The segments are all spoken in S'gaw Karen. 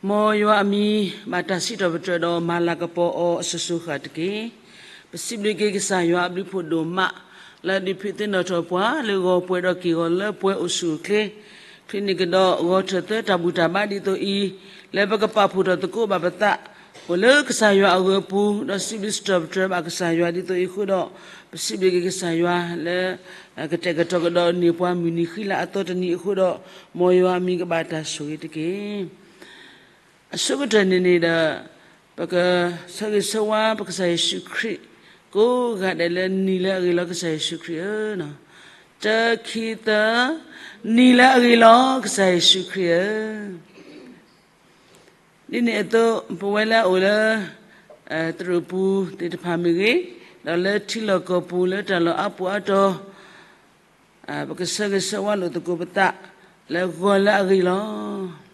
မ်ယွၤအမံၤ ဘၣ်တၢ်စံးထီၣ်ပတြၢၤဒီးမၤလၤကပီၤအီၤအစိၤစိၤဃၣ်တက့ၢ်. ပစံးဘျုးက့ၤကစၢ်ယွၤအဘျုးဖးဒိၣ်မး လၢအဒုးဖံးသ့ၣ်နီၣ်ထီၣ်ပှၤ လၢဂီၤပှဲၤဒီးက့ၢ်ဂီၤလၢပှဲၤအိၣ်ဆူၣ်အိၣ်ချ့ ချ့န့ၢ်ကဒီးဂီၤထၢၣ်သၢတၢ်ဘူၣ်တၢ်ဘါဒ်သိးအံၤ, လၢပကပာ်ဖှိၣ်ထီၣ်သကိးဘၣ်ပသး အိၣ်လၢကစၢ်ယွၤအဂၢၤအပူၤ ဒီးစံးဘျုးစံးထီၣ်ပတြၢၤဘၣ်ကစၢ်ယွၤဒ်သိးအံၤအဃိဒီး, ပစံးဘျုးက့ၤကစၢ်ယွၤလၢ ကတဲာ်ကတီၤကဒီးန့ၢ်ပှၤမုၢ်နံၤဃံလၤအသီတနံၤအဃိဒီး, မ်ယွၤအမံၤကဘၣ်တၢ်ဆိၣ်ဂ့ၤတက့ၢ်. အဆိကတၢၢ်န့ၣ်န့ၣ်ဒီး, ပကဆၢဂ့ၤဆၢဝါပကစၢ်ယ့ၣ်ၡူးခရံာ် ကိးဂၤဒဲးလၢနံၤလၢအဂ့ၤလီၤကစၢ်ယ့ၣ်ၡူးခရံာ်ဧၢ, တၢ ခံ သၢ, နံၤလၢအဂ့ၤလီၤကစၢ်ယ့ၣ်ၡူးခရံာ်ဧၢ. ဒ်န့ၣ်အသိး ပဝဲလၢအအိၣ်လၢ သရိာ်ပူၤသ့ၣ်တဖၣ်မ့ၢ်ဂ့ၤ, ဒီးလၢထံလီၢ်ကီၢ်ပူၤလၢတၢ်လီၢ်အါပူၤအါတီၤ ပကဆၢဂ့ၤဆၢဝါလိာ်သကိးပသး လၢဂီၤလၢအဂ့ၤလီၤ.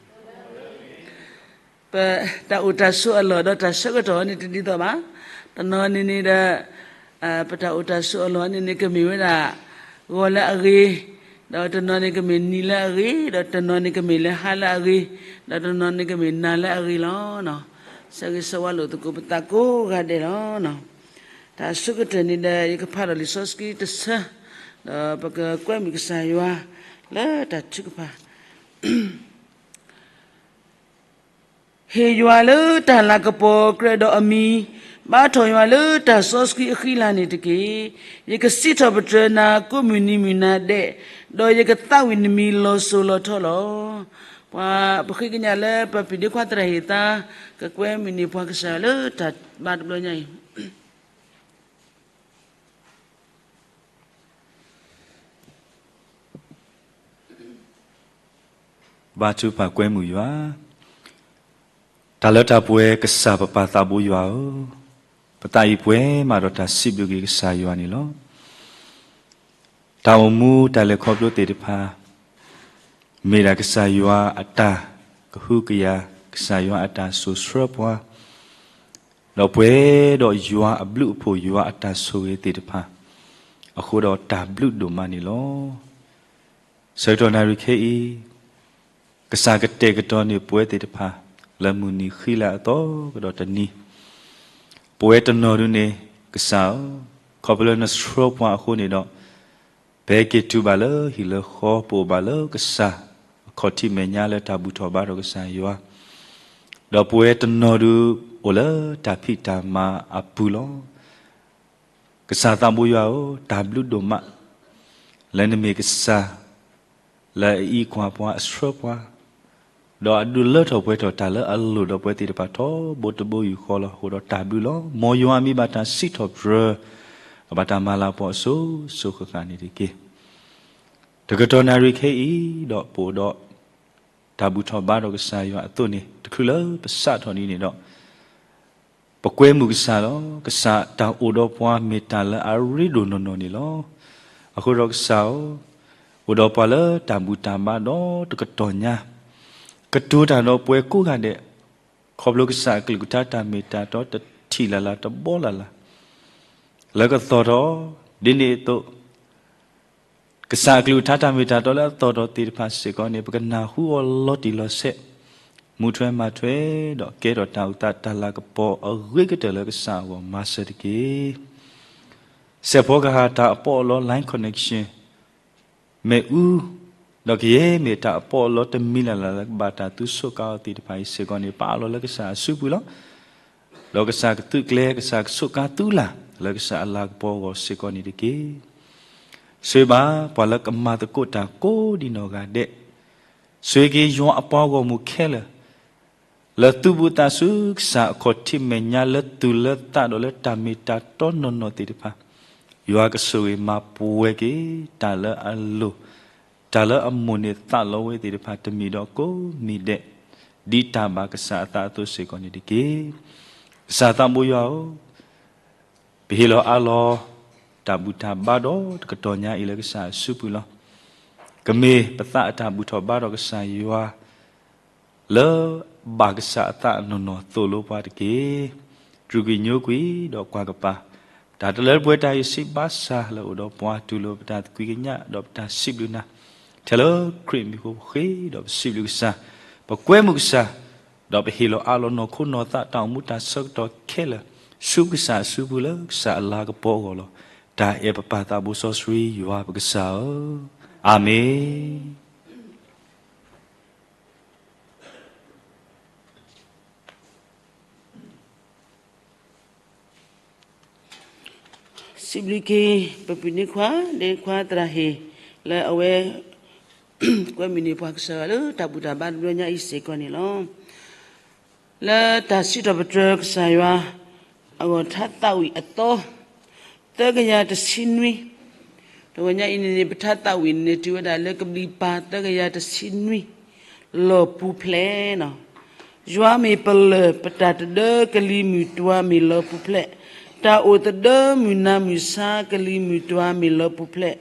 ပတၢ်အိၣ်တၢ်ဆိးအလီၢ်ဒီးတၢ်ဆၢကတီၢ်န့ၣ်တဒ်သိးဘၣ်. တနီၤန့ၣ်န့ၣ်ဒီး ပတၢ်အိၣ်တၢ်ဆိးအလီၢ်န့ၣ်န့ၣ် ကမ့ၢ်ဝဲဒၣ် ဂီၤလၢအဂ့ၤ, ဒီးတနီၤန့ၣ်ကမ့ၢ်နံၤလၢအဂ့ၤ, ဒီးတနီၤန့ၣ်ကမ့ၢ်လၢဟါလၢအဂ့ၤ, ဒီးတနီၤန့ၣ်ကမ့ၢ်နၤလၢအဂ့ၤလီၤ. ဆၢဂ့ၤဆၢဝါလိာ်သကိးပသးကိးဂၤဒဲးလီၤ. တၢ်အဆိကတၢၢ်န့ၣ်ဒီး ယကဖးဒီးလံာ်စီဆှံတဆၢ, ဒီးပကကွဲမုာ်ကစၢ်ယွၤ လၢတၢ်ထုကဖၣ် ဟ့ၣ်ယွၤလၢတၢ်လၤကပီၤကြၢးဒီးအမံၤ, ဘါထီၣ်ယွၤလၢတၢ်စီဆှံအဃံလၤန့ၣ်တက့ၢ်. ယကစံးထီၣ်ပတြၢၤနၤကိးမုၢ်နံၤမုၢ်နၤဒဲး, ဒီးယကသးဝံၣ်နမံၤလီၤစိၤလီၤထီလီၤ. ပဃ့ကညးလၢပပၢ်ဒ့ခွါသရၣ်ဟ့ၣ်သါ ကကွဲမုာ်န့ၢ်ပှၤကစၢ်လၢတၢ်ဘါတဘျီညါအံၤ ဘါထုကဖၣ်ကွဲမုာ်ယွၤ, တၢ်လၢတၢ်ပှဲၤကစၢ်ပပၢ်သးဘိယွၤဧၢ, ပသးအံၤပှဲၤမးဒီးတၢ်စံးဘျုးက့ၤကစၢ်ယွၤန့ၣ်လီၤ. တၢ်အိၣ်မူတၢ်လဲၤခီဖျိသ့ၣ်တဖၣ် မ့ၢ်ဒၣ်ကစၢ်ယွၤအတၢ်ကဟုကယာ်, ကစၢ်ယွၤအတၢ်စိာ်ဆှၢပှၤ, ဒီးပှဲၤဒီးယွၤအဘျုးအဖှိၣ် ယွၤအတၢ်ဆိၣ်ဂ့ၤသ့ၣ်တဖၣ် အဃိဒီးတၢ်ဘျုးဒိၣ်မးန့ၣ်လီၤ. ဆၢကတီၢ်နၣ်ရံၣ်ခဲအံၤ ကစၢ်ကတဲာ်ကတီၤန့ၢ်ပဝဲသ့ၣ်တဖၣ် လၢမုၢ်နံၤဃံလၤအသီကဒီးတနံၤ, ပဝဲတနီၤဒုန့ၣ် ကစၢ်ဧၢ, ခီဖျိလၢနဆှၢပှၤအဃိန့ၣ်ဒီး ပဟဲက့ၤတုၤဘၣ်လၢဟံၣ်လၢဃီ ပအိၣ်ဘၣ်လၢကစၢ်အခီၣ်ထံးမဲာ်ညါလၢတၢ်ဘူၣ်ထီၣ်ဘါထီၣ်ကစၢ်ယွၤ, ဒီးပဝဲတနီၤဒု အိၣ်လၢတၢ်ဖံးတၢ်မၤအပူၤလီၤ. ကစၢ်သးဘိယွၤဧၢ, တၢ်ဘျုးဒိၣ်မး လၢနမ့ၢ်ကစၢ် လၢအအံးကွၢ်ပှၤအဆှၢပှၤ, ဒီးအဒုးလၢထီၣ်ပှဲၤထီၣ်တၢ်လၢအလိၣ်ဒီးပဝဲသ့ၣ်တဖၣ်ထီဘိတဘိယူၢ်ဃီလီၤ. အဃိဒီးတၢ်ဘျုးလီၤ. မ်ယွၤအမံၤဘၣ်တၢ်စံးထီၣ်ပတြၢၤ ကဘၣ်တၢ်မၤလၤကပီၤအစိၤစိၤဃၣ်ဃၣ်န့ၣ်တက့ၢ်. တကတီၢ်နၣ်ရံၣ်ခဲအံၤဒီး ပအိၣ်ဒီးတၢ်ဘူၣ်ထီၣ်ဘါထီၣ်ကစၢ်ယွၤအသိးန့ၣ် တချုးလၢပစးထီၣ်ဒ်န့ၣ်ဒီး ပကွဲမုာ်ကစၢ်လီၤ. ကစၢ်တၢ်အိၣ်ဒီးပှၤမ့ၢ်တၢ်လၢအရ့ဒိၣ်နီၢ်နီၢ်န့ၣ်လီၤ. အဃိဒီးကစၢ်ဧၢ, အိၣ်ဒီးပှၤလၢတၢ်ဘူၣ်တၢ်ဘါဒီးတကတီၢ်ညါ, ကတိၤတၢ်ဒီးပှၤကိးဂၤဒဲး, ခီဖျိကစၢ်အကလုၢ်ကထါတၢ်မ့ၢ်တၢ်တီတထံၣ်လၢ်လၢ်တဘီလၢ်လၢ် လၢကသီၣ်ထီၣ်, ဒ်န့ၣ်အသိး ကစၢ်အကလုၢ်ကထါတၢ်မ့ၢ်တၢ်တီလၢအသီၣ်ထီၣ်သ့ၣ်တဖၣ်စ့ၢ်ကီးန့ၣ် ပကနၢ်ဟူအီၤလီၤတံၢ်လီၤဆဲး, မူထွဲမၤထွဲ, ဒီးကဲထီၣ်တၢ်အိၣ်သးတၢ်လၤကပီၤအဂ့ၤကတၢၢ်လၢကစၢ်အဂီၢ်မၤစၢၤတက့ၢ်. စဲးဖီကဟၣ်တၢ်အပီးအလီ line connection မ့ၣ်အူ, ဒီးကယဲၢ်မ့ၢ်တၢ်အပီးအလီတမံၤလၢ်လၢ်လၢကဘၣ်တၢ်သုးဆိးကါအီၤသ့ၣ်တဖၣ်အံၤစ့ၢ်ကီးန့ၣ် ပာ်အလီၤလၢကစၢ်အစုပူၤလီၤ. ဒီးကစၢ်ကသုးကျဲၤ ကစၢ်ကဆိးကါသုလၢ် လၢကစၢ်အလၤကပီၤအဂီၢ်စ့ၢ်ကီးန့ၣ်တက့ၢ်. ဆိၣ်ဂ့ၤဘၣ်ပှၤလၢကမၤသကိးတၢ်ကိးဒံနီၢ်ဂၤဒဲး, ဆိၣ်ဂ့ၤက့ၤယွၤအပှၤဂီၢ်မုၢ်ခဲလၢာ် လၢသုးဘူးသးဆူကစၢ်အခီၣ်ထံးမဲာ်ညါလၢသူၣ်လၢသးဒီးလၢတၢ်မ့ၢ်တၢ်တီနီၢ်နီၢ်သ့ၣ်တဖၣ်, ယွၤကဆိၣ်ဂ့ၤမၤပှဲၤက့ၤ တၢ်လၢအလိၣ်, တၢ်လၢအမိၣ်န့ၢ်သးလီဝဲသ့ၣ်တဖၣ်တမံၤဒီးကိးမံၤဒဲး, ဒ်တၢ်ဘၣ်ကစၢ်အသးအသိးစ့ၢ်ကီးန့ၣ်တက့ၢ်. ကစၢ်သးဘိယွၤဧၢ, ပဟ့ၣ်လီၤအးလီၤ တၢ်ဘူၣ်တၢ်ဘါဒီးတကတီၢ်ညါအံၤလၢကစၢ်အစုပူၤလီၤ. ကမ့ၢ်ပသးအတၢ်ဘူၣ်ထီၣ်ဘါထီၣ်ကစၢ်ယွၤ လၢဘၣ်ကစၢ်အသးအနီၢ်နီၢ်သိၣ်လိပှၤတက့ၢ်. တြူာ်ကွံာ်ညိကွံာ်ဒီးကွၢ်ကပၤ တၢ်တလၢတပှဲၤတၢ်အံၤစံးဘၣ်ဆၣ်လၢအိၣ်ဒီးပှၤ တူၢ်လိာ်ပတၢ်သကွံာ်ကညးဒီးပတၢ်စံးဘျုးနၤ, ထဲလၢခရံာ်မံၤအဃိပဃ့ဒီးပစံးဘျုးကစၢ်, ပကွဲမုာ်ကစၢ်, ဒီးပဟ့ၣ်လီၤအးလီၤနီၢ်ခိနီၢ်သးတၢ်အိၣ်မူတၢ်ဆၢကတီၢ်ခဲလၢာ် ဆူကစၢ်အစုပူၤလၢကစၢ်အလၤကပီၤအဂီၢ်လီၤ. တၢ်အဲၣ်ပပၢ်သးဘိစီဆှံယွၤပကစၢ်ဧၢ, အၤမ့ၣ်. စံးဘျုးက့ၤ ပပုၢ်န့ၢ်ခွါ ဒ့ခွါသရၣ်ဟ့ၣ် လၢအဝဲ ကွဲမုာ်န့ၢ်ပှၤကစၢ်ယွၤလၢတၢ်ဘူၣ်တၢ်ဘါတဘျီညါအံၤစ့ၢ်ကီးန့ၣ်လီၤ. လၢတၢ်စံးထီၣ်ပတြၢၤကစၢ်ယွၤ အဂီၢ်ထါသးဝံၣ်အသီ သၢကယၤတဆံနွံ, တဂီၤညါအံၤန့ၣ်န့ၣ် ပထါသးဝံၣ်န့ၣ် တုၤဝဲဒၣ်လၢကဘျံးပၤသၢကယၤတဆံနွံ လီၢ်ပူၤဖျဲးနီၤ. ယွၤမ့ၢ်ပလၢၢ်ပတၢ်တဒၢ ကလံၤမုၢ်တွၤမ့ၢ်လၢပူၤဖျဲး, တၢ်အိၣ်သဒၢမုၢ်နၤမုၢ်ဆါ ကလံၤမုၢ်တွၤမ့ၢ်လၢပူၤဖျဲး,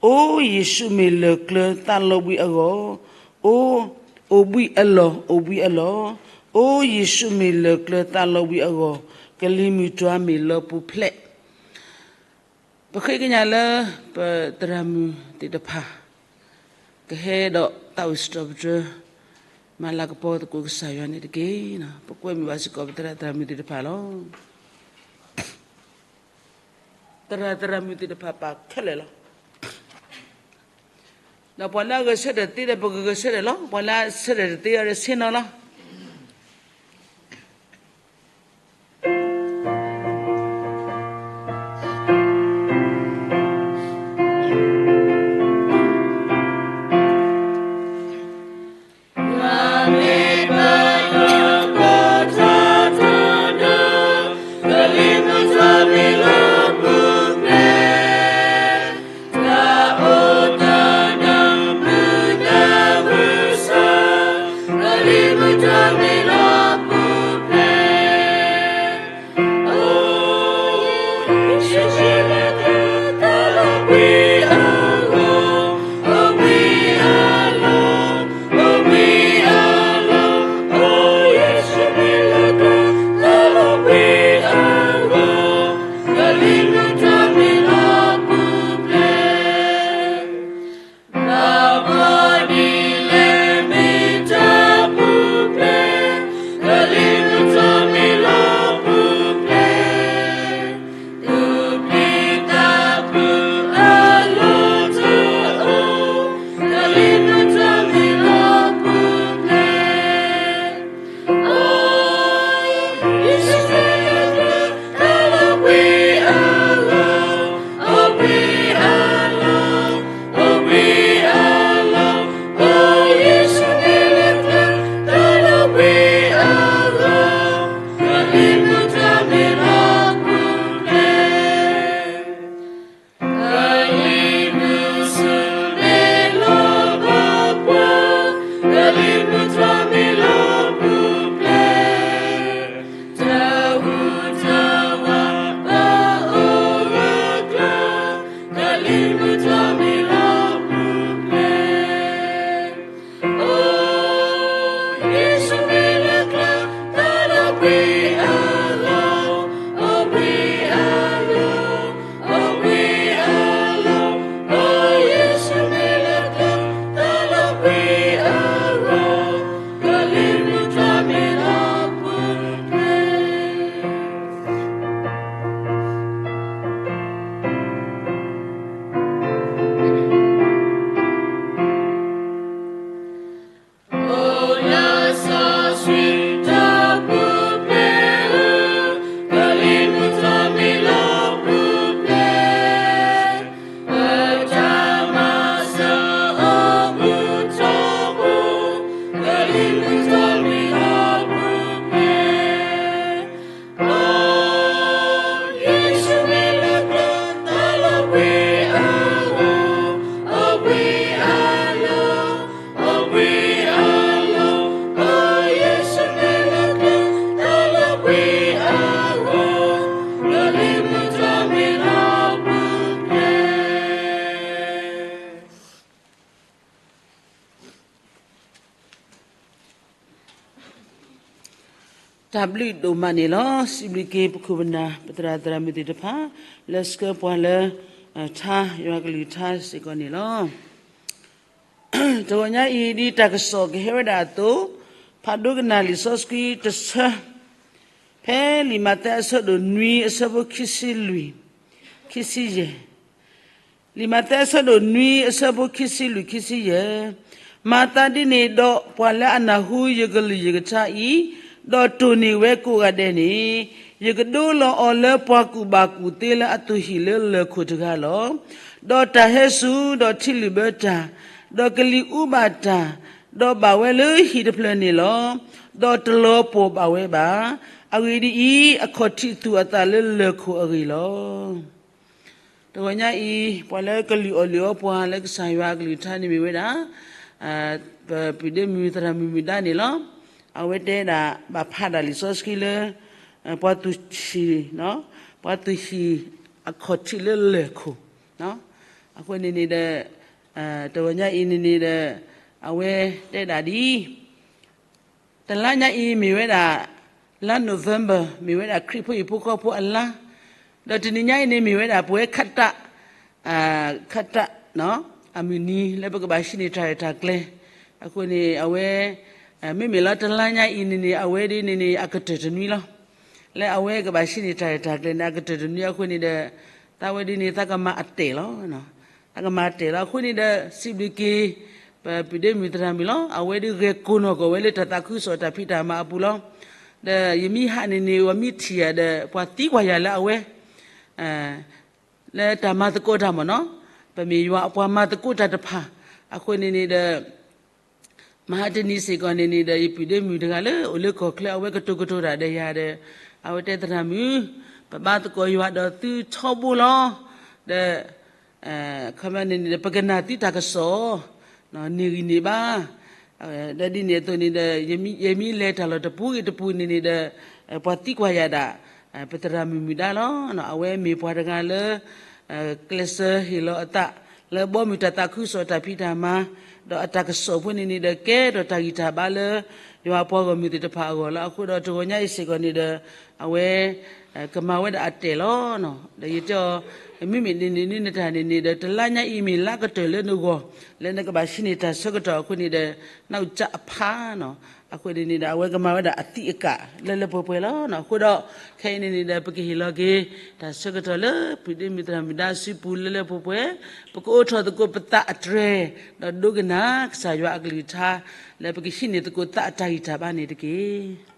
အိယ့ၣ်ၡူးမ့ၢ်လၢၢ်ကျၢၤသးလီၤဘှံးအဂီၢ်, အိ အိၣ်ဘှံးအလီၢ် အိၣ်ဘှံးအလီၢ်, အိယ့ၣ်ၡူးမ့ၢ်လၢၢ်ကျၢၤသးလီၤဘှံးအဂီၢ်, ကလံၤမုၢ်တွၤမ့ၢ်လၢပူၤဖျဲး ပဃ့ကညးလၢ ပသရၣ်မုၣ်သ့ၣ်တဖၣ် ကဟဲဒီးသးဝံၣ်စံးထီၣ်ပတြၢၤ မၤလၤကပီၤသကိးကစၢ်ယွၤန့ၣ်တက့ၢ်. ပကွဲမုာ်ဘၣ်စ့ၢ်ကီးပသရၣ်သရၣ်မုၣ်သ့ၣ်တဖၣ်လီၤ. သရၣ်သရၣ်မုၣ်သ့ၣ်တဖၣ်ပာ်ခဲလၢာ်လီၤ. ဒီးပှၤလၢအဂဲၤဆၢထၢၣ်သ့ဒီး ပကဂဲၤဆၢထၢၣ်လီၤ. ပှၤလၢအဆၢထၢၣ်တသ့အီၤဒီးဆ့ၣ်နီၤလီၤ. တၢ်ဘျုးဒိၣ်မးန့ၣ်လီၤ. စံးဘျုးက့ၤပခိၣ်ပနၢ် ပသရၣ်သရၣ်မုၣ်သ့ၣ်တဖၣ် လၢဆှၢပှၤလၢ ထါ ယွၤကလုၢ်ကထါစ့ၢ်ကီးန့ၣ်လီၤ. တဂီၤညါအံၤ ဒ်တၢ်ကစီၣ်ကဟဲဝဲဒၣ်အသိး, ဖးဒိကနၣ်လံာ်စီဆှံတဆၢ, ဖဲလံာ်မးသဲအဆၢဒိၣ်နွံအဆၢဖိခံဆံလွံၢ်, ခံဆံယဲၢ် လံာ်မးသဲအဆၢဒိၣ်နွံအဆၢဖိခံဆံလွံၢ် ခံဆံယဲၢ်, မၤသးဒ်န့ၣ်ဒီး ပှၤလၢအနၢ်ဟူယကလုၢ်ယကထါအံၤ, ဒီးတိၢ်န့ၢ်ဝဲကိးဂၤဒဲးန့ၣ်, ယကဒိလီၤအီၤလၢပှၤကူၣ်ဘၣ်ကူၣ်သ့လၢအသူၣ်ဟံၣ်လၢလၢၢ်ခိၣ်တဂၤလီၤ. ဒီးတၢ်ဟဲစူၤ, ဒီးထံလုၢ်ဘၢတၢ်, ဒီးကလံၤအူဘၣ်တၢ်, ဒီးဘၣ်ဝဲလၢဟံၣ်တဖျၢၣ်န့ၣ်လီၤ. ဒီးတလီၤပှီၢ်ဘၣ်ဝဲဘၣ်. အဂ့ၢ်ဒ်အံၤ, အခီၣ်ထံးသူၣ်အသးလၢလၢၢ်ခိၣ်အဂ့ၢ်လီၤ. တဂီၤညါအံၤ ပှၤလၢကလုၢ်အီၣ်လုၢ်အီပှၤလၢကစၢ်ယွၤအကလုၢ်ကထါန့ၣ်မ့ၢ်ဝဲဒၣ် ပပုၢ်ဒ့မုၣ်သရၣ်မုၣ်မုၢ်ဒါန့ၣ်လီၤ. အဝဲတဲဒၣ် ဘၣ်ဖးဒၣ်လံာ်စီဆှံလၢ ပှၤသူၣ်ဟံၣ်, ပှၤသူၣ်ဟံၣ်အခီၣ်ထံးလၢလၢၢ်ခိၣ်, အဃိန့ၣ်န့ၣ်ဒီး တဂီၤညါအံၤန့ၣ်န့ၣ်ဒီး အဝဲတဲဒၣ်ဒ်အံၤ, တလါညါအံၤမ့ၢ်ဝဲဒၣ် လါ November မ့ၢ်ဝဲဒၣ်ခရံာ်ဖိဟံၣ်ဖိဃီဖိအလါ, ဒီးတနံၤညါအံၤန့ၣ် မ့ၢ်ဝဲဒၣ်ပဝဲခးတၢ်, ခးတၢ် အမုၢ်နံၤလၢပကဘၣ်ဟံးန့ၢ်တၢ်ရဲၣ်တၢ်ကျဲၤ, အဃိန့ၣ် အဝဲ မ့မ့ၢ်လၢတလါညါအံၤန့ၣ်န့ၣ် အဝဲဒ်န့ၣ်န့ၣ် အကတၢၢ်တနွံလီၤ. လၢအဝဲကဘၣ်ဟံးန့ၢ်တၢ်ရဲၣ်တၢ်ကျဲၤန့ၣ် အကတၢၢ်တနွံအဃိန့ၣ်ဒီး သးဝဲဒ်န့ၣ် သးကမၤအတဲာ်လီၤ. သးကမၤအတဲာ်လီၤ. အဃိန့ၣ်ဒီး စံးဘျုးက့ၤ ပပုၢ်ဒ့မုၣ်သရၣ်မုၣ်လီၤ. အဝဲဒ်ဂဲၤကိာ်နီၢ်ကီၢ်ဝဲလၢတၢ်သးခုကစီၣ်တၢ်ဖံးတၢ်မၤအပူၤလီၤ. ဒီးယမ့ၢ်ဟးန့ၣ်န့ၣ် ပှၤမ့ၢ်ထံၣ်ယၤဒီး ပှၤသံကွၢ်ယၤလၢအဝဲ လၢတၢ်မၤသကိးတၢ်မ့ၢ်နီၤ, ပမ့ၢ်ယွၤအပှၤမၤသကိးတၢ်တဖၣ်, အဃိန့ၣ်န့ၣ်ဒီး မဟါတနံၤစ့ၢ်ကီးန့ၣ်န့ၣ်ဒီး ယပုၢ်ဒ့မုၣ်တဂၤလၢအိၣ်လၢကီၢ်ချၢ အဝဲကတိၤကတိၤတၢ်ဒီးယၤဒီး အဝဲတဲသရၣ်မုၣ်, ပဘါသကိးယွၤဒီးသုထီဘိလီၤ. ဒီး ခီပညီန့ၣ်န့ၣ်ဒီး ပကနၣ်သုတၢ်ကစီၣ် န့ၢ်ဂံၢ်န့ၢ်ဘါ, ဒီးဒ်န့ၣ်အသိးန့ၣ်ဒီး ယမ့ၢ်လဲၤတၢ်လီၢ်တပူၤဂ့ၤတပူၤန့ၣ်န့ၣ်ဒီး ပှၤသံကွၢ်ယၤဒၣ် ပသရၣ်မုၣ်မုၢ်ဒါလီၤ. အဝဲမ့ၢ်ပှၤတဂၤလၢ ကျဲးစၢးဟ့ၣ်လီၤအသး လၢဘီမုၢ်တၢ်သးခုကစီၣ်တၢ်ဖံးတၢ်မၤ, ဒီးအတၢ်ကစီၣ်ဖိန့ၣ်န့ၣ်ဒီး ကဲထီၣ်တၢ်ဂံၢ်တၢ်ဘါလၢ ယွၤအပှၤဂီၢ်မုၢ်သ့ၣ်တဖၣ်အဂီၢ်လီၤ. အဃိဒီးတဂီၤညါအံၤစ့ၢ်ကီးန့ၣ်ဒီး အဝဲ ကမၤဝဲဒၣ်အတဲာ်လီၤ. ဒီးယတဲအီၤ, မ့မ့ၢ်ဒ်န့ၣ်န့ၣ် နတၢ်န့ၣ်န့ၣ်ဒီး တလါညါအံၤမ့ၢ်လါကတၢၢ်လၢနဂီၢ် လၢနကဘၣ်ဟံးန့ၢ်တၢ်ဆၢကတီၢ်အဃိန့ၣ်ဒီး နအိၣ်ကၢ်အဖးနီၤ. အဃိန့ၣ်န့ၣ်ဒီး အဝဲကမၤဝဲဒၣ်အသံးအကာ်လၢလၢပှဲၤပှဲၤလီၤ. အဃိဒီး ခဲအံၤန့ၣ်န့ၣ်ဒီး ပကဟ့ၣ်လီၤက့ၤ တၢ်ဆၢကတီၢ်လၢ ပုၢ်ဒ့မုၣ်သရၣ်မုၣ်ဒါစုပူၤလၢလၢပှဲၤပှဲၤ, ပကအိးထီၣ်သကိးပသးအတြဲၤ, ဒီးဒိကနၣ်ကစၢ်ယွၤအကလုၢ်ကထါ လၢပကဟံးန့ၢ်သကိးသးအတၢ်ဂံၢ်တၢ်ဘါန့ၣ်တက့ၢ်.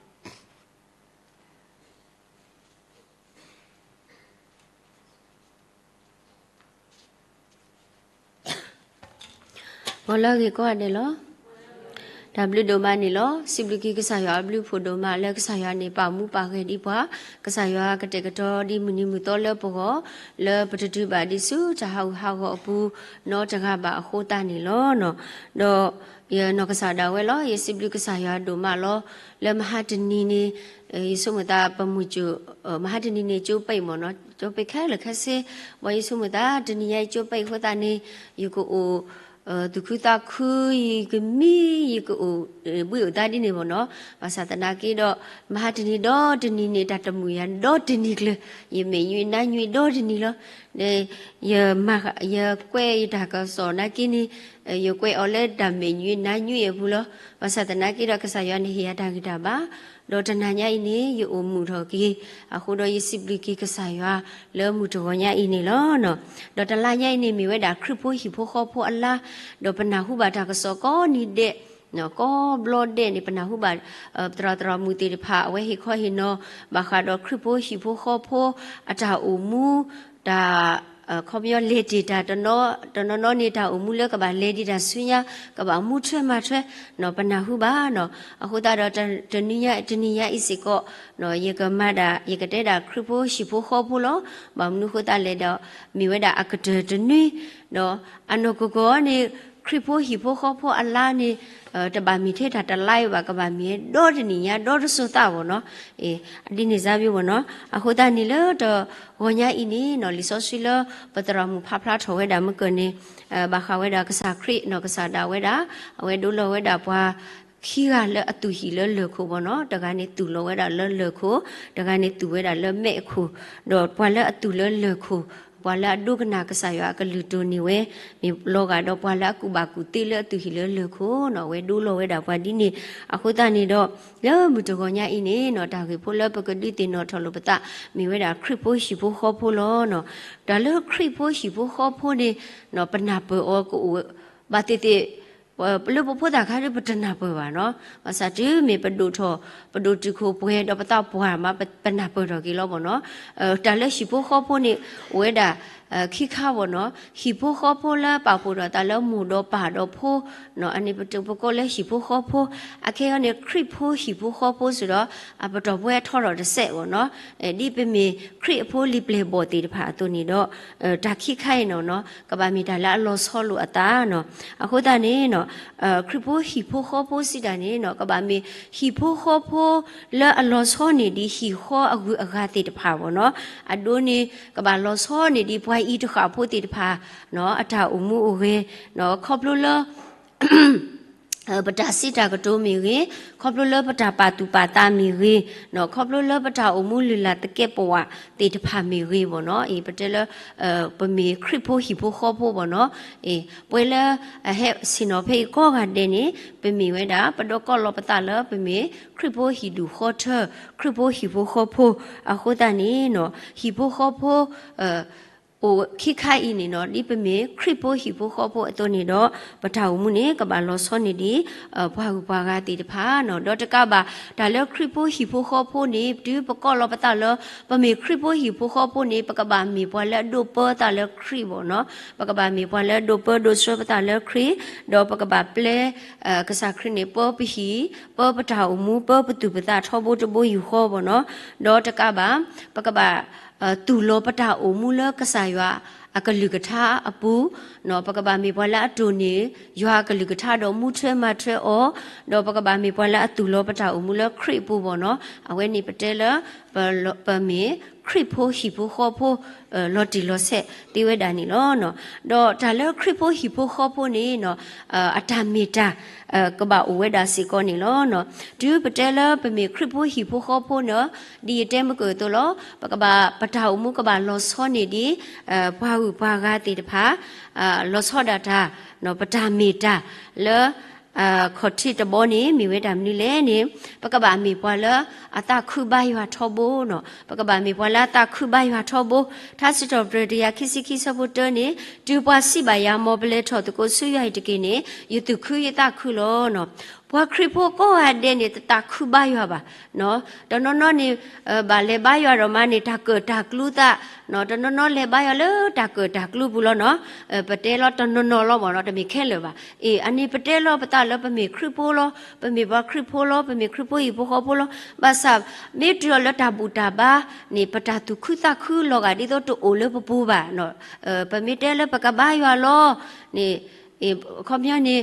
ဂီၤလၢအဂ့ၤကိးဂၤဒဲးလီၤ. တၢ်ဘျုးဒိၣ်မးန့ၣ်လီၤ. စံးဘျုးက့ၤကစၢ်ယွၤအဘျုးအဖှိၣ်ဒိၣ်မးလၢကစၢ်ယွၤန့ၣ် ပာ်မူပာ်ဂဲၤဒံးပှၤ, ကစၢ်ယွၤကတဲာ်ကတီၤဒံးမုၢ်နံၤမုၢ်သီလၢပဂီၢ်, လၢပတတုၤဘၣ်ဒံးဆူတၢ်ဟးဂူာ်ဟးဂီၤအပူၤ နီတဂၤဘၣ်အဃိသတးန့ၣ်လီၤ. ဒီး ယနီၢ်ကစၢ်ဒၣ်ဝဲလီၤ. ယစံးဘျုးကစၢ်ယွၤဒိၣ်မးလီၤ. လၢမဟါတနံၤန့ၣ် ယဆိကမိၣ်သးပမုၢ်ကၠိၣ် မဟါတနံၤန့ၣ် ကၠိပံးမ့ၢ်နီၤ, ကၠိပံးခဲလၢာ်ခဲဆ့, ဘၣ်ယဆိကမိၣ်သး တနံၤညါအံၤကၠိပံးအဃိသတးန့ၣ် ယကအိၣ် သူၣ်ခုသးခု ယကမံ ယကအိၣ်ဘှံးအိၣ်သါဒ်န့ၣ်မ့ၢ်နီၤ. ဘၣ်ဆၣ်သနာ်က့ဒီး မဟါတနံၤဒီတနံၤန့ၣ် တၢ်တမုာ်ယၤဒီတနံၤကျၢၤ, ယမဲာ်ညွံးနါညွံးဒီတနံၤလီၤ. ဒီး ယမၤ ယကွဲးယတၢ်ကစီၣ်နာ်က့န့ၣ် ယကွဲးအီၤလၢတၢ်မဲာ်ညွံးနါညွံးအပူၤလီၤ. ဘၣ်ဆၣ်သနာ်က့ဒီး ကစၢ်ယွၤန့ၣ်ဟ့ၣ်ယၤတၢ်ဂံၢ်တၢ်ဘါ, ဒီးတနၤညါအံၤန့ၣ် ယအိၣ်မုာ်ထီၣ်က့ၤ, အဃိဒီးယစံးဘျုးက့ၤကစၢ်ယွၤလၢမုၢ်တဂီၤညါအံၤန့ၣ်လီၤ. ဒီးတလါညါအံၤန့ၣ် မ့ၢ်ဝဲဒၣ်ခရံာ်ဖိဟံၣ်ဖိဃီဖိအလါ, ဒီးပနၢ်ဟူဘၣ်တၢ်ကစီၣ်ကိးနံၤဒဲး ကိးဘျီဒဲးန့ၣ် ပနၢ်ဟူဘၣ် သရၣ်သရၣ်မုၣ်သ့ၣ်တဖၣ် အဝဲဟ့ၣ်ခီဟ့ၣ်နီၤ ဘၣ်ဃးဒီးခရံာ်ဖိဟံၣ်ဖိဃီဖိ အတၢ်အိၣ်မူ တၢ် ခီပညီလဲၤတ့ၢ်တၢ် တနီၤနီၤန့ၣ် တၢ်အိၣ်မူလၢကဘၣ်လဲၤဒံးတၢ်ဆူညါ ကဘၣ်မူထွဲမၤထွဲနီၤ ပနၢ်ဟူဘၣ်နီၤ. အဃိသတးဒီး တနံၤညါ တနံၤညါအံၤစ့ၢ်ကီး ယကမၤဒၣ် ယကတဲဒၣ်ခရံာ်ဖိဟံၣ်ဖိဃီဖိလီၤ. ဘၣ်မနုၤအဃိသတးလဲၣ်ဒီး မ့ၢ်ဝဲဒၣ်အကတၢၢ်တနွံ အနီၢ်ကီၢ်ကီၢ်န့ၣ် ခရံာ်ဖိဟံၣ်ဖိဃီဖိအလါန့ၣ် တဘၣ်မ့ၢ်ထဲတၢ်တလါအံၤဘၣ် ကဘၣ်မ့ၢ်ဒီတနံၣ်ညါ ဒီတစိၤသးဘၣ်နီၤ. ဒ်န့ၣ်စါဘၣ်နီၤ. အဃိသတးန့ၣ်လၢတဂီၤညါအံၤန့ၣ်နီၤ လံာ်စီဆှံလၢပသရၣ်မုၣ်ဖးဖျါထီၣ်ဝဲဒၣ်မုၢ်ကၢၢ်န့ၣ် ဘၣ်ဃးဝဲဒၣ်ကစၢ်ခရံာ်နီၤ ကစၢ်ဒၣ်ဝဲဒၣ် အဝဲဒိလီၤဝဲဒၣ်ပှၤ ခံဂၤလၢအသူၣ်ဟံၣ်လၢလၢၢ်ခိၣ်ဘၣ်နီၤ, တဂၤန့ၣ်သူၣ်လီၤဝဲဒၣ်လၢလၢၢ်ခိၣ်, တဂၤန့ၣ်သူၣ်ဝဲဒၣ်လၢမဲးခိၣ်, ဒီးပှၤလၢအသူၣ်လၢလၢၢ်ခိၣ်, ပှၤလၢအဒိကနၣ်ကစၢ်ယွၤအကလုၢ်တိၢ်န့ၢ်ဝဲ, မ့ၢ်လီၤဂာ်ဒီးပှၤလၢအကူၣ်ဘၣ်ကူၣ်သ့လၢအသူၣ်ဟံၣ်လၢလၢၢ်ခိၣ်နီၤ, အဝဲဒိလီၤဝဲဒၣ်ပှၤဒ်န့ၣ်, အဃိသတးန့ၣ်ဒီး လၢမုၢ်တဂီၤညါအံၤန့ၣ်နီၤ, တၢ်ဂ့ၢ်ဖိလၢပကဒုးသ့ၣ်နီၣ်ထီၣ်လိာ်ပသး, မ့ၢ်ဝဲဒၣ်ခရံာ်ဖိဟံၣ်ဖိဃီဖိလီၤနီၤ, တၢ်လၢခရံာ်ဖိဟံၣ်ဖိဃီဖိန့ၣ်နီၤ, ပနၢ်ပၢၢ်အီၤကအိၣ် ဘၣ်သ့ၣ်သ့ၣ် လၢပဖိသၣ်ခါဒ်ပတနၢ်ပၢၢ်ဘၣ်နီၤ, ဘၣ်ဆၣ်တုၤမ့ၢ်ပဒိၣ်ထီၣ်, ပဒိၣ်တုာ်ခိၣ်ပှဲၤဒီးပသးပှၢ်မး ပနၢ်ပၢၢ်ထီၣ်က့ၤလီၤဘၣ်နီၤ, တၢ်လၢဟံၣ်ဖိဃီဖိန့ၣ် အိၣ်ဝဲဒၣ် ခံခါဘၣ်နီၤ, ဟံၣ်ဖိဃီဖိလၢပာ်ဖှိၣ်ဒီးသးလၢမိၢ်ဒီးပၢ်ဒီးဖိ, အန့ၣ်ပကိးလၢဟံၣ်ဖိဃီဖိ, အခဲအံၤန့ၣ် ခရံာ်ဖိဟံၣ်ဖိဃီဖိစ့ၢ်ဒီး အပတီၢ်ပှဲၤထီထီၣ်တစဲးဘၣ်နီၤ, ဒ်ပမ့ၢ်ခရံာ်အဖိလံၤပျဲၢ်ဘီၣ်သ့ၣ်တဖၣ်အသိးန့ၣ်ဒီး တၢ်ခံခါအံၤနီၤနီၤ ကဘၣ်မ့ၢ်တၢ်လၢအလီၤဆီလိာ်အသးနီၤ, အဃိသတးန့ၣ်နီၤ ခရံာ်ဖိဟံၣ်ဖိဃီဖိစံးတၢ်န့ၣ်နီၤ ကဘၣ်မ့ၢ်ဟံၣ်ဖိဃီဖိလၢအလီၤဆီန့ၢ်ဒံးဟံၣ်ဃီအဂုၤအဂၤသ့ၣ်တဖၣ်ဘၣ်နီၤ, အဒိန့ၣ် ကဘၣ်လီၤဆီန့ၢ်ဒံးပှၤအံၤတဃၣ်ဖိသ့ၣ်တဖၣ် အတၢ်အိၣ်မူအိၣ်ဂဲၤ, ခီဖျိလၢ ပတၢ်စံးတၢ်ကတိၤမ့ၢ်ဂ့ၤ, ခီဖျိလၢပတၢ်ပာ်သူၣ်ပာ်သးမ့ၢ်ဂ့ၤ, ခီဖျိလၢပတၢ်အိၣ်မူလုၢ်လၢ်သကဲးပဝးသ့ၣ်တဖၣ်မ့ၢ်ဂ့ၤဘၣ်နီၤ, အ့ ပတဲလၢ ပမ့ၢ်ခရံာ်ဖိဟံၣ်ဖိဃီဖိဘၣ်နီၤ, အ့ ပဝဲလၢ ဟဲဆ့ၣ်နီၤဖဲအံၤကိးဂၤဒဲးန့ၣ် ပမ့ၢ်ဝဲဒၣ် ပဒီးကိးလီၤပသးလၢပမ့ၢ်ခရံာ်ဖိဟံၣ်ဒူၣ်ဃီထၢ, ခရံာ်ဖိဟံၣ်ဖိဃီဖိ, အဃိသတးန့ၣ်နီၤ ဟံၣ်ဖိဃီဖိ အိၣ်ခံခါအံၤန့ၣ်နီၤ ဒ်ပမ့ၢ်ခရံာ်ဖိဟံၣ်ဖိဃီဖိအသိးန့ၣ်ဒီး ပတၢ်အိၣ်မူန့ၣ် ကဘၣ်လီၤဆီန့ၢ်ဒံး ပှၤဂုၤပှၤဂၤသ့ၣ်တဖၣ်နီၤ, ဒီးတကးဘၣ် တၢ်လၢခရံာ်ဖိဟံၣ်ဖိဃီဖိန့ၣ် တုၤပကိးလီၤပသးလၢ ပမ့ၢ်ခရံာ်ဖိဟံၣ်ဖိဃီဖိန့ၣ် ပကဘၣ်မ့ၢ်ပှၤလၢအဒိးပၢသးလၢခရံာ်ဘၣ်နီၤ, ပကဘၣ်မ့ၢ်ပှၤလၢအဒိးပၢဒိးဆှၢပသးလၢခရံာ်, ဒီးပကဘၣ်ပျဲ ကစၢ်ခရံာ်န့ၣ် ပၢပဟံၣ်, ပၢပတၢ်အိၣ်မူ, ပၢပသူၣ်ပသးထီဘိတဘိယူၢ်ဃီဘၣ်နီၤ, ဒီးတကးဘၣ် ပကဘၣ် သူၣ်လီၤပတၢ်အိၣ်မူလၢကစၢ်ယွၤအကလုၢ်ကထါအပူၤ, ပကဘၣ်မ့ၢ်ပှၤလၢအတိၢ်န့ၢ် ယွၤအကလုၢ်ကထါဒီးမူထွဲမၤထွဲအီၤ, ဒီးပကဘၣ်မ့ၢ်ပှၤလၢအသူၣ်လီၤပတၢ်အိၣ်မူလၢခရံာ်အပူၤဘၣ်နီၤ, အဝဲန့ၣ်ပတဲလၢ ပမ့ၢ်ခရံာ်ဖိဟံၣ်ဖိဃီဖိ လီၤတံၢ်လီၤဆဲးသ့ဝဲဒၣ်န့ၣ်လီၤ. ဒီးတၢ်လၢခရံာ်ဖိဟံၣ်ဖိဃီဖိန့ၣ်နီၤ အတၢ်မ့ၢ်တၢ် ကဘၣ်အိၣ်ဝဲဒၣ်စ့ၢ်ကီးန့ၣ်လီၤ. တုၤပတဲလၢပမ့ၢ်ခရံာ်ဖိဟံၣ်ဖိဃီဖိနီၤ ဒ်ယတဲမုၢ်ကၢၢ်အသိးလီၤ ပကဘၣ်ပတၢ်အိၣ်မူကဘၣ်လီၤဆီန့ၢ်ဒံး ပှၤဂုၤပှၤဂၤသ့ၣ်တဖၣ် လီၤဆီဒၣ်တၢ် ပတၢ်မ့ၢ်တၢ်လၢ ခီၣ်ထံးတဘီန့ၣ် မ့ၢ်ဝဲဒၣ်မနုၤလဲၣ်န့ၣ် ပကဘၣ်မ့ၢ်ပှၤလၢအသးခုဘါယွၤထီဘိနီၤ ပကဘၣ်မ့ၢ်ပှၤလၢအသးခုဘါယွၤထီဘိ ထါစံးထီၣ်ပတြၢၤတကယၤခံဆံခံဆၢဖိတၢန့ၣ် တုၤပှၤစံးဘၣ်ယၤ မ်ပလဲၤထီၣ်သကိးဆူယွၤအံၤတက့ၢ်န့ၣ် ယသူၣ်ခုယသးခုလီၤနီၤ ပှၤခရံာ်ဖိကိးဂၤဒဲးန့ၣ် တသးခုဘါယွၤဘၣ်နီၤ တနီၤနီၤန့ၣ် ဘၣ်လဲၤဘါယွၤဒီးမးန့ၣ် တၢ်ကၢၣ်တၢ်ကျူသးနီၤ တနီၤနီၤလဲၤဘါယွၤလၢတၢ်ကၢၣ်တၢ်ကျူပူၤလီၤနီၤ ပတဲလီၤတနီၤနီၤလီၤဘၣ်နီၤ တမ့ၢ်ခဲလၢာ်ဘၣ် အ့ၣ် အန့ၣ်ပတဲလီၤပသးလၢပမ့ၢ်ခရံာ်ဖိလီၤ ပမ့ၢ်ပှၤခရံာ်ဖိလီၤ ပမ့ၢ်ခရံာ်ဖိဟံၣ်ဖိဃီဖိလီၤ ဘၣ်ဆၣ် မ့ၢ်တုၤအီၤလၢတၢ်ဘူၣ်တၢ်ဘါန့ၣ် ပတၢ်သူၣ်ခုသးခုလီၤဂာ်ဒ်သိးတအိၣ်လၢပပူၤဘၣ်နီၤ ပမ့ၢ်တဲလၢပကဘါယွၤလီၤန့ၣ် အခီပညီန့ၣ်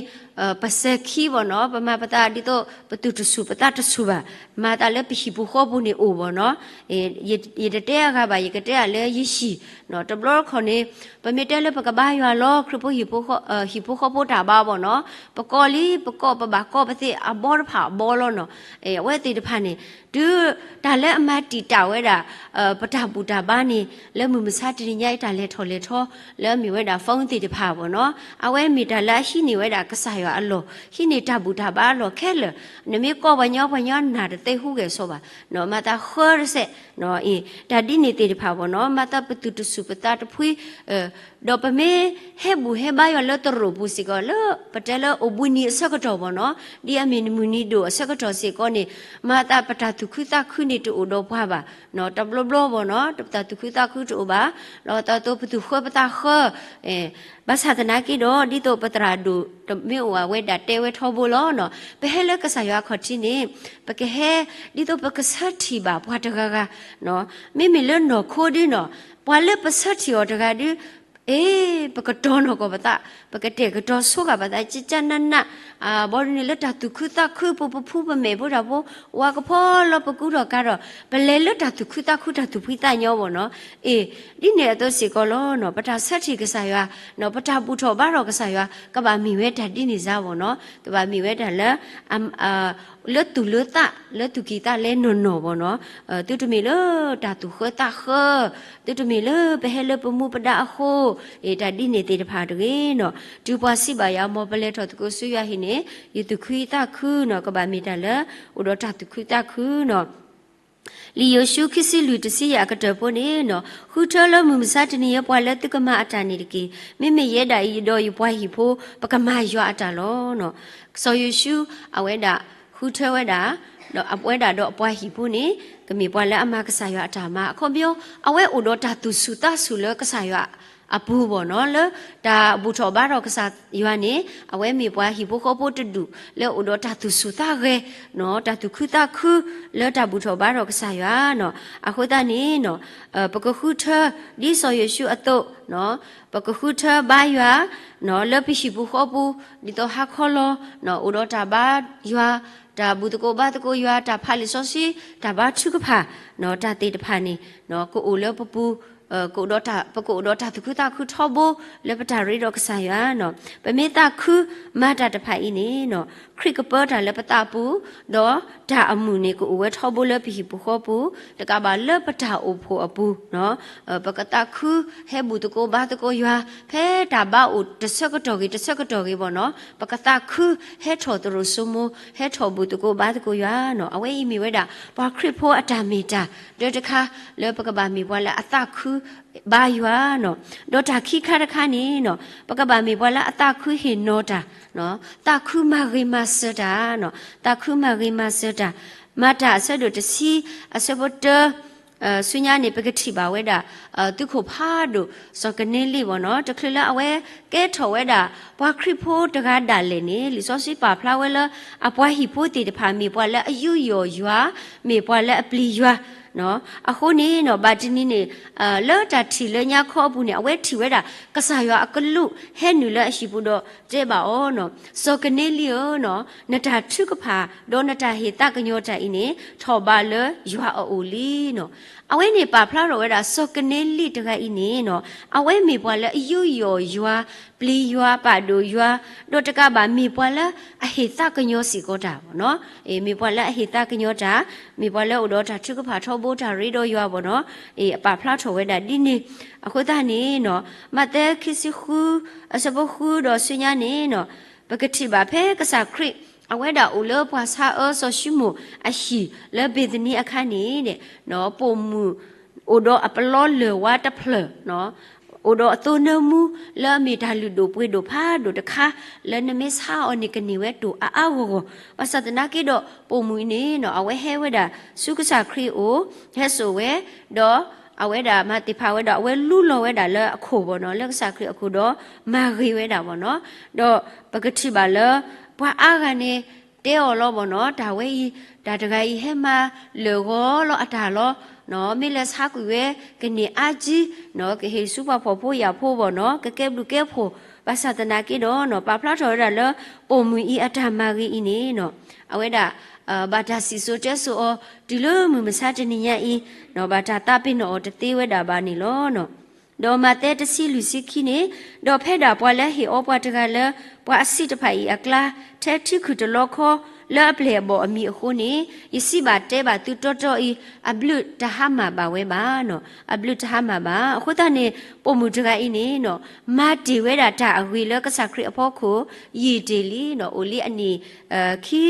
ပစဲၤခံဘၣ်နီၤ ပမၤပသးဒ်သိး ပသူၣ်တဆူၣ်ပသးတဆူၣ်ဘၣ် မၤသးလၢပဟံၣ်ပူၤဃီပူၤန့ၣ်အိၣ်ဘၣ်နီၤ ယတတဲအဂၤဘၣ် ယကတဲအီၤလၢယဟံၣ်နီၤ တဘျီတခီၣ်န့ၣ် ပမ့ၢ်တဲလၢပကဘါယွၤလီၤ ခရံာ်ဖိဟံၣ်ဖိဃီ ဟံၣ်ဖိဃီဖိတၢ်ဘါဘၣ်နီၤ ပကိးလံ ပကိး ပဘၣ်ကိးပသ့ၣ်အဘီတဖၣ်အဘီလီၤနီၤ အဝဲသ့ၣ်တဖၣ်န့ၣ် တုၤတၢ်လၢအမၤတံာ်တာ်ဝဲဒၣ် ပတၢ်ဘူၣ်တၢ်ဘါန့ၣ် လၢမုၢ်မဆါတနံၤညါအံၤတၢ်လဲၤထီၣ်လဲၤထီ လၢအမ့ၢ်ဝဲဒၣ် phone သ့ၣ်တဖၣ်ဘၣ်နီၤ အဝဲမ့ၢ်တၢ်လၢအဟံးန့ၢ်ဝဲဒၣ်ကစၢ်ယွၤအလီၢ် ဟံးန့ၢ်တၢ်ဘူၣ်တၢ်ဘါအလီၢ်ခဲလၢာ် နမ့ၢ်ကိးပှၤညီ ပှၤညီနၢ်တသ့ဟူးဂဲၤဆိဘၣ်နီၤ မၤသးဃၢတစဲး အ့ၣ် တၢ်ဒ်န့ၣ်သ့ၣ်တဖၣ်ဘၣ်နီၤ မၤသးပသူၣ်တဆူၣ်ပသးတဖှံ ဒီးပမ့ၢ်ဟဲဘူၣ်ဟဲဘါယွၤလၢသရိာ်ပူၤစ့ၢ်ကီး လၢပတဲလၢအိၣ်ဘှံးနံၤအဆၢကတီၢ်ဘၣ်နီၤ ဒ်အမ့ၢ်မုၢ်နံၤဒိၣ်အဆၢကတီၢ်စ့ၢ်ကီးန့ၣ် မၤသးပတၢ်သူၣ်ခုသးခုန့ၣ်တအိၣ်ဒီးပှၤဘၣ် တဘျီဘျီဘၣ်နီၤ ပတၢ်သူၣ်ခုသးခုတအိၣ်ဘၣ် လီၤသးသိးပသူၣ်ဃၢပသးဃၢ ဘၣ်ဆၣ်သနာ်က့ဒီး ဒ်သိးပသရၣ်ဒိၣ်တမ့ၢ်အိၣ်အဝဲဒၣ်တဲဝဲထီဘိလီၤနီၤ ပဟဲလၢကစၢ်ယွၤအခီၣ်ထံးန့ၣ် ပကဟဲ ဒ်သိးပကဆၢထံၣ်ဘၣ်ပှၤတဂၤဂၤ မ့မ့ၢ်လၢနီၢ်ခိဒ်နီၤ ပှၤလၢပဆၢထံၣ်အီၤတဂၤဒ် အ့ ပကတီၤနီၢ်ကီၢ်ပသး, ပကတဲာ်ကတီၤဆိဃာ်ပသး ကကနၣ်နၣ်, ဘီဒုန့ၣ်လၢတၢ်သူၣ်ခုသးခု ပပဖူပမဲာ်ဖိတၢ်ဖိ, ဝၤကဖီလီၤပကူဒီးကါဒီး ပလဲၤလၢတၢ်သူၣ်ခုသးခု တၢ်သူၣ်ဖှံသးညီဘၣ်နီၤ. အ့ ဒ်န့ၣ်အသိးစ့ၢ်ကီးလီၤနီၤ, ပတၢ်ဆၢထံၣ်ကစၢ်ယွၤ, ပတၢ်ဘူၣ်ထီၣ်ဘါထီၣ်ကစၢ်ယွၤ ကဘၣ်မ့ၢ်ဝဲတၢ်ဒ်န့ၣ်စါဘၣ်နီၤ, ကဘၣ်မ့ၢ်ဝဲတၢ်လၢ လၢသူၣ်လၢသး လၢသူၣ်ကံၢ်သးလဲနီၢ်နီၢ်ဘၣ်နီၤ, သုတမ့ၢ်လၢတၢ်သူၣ်ဃၢသးဃၢ, သုတမ့ၢ်လၢပဟဲလၢပမူပဒါအဃိ, အ့ တၢ်ဒ်န့ၣ်သ့ၣ်တဖၣ်တဂ့ၤနီၤ, တုၤပှၤစံးဘၣ်ယၤ မ်ပလဲၤထီၣ်သကိးဆူယွၤဟံၣ်န့ၣ် ယသူၣ်ခုသးခုနီၤ, ကဘၣ်မ့ၢ်တၢ်လၢ အိၣ်ဒီးတၢ်သူၣ်ခုသးခုနီၤ. လံာ်ယိၤၡူ ခံဆံလွံၢ် တဆံယဲၢ်အကတၢၢ်ဖိန့ၣ်နီၤ, ဃုထၢလၢမုၢ်မဆါတနံၤအံၤ ပှၤလၢသုကမၤအတၢ်န့ၣ်တက့ၢ်. မ့မ့ၢ်ယဲဒၣ်အံၤဒီးယပှၤဟံၣ်ဖိ ပကမၤယွၤအတၢ်လီၤ. စီၤယိၤၡူ အဝဲဒၣ်ဃုထၢဝဲဒၣ်, ဒီးအဝဲဒၣ်ဒီးအပှၤဟံၣ်ဖိန့ၣ် ကမ့ၢ်ပှၤလၢအမၤကစၢ်ယွၤအတၢ်မၤ, အခီပညီ အဝဲအိၣ်ဒီးတၢ်သူၣ်ဆူၣ်သးဆူၣ်လၢကစၢ်ယွၤအပူၤဘၣ်နီၤ, လၢတၢ်ဘူၣ်ထီၣ်ဘါထီၣ်ကစၢ်ယွၤန့ၣ် အဝဲမ့ၢ်ပှၤဟံၣ်ဖိဃီဖိတဒူၣ် လၢအိၣ်ဒီးတၢ်သူၣ်ဆူၣ်သးဂဲၤ တၢ်သူၣ်ခုသးခု လၢတၢ်ဘူၣ်ထီၣ်ဘါထီၣ်ကစၢ်ယွၤနီၤ. အဃိသတးန့ၣ်နီၤ, ပကဃုထၢ ဒ်စီၤယိၤၡူအသိး, ပကဃုထၢဘါယွၤ လၢပဟံၣ်ပူၤဃီပူၤ ဒ်သိးဟါခီလီၤ အိၣ်ဒီးတၢ်ဘါယွၤ, တၢ်ဘူၣ်သကိးဘါသကိးယွၤ, တၢ်ဖးလံာ်စီဆှံ, တၢ်ဘါထုကဖၣ်, တၢ်သ့ၣ်တဖၣ်န့ၣ် ကအိၣ်လၢပပူၤ, ကအိၣ်ဒီးပကအိၣ်ဒီးတၢ်သူၣ်ခုသးခုထီဘိ လၢပတၢ်ရ့ဒီးကစၢ်ယွၤနီၤ. ပမ့ၢ်သးခုမၤတၢ်တဖၣ်အံၤန့ၣ်နီၤ, ခရံာ်ကပၢတၢ်လၢပသးပူၤ, ဒီးတၢ်အမုာ်န့ၣ် ကအိၣ်ဝဲထီဘိလၢပဟံၣ်ပူၤဃီပူၤ, တကးဘၣ်လၢပတၢ်အိၣ်ဖှိၣ်အပူၤနီၤ, ပကသးခုဟဲဘူၣ်သကိးဘါသကိးယွၤ, ဖဲတၢ်ဘါအိၣ်တဆၢကတီၢ်ဂ့ၤ တဆၢကတီၢ်ဂ့ၤဘၣ်နီၤ, ပကသးခုဟဲထီၣ်သရိာ်စိမိၤ, ဟဲထီၣ်ဘူၣ်သကိးဘါသကိးယွၤနီၤ. အဝဲအံၤမ့ၢ်ဝဲဒၣ် ပှၤခရံာ်ဖိအတၢ်မ့ၢ်တၢ် တၢတခါ လၢပကဘၣ်မ့ၢ်ပှၤလၢအသးခုဘါယွၤနီၤ. ဒီးတၢ်ခံခါတခါန့ၣ်နီၤ, ပကဘၣ်မ့ၢ်ပှၤလၢအသးခုဟ့ၣ်နီၤတၢ်, သးခုမၤဂ့ၤမၤစၢၤတၢ်နီၤ, သးခုမၤဂ့ၤမၤစၢၤတၢ်. မၤတၢ်အဆၢဒိၣ်တဆံ အဆၢဖိတၢ ဆူညါန့ၣ် ပကထံၣ်ဘၣ်ဝဲဒၣ် သုးခိၣ်ဖးဒိၣ် စီၤကနၤလံဘၣ်နီၤ, တချုးလၢအဝဲကဲထီၣ်ဝဲဒၣ် ပှၤခရံာ်ဖိတဂၤဒၣ်လဲာ်န့ၣ် လံာ်စီဆှံပာ်ဖျါဝဲလၢ အပှၤဟံၣ်ဖိသ့ၣ်တဖၣ် မ့ၢ်ပှၤလၢအယူးယီၣ်ယွၤ, မ့ၢ်ပှၤလၢအပျံၤယွၤ အဃိန့ၣ်နီၤ, ဘၣ်တနံၤန့ၣ် လၢတၢ်ထံၣ်လၢညါခီအပူၤန့ၣ် အဝဲထံၣ်ဝဲဒၣ် ကစၢ်ယွၤအကလူးဟဲနုာ်လၢအဟံၣ်ပူၤဒီးတဲဘၣ်အီၤနီၤ, စီၤကနၤလံဧၢနီၤ, နတၢ်ထုကဖၣ် ဒီးနတၢ်ဟ့ၣ်သးကညီၤတၢ်အံၤန့ၣ် ထီၣ်ဘးလၢယွၤအအိၣ်လံနီၤ. အဝဲန့ၣ်ပာ်ဖျါထီၣ်ဝဲဒၣ် စီၤကနၤလံတဂၤအံၤန့ၣ်နီၤ, အဝဲမ့ၢ်ပှၤလၢအယူးယီၣ်ယွၤ, ပျံၤယွၤ, ပာ်ဒိၣ်ယွၤ, ဒီးတကးဘၣ်မ့ၢ်ပှၤလၢအဟ့ၣ်သးကညီၤစ့ၢ်ကီးတၢ်ဘၣ်နီၤ, မ့ၢ်ပှၤလၢအဟ့ၣ်သးကညီၤတၢ်, မ့ၢ်ပှၤလၢအိၣ်ဒီးတၢ်ထုကဖၣ်ထီဘိတၢ်ရ့ဒီးယွၤဘၣ်နီၤ, အပာ်ဖျါထီၣ်ဝဲဒၣ်ဒ်န့ၣ်. အဃိသတးန့ၣ်နီၤ, မးသဲခံဆံဃု အဆၢဖိဃုဒီးဆူညါန့ၣ်နီၤ, ပကထံၣ်ဘၣ်ဖဲကစၢ်ခရံာ် အဝဲဒၣ်အိၣ်လၢပှၤဆါအၢစီၤၡံမိၣ်အဟံၣ်လၢဘ့ၤသနံအခါန့ၣ်, ပိာ်မုၣ်အိၣ်ဒီးအပလီလၢၢ်ဝါတဖျၢၣ်, အိၣ်ဒီးအသိနၢမူလၢအမ့ၢ်တၢ်လုၢ်ဒိၣ်ပှ့ၤဒိၣ်ဖးဒိၣ်တခါ, လၢနမ့ၢ်ဆါအီၤန့ၣ် ကန့ၢ်ဝဲတိၢ်အါအါဂီၢ်ဂီၢ်. ဘၣ်ဆၣ်သနာ်က့ဒီး ပိာ်မုၣ်အံၤန့ၣ်နီၤ, အဝဲဟဲဝဲဒၣ်ဆူကစၢ်ခရံာ်အအိၣ်, ဟဲစိာ်ဝဲ, ဒီးအဝဲဒၣ်မၤသ့ၣ်ဖးဝဲဒီး အဝဲလူလီၤဝဲဒၣ်လၢအခိၣ်ဘၣ်နီၤ, လၢကစၢ်ခရံာ်အခိၣ်ဒီး မၤဂ့ၤဝဲဒၣ်ဘၣ်နီၤ. ဒီးပကထံၣ်ဘၣ်လၢ ပှၤအါဂၤန့ၣ် တဲအီၤလီၤဘၣ်နီၤ, တၢ်ဝဲအံၤ, တၢ်တဂၤအံၤဟဲမၤလၢာ်ဂီၤလီၤအတၢ်လီၤ, မ့ၢ်လဲၤဆါကွံာ်ဝဲ ကန့ၢ်အါကံ, ကဟ့ၣ်ဆူပှၤဖှီၣ်ဖိယာ်ဖိဘၣ်နီၤ, ကကဲဘျုးကဲဖှိၣ်. ဘၣ်ဆၣ်သနာ်က့ဒီးနီၤ, ပာ်ဖျါထီၣ်ဝဲဒၣ်လၢ ပိာ်မုၣ်အံၤအတၢ်မၤဂ့ၤအံၤန့ၣ်နီၤ, အဝဲဒၣ် ဘၣ်တၢ်စံၣ်စိၤတဲစိၤအီၤ တုၤလၢမုၢ်မဆါတနံၤညါအံၤ, ဘၣ်တၢ်သးပ့ၤနီၣ်အီၤတသ့ဝဲဒၣ်ဘၣ်န့ၣ်လီၤ. ဒီးမးသဲတဆံလွံၢ်ဆံခံန့ၣ်, ဒီးဖဲဒၣ်ပှၤလၢဟ့ၣ်အီပှၤတဂၤလၢ ပှၤအဆံးတဖၣ်အံၤအကျါ, ထဲထံခုၣ်တလီခီ လၢအပျဲၢ်အဘီၣ်အမံၤအဃိန့ၣ်, ယစံးဘၣ်တဲဘၣ်သုတီတီအံၤ, အဘျုးတဟါမၢ်ဘၣ်ဝဲဘၣ်နီၤ, အဘျုးတဟါမၢ်ဘၣ်. အဃိသတးန့ၣ် ပိာ်မုၣ်တဂၤအံၤန့ၣ်နီၤ, မၤတ့ၢ်ဝဲဒၣ်တၢ်အဂ့ၤလၢကစၢ်ခရံာ်အဖီခိၣ် ယံာ်တ့ၢ်လံနီၤ, အိၣ်လံအနံၣ် ခံ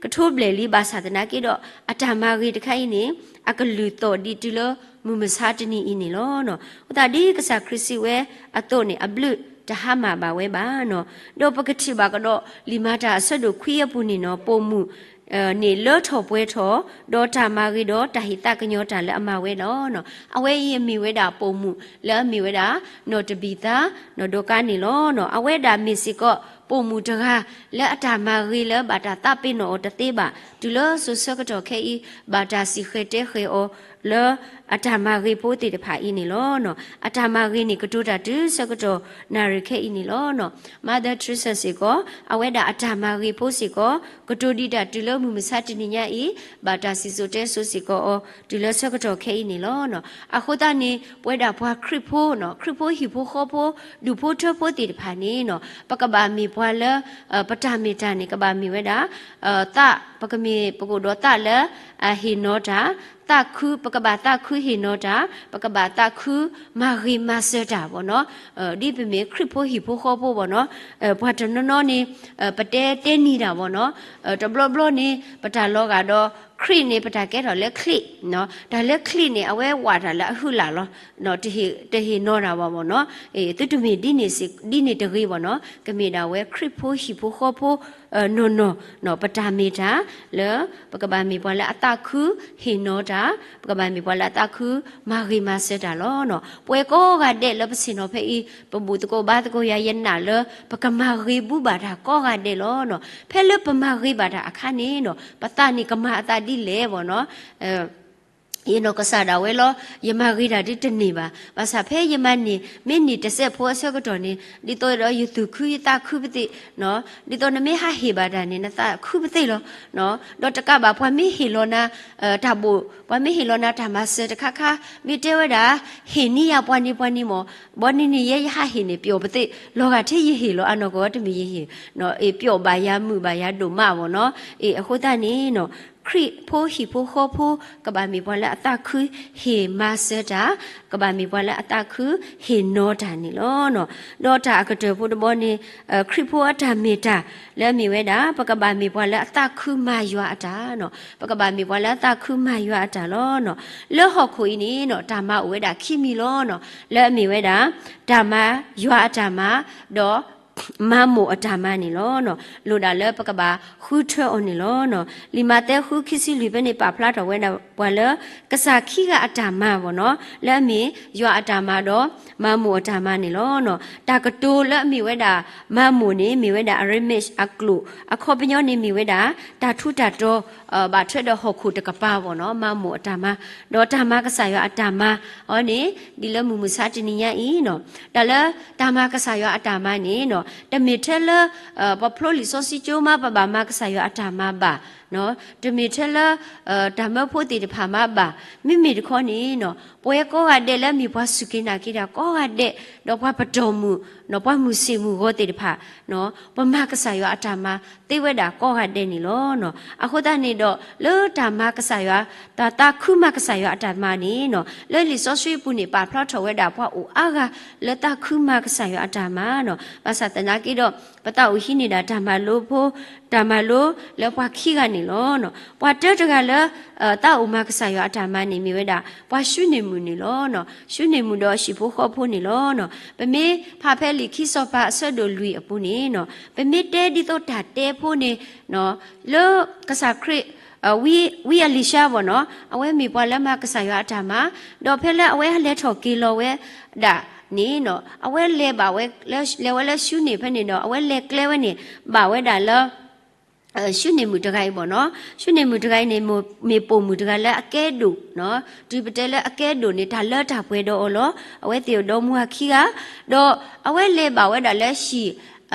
ကထိဘျဲၣ်လံ. ဘၣ်ဆၣ်သနာ်က့ဒီး အတၢ်မၤဂ့ၤတခါအံၤန့ၣ် အကလုၢ်သီၣ်ဒံးတုၤလၢမုၢ်မဆါတနံၤအံၤန့ၣ်လီၤ. အဃိသတးဒ်ကစၢ်ခရံာ်စံးဝဲအသိးန့ၣ် အဘျုးတဟါမၢ်ဘၣ်ဝဲဘၣ်နီၤ. ဒီးပကထံၣ်ဘၣ်ကဒီး လံာ်မၤတၢ်အဆၢဒိၣ်ခွံအပူၤန့ၣ်နီၤ, ပိာ်မုၣ် န့ၣ်လၢထီၣ်ပှဲၤထီၣ်, ဒီးတၢ်မၤဂ့ၤဒီးတၢ်ဟ့ၣ်သးကညီၤတၢ်လၢအမၤဝဲလီၤ. အဝဲအံၤအမ့ၢ်ဝဲဒၣ်ပိာ်မုၣ်လၢအမ့ၢ်ဝဲဒၣ် နီၢ်တဘံၤသါ နီၢ်ဒိကါန့ၣ်လီၤ. အဝဲဒၣ်မ့ၢ်စ့ၢ်ကီး ပိာ်မုၣ်တဂၤ လၢအတၢ်မၤဂ့ၤလၢဘၣ်တၢ်သးပ့ၤနီၣ်အီၤတသ့ဘၣ်, တုၤလၢစိၤဆၢကတီၢ်ခဲအံၤ ဘၣ်တၢ်စံၣ်ဃဲၤတဲဃဲၤအီၤလၢ အတၢ်မၤဂ့ၤဖိသ့ၣ်တဖၣ်အံၤန့ၣ်လီၤ. အတၢ်မၤဂ့ၤန့ၣ် ကတိၤတၢ်တုၤဆၢကတီၢ်နၣ်ရံၣ်ခဲအံၤန့ၣ်လီၤ. Mother Teresa စ့ၢ်ကီး အဝဲဒၣ်အတၢ်မၤဂ့ၤဖိစ့ၢ်ကီး ကတိၤဒံးတၢ်တုၤလၢမုၢ်မဆါတနံၤညါအံၤ ဘၣ်တၢ်စံၣ်စိၤတဲစိၤစ့ၢ်ကီးအီၤ တုၤလၢဆၢကတီၢ်ခဲအံၤန့ၣ်လီၤ. အဃိသတးန့ၣ် ပဝဲဒၣ်ပှၤခရံာ်ဖိ, ခရံာ်ဖိဟံၣ်ဖိဃီဖိ ဒူၣ်ဖိထၢဖိသ့ၣ်တဖၣ်န့ၣ် ပကဘၣ်မ့ၢ်ပှၤလၢ ပတၢ်မ့ၢ်တၢ်န့ၣ် ကဘၣ်မ့ၢ်ဝဲဒၣ် သး, ပကမ့ၢ်ပကအိၣ်ဒီးသးလၢ အဟ့ၣ်နီၤတၢ်, သးခု, ပကဘၣ်သးခုဟ့ၣ်နီၤတၢ်, ပကဘၣ်သးခုမၤဂ့ၤမၤစၢၤတၢ်ဘၣ်နီၤ. ဒ်ပမ့ၢ်ခရံာ်ဖိဟံၣ်ဖိဃီဖိဘၣ်နီၤ, ပှၤတနီၤနီၤန့ၣ် ပတဲတဲနံၤတၢ်ဘၣ်နီၤ, တဘျီဘျီန့ၣ် ပတၢ်လီၤဂာ်ဒီး ခရံာ်န့ၣ် ပတၢ်ကဲထီၣ်လၢချံး, တၢ်လၢချံးန့ၣ် အဝဲဝးတၢ်လၢအဟုလာ်လီၤ. တဟ့ၣ်နီၤတၢ်ဘၣ်ဘၣ်နီၤ, သုတမ့ၢ်ဒ်န့ၣ်တဂ့ၤဘၣ်နီၤ, ကမ့ၢ်ဒၣ်ဝဲခရံာ်ဖိဟံၣ်ဖိဃီဖိ နီၢ်နီၢ်, ပတၢ်မ့ၢ်တၢ်လၢ ပကဘၣ်မ့ၢ်ပှၤလၢအသးခုဟ့ၣ်နီၤတၢ်, ပကဘၣ်မ့ၢ်ပှၤလၢအသးခုမၤဂ့ၤမၤစၢၤတၢ်လီၤ. ပဝဲကိးဂၤဒဲးလၢပဆ့ၣ်နီၤဖဲအံၤ ပဘူၣ်သကိးဘါသကိးယၤ ယနာ်လၢ ပကမၤဂ့ၤဘူဘၣ်တၢ်ကိးဂၤဒဲးလီၤ. ဖဲလၢပမၤဂ့ၤဘၣ်တၢ်အခါန့ၣ် ပသးန့ၣ်ကမၤအသးဒ်လဲၣ်ဘၣ်နီၤ. ယနီၢ်ကစၢ်ဒၣ်ဝဲလီၤ, ယမၤဂ့ၤတၢ်ဒ်တန့ၢ်ဘၣ်. ဘၣ်ဆၣ်ဖဲယမၤန့ၢ် မ့ၢ်န့ၢ်တစဲးဖိအဆၢကတီၢ်န့ၣ် ဒ်သိးဒီးယသူၣ်ခုယသးခုပသ့ၣ်, ဒ်သိးနမ့ၢ်ဟးဟ့ၣ်ဘၣ်တၢ်န့ၣ် နသးခုပသ့ၣ်လီၤ. ဒီးတကးဘၣ် ပှၤမ့ၢ်ဟ့ၣ်လီၤနၤ တၢ်ဘိၣ်, ပှၤမ့ၢ်ဟ့ၣ်လီၤနၤတၢ်မၤစၢၤတခါခါ မ့ၢ်တဲဝဲဒၣ် ဟ့ၣ်န့ၢ်ယၤပှၤန့ၣ်ပှၤန့ၣ်မၢ်, ဘီန့ၣ်န့ၣ် ယဲယဟးဟ့ၣ်န့ၣ် ပျီၣ်ပသ့ၣ်, လီၤဂာ်ထဲယဟ့ၣ်လီၤအနီၢ်ကီၢ် တမ့ၢ်ယဟ့ၣ်, ပျီၣ်ဘၣ်ယၤမုာ်ဘၣ်ယၤဒိၣ်မးဘၣ်နီၤ. အဃိသတးန့ၣ် ခရံာ်ဖိဟံၣ်ဖိဃီဖိ ကဘၣ်မ့ၢ်ပှၤလၢအသးခုဟ့ၣ်မၤစၢၤတၢ်, ကဘၣ်မ့ၢ်ပှၤလၢအသးခုဟ့ၣ်နီၤတၢ်န့ၣ်လီၤ. ဒီးတၢ်အကတၢၢ်ဖိတဘီန့ၣ် ခရံာ်ဖိအတၢ်မ့ၢ်တၢ်လၢအမ့ၢ်ဝဲဒၣ် ပကဘၣ်မ့ၢ်ပှၤလၢအသးခုမၤယွၤအတၢ်, ပကဘၣ်မ့ၢ်ပှၤလၢအသးခုမၤယွၤအတၢ်လီၤ. လၢဟီၣ်ခိၣ်အံၤန့ၣ် တၢ်မၤအိၣ်ဝဲဒၣ်ခံမံၤလီၤ. လၢအမ့ၢ်ဝဲဒၣ် တၢ်မၤယွၤအတၢ်မၤ, ဒီး မၤမိၢ်အတၢ်မၤန့ၣ်လီၤ. လိၣ်ဒၣ်လၢပကဘၣ်ဃုထၢအီၤန့ၣ်လီၤ. လံာ်မးသဲဃုခံဆံလွံၢ်ဖဲန့ၣ် ပာ်ဖျါထီၣ်ဝဲဒၣ်ပှၤလၢ ကစၢ်ခံဂၤအတၢ်မၤဘၣ်နီၤ, လၢအမ့ၢ်ယွၤအတၢ်မၤဒီး မၤမိၢ်အတၢ်မၤန့ၣ်လီၤ. တၢ်ကတိၤလၢအမ့ၢ်ဝဲဒၣ် မၤမိၢ်န့ၣ် မ့ၢ်ဝဲဒၣ် Aramaic အကျိာ်, အခီပညီန့ၣ်မ့ၢ်ဝဲဒၣ် တၢ်ထူးတၢ်တီၤ ဘၣ်ထွဲဒီးဟီၣ်ခိၣ်တကပၤဘၣ်နီၤ, မၤမိၢ်အတၢ်မၤ, ဒီးတၢ်မၤကစၢ်ယွၤအတၢ်မၤအီၤန့ၣ် ဒ်လၢမုၢ်မဆါတနံၤညါအံၤနီၤ, တၢ်လၢတၢ်မၤကစၢ်ယွၤအတၢ်မၤန့ၣ်နီၤ, တမ့ၢ်ထဲလၢ ပဖျိလံာ်စီဆှံကၠိမး ပဘၣ်မၤကစၢ်ယွၤအတၢ်မၤဘၣ်, တမ့ၢ်ထဲလၢ တၢ်မၢဖိသ့ၣ်တဖၣ်မၤဘၣ်, မ့မ့ၢ်တခီန့ၣ်နီၤ, ပဝဲကိးဂၤဒဲးလၢအမ့ၢ်ပှၤစူၢ်က့ၤနာ်က့ၤတၢ်ကိးဂၤဒဲး, ဒီးပှၤပတီၢ်မုၢ်, ပှၤမုၢ်ဆ့ၣ်မုၢ်ဂီၤသ့ၣ်တဖၣ် ပမၤကစၢ်ယွၤအတၢ်မၤသ့ဝဲဒၣ်ကိးဂၤဒဲးန့ၣ်လီၤ. အဃိသတးန့ၣ်ဒီး လၢတၢ်မၤကစၢ်ယွၤ, တၢ်သးခုမၤကစၢ်ယွၤအတၢ်မၤန့ၣ်နီၤ, လၢလံာ်စီဆှံအပူၤန့ၣ် ပာ်ဖျါထီၣ်ဝဲဒၣ်ပှၤအိၣ်အါဂၤလၢသးခုမၤကစၢ်ယွၤအတၢ်မၤနီၤ, ဘၣ်ဆၣ်သနာ်က့ဒီး ပသးအိၣ်ဟံးန့ၢ်ဒၣ်တၢ်မၤလိဖိ, တၢ်မၤလိလၢပှၤခံဂၤန့ၣ်လီၤ. ပှၤတၢတဂၤလၢ သးအိၣ်မၤကစၢ်ယွၤအတၢ်မၤန့ၣ် မ့ၢ်ဝဲဒၣ် ပှၤၡူန့ၢ်မုၣ်န့ၣ်လီၤ. ၡူန့ၢ်မုၣ်ဒီးအဟံၣ်ဖိဃီဖိန့ၣ်လီၤ. ပမ့ၢ်ဖးဖဲလံာ်ခံစီၤပၤအဆၢဒိၣ်လွံၢ်အပူၤန့ၣ်နီၤ, ပမ့ၢ်တဲဒ်သိးတၢ်တဲဖိန့ၣ် လၢကစၢ်ခရံာ် ဝံအလံၤၡါဘၣ်နီၤ, အဝဲမ့ၢ်ပှၤလၢမၤကစၢ်ယွၤအတၢ်မၤ, ဒီးဖဲလၢအဝဲလဲၤထီၣ်က့ၤလီၤဝဲဒၣ်န့ၣ်နီၤ, အဝဲလဲၤဘၣ်ဝဲ, လဲၤဝဲလၢၡူန့ၢ်ဖဲန့ၣ်ဒီး အဝဲလဲၤကျဲဝဲန့ၣ် ဘၣ်ဝဲဒၣ်လၢ ၡူန့ၢ်မုၣ်တဂၤအံၤဘၣ်နီၤ, ၡူန့ၢ်မုၣ်တဂၤအံၤန့ၣ် မ့ၢ်ပိာ်မုၣ်တဂၤလၢအကဲဒိၣ်နီၤ, တုၤပတဲလၢအကဲဒိၣ်န့ၣ် တၢ်လၢတၢ်ပှဲၤဒီးအီၤလီၤ. အဝဲသ့ၣ်အိၣ်ဒီးမိၢ်အခံဂၤ, ဒီးအဝဲလဲၤဘၣ်ဝဲဒၣ်လၢဟံၣ်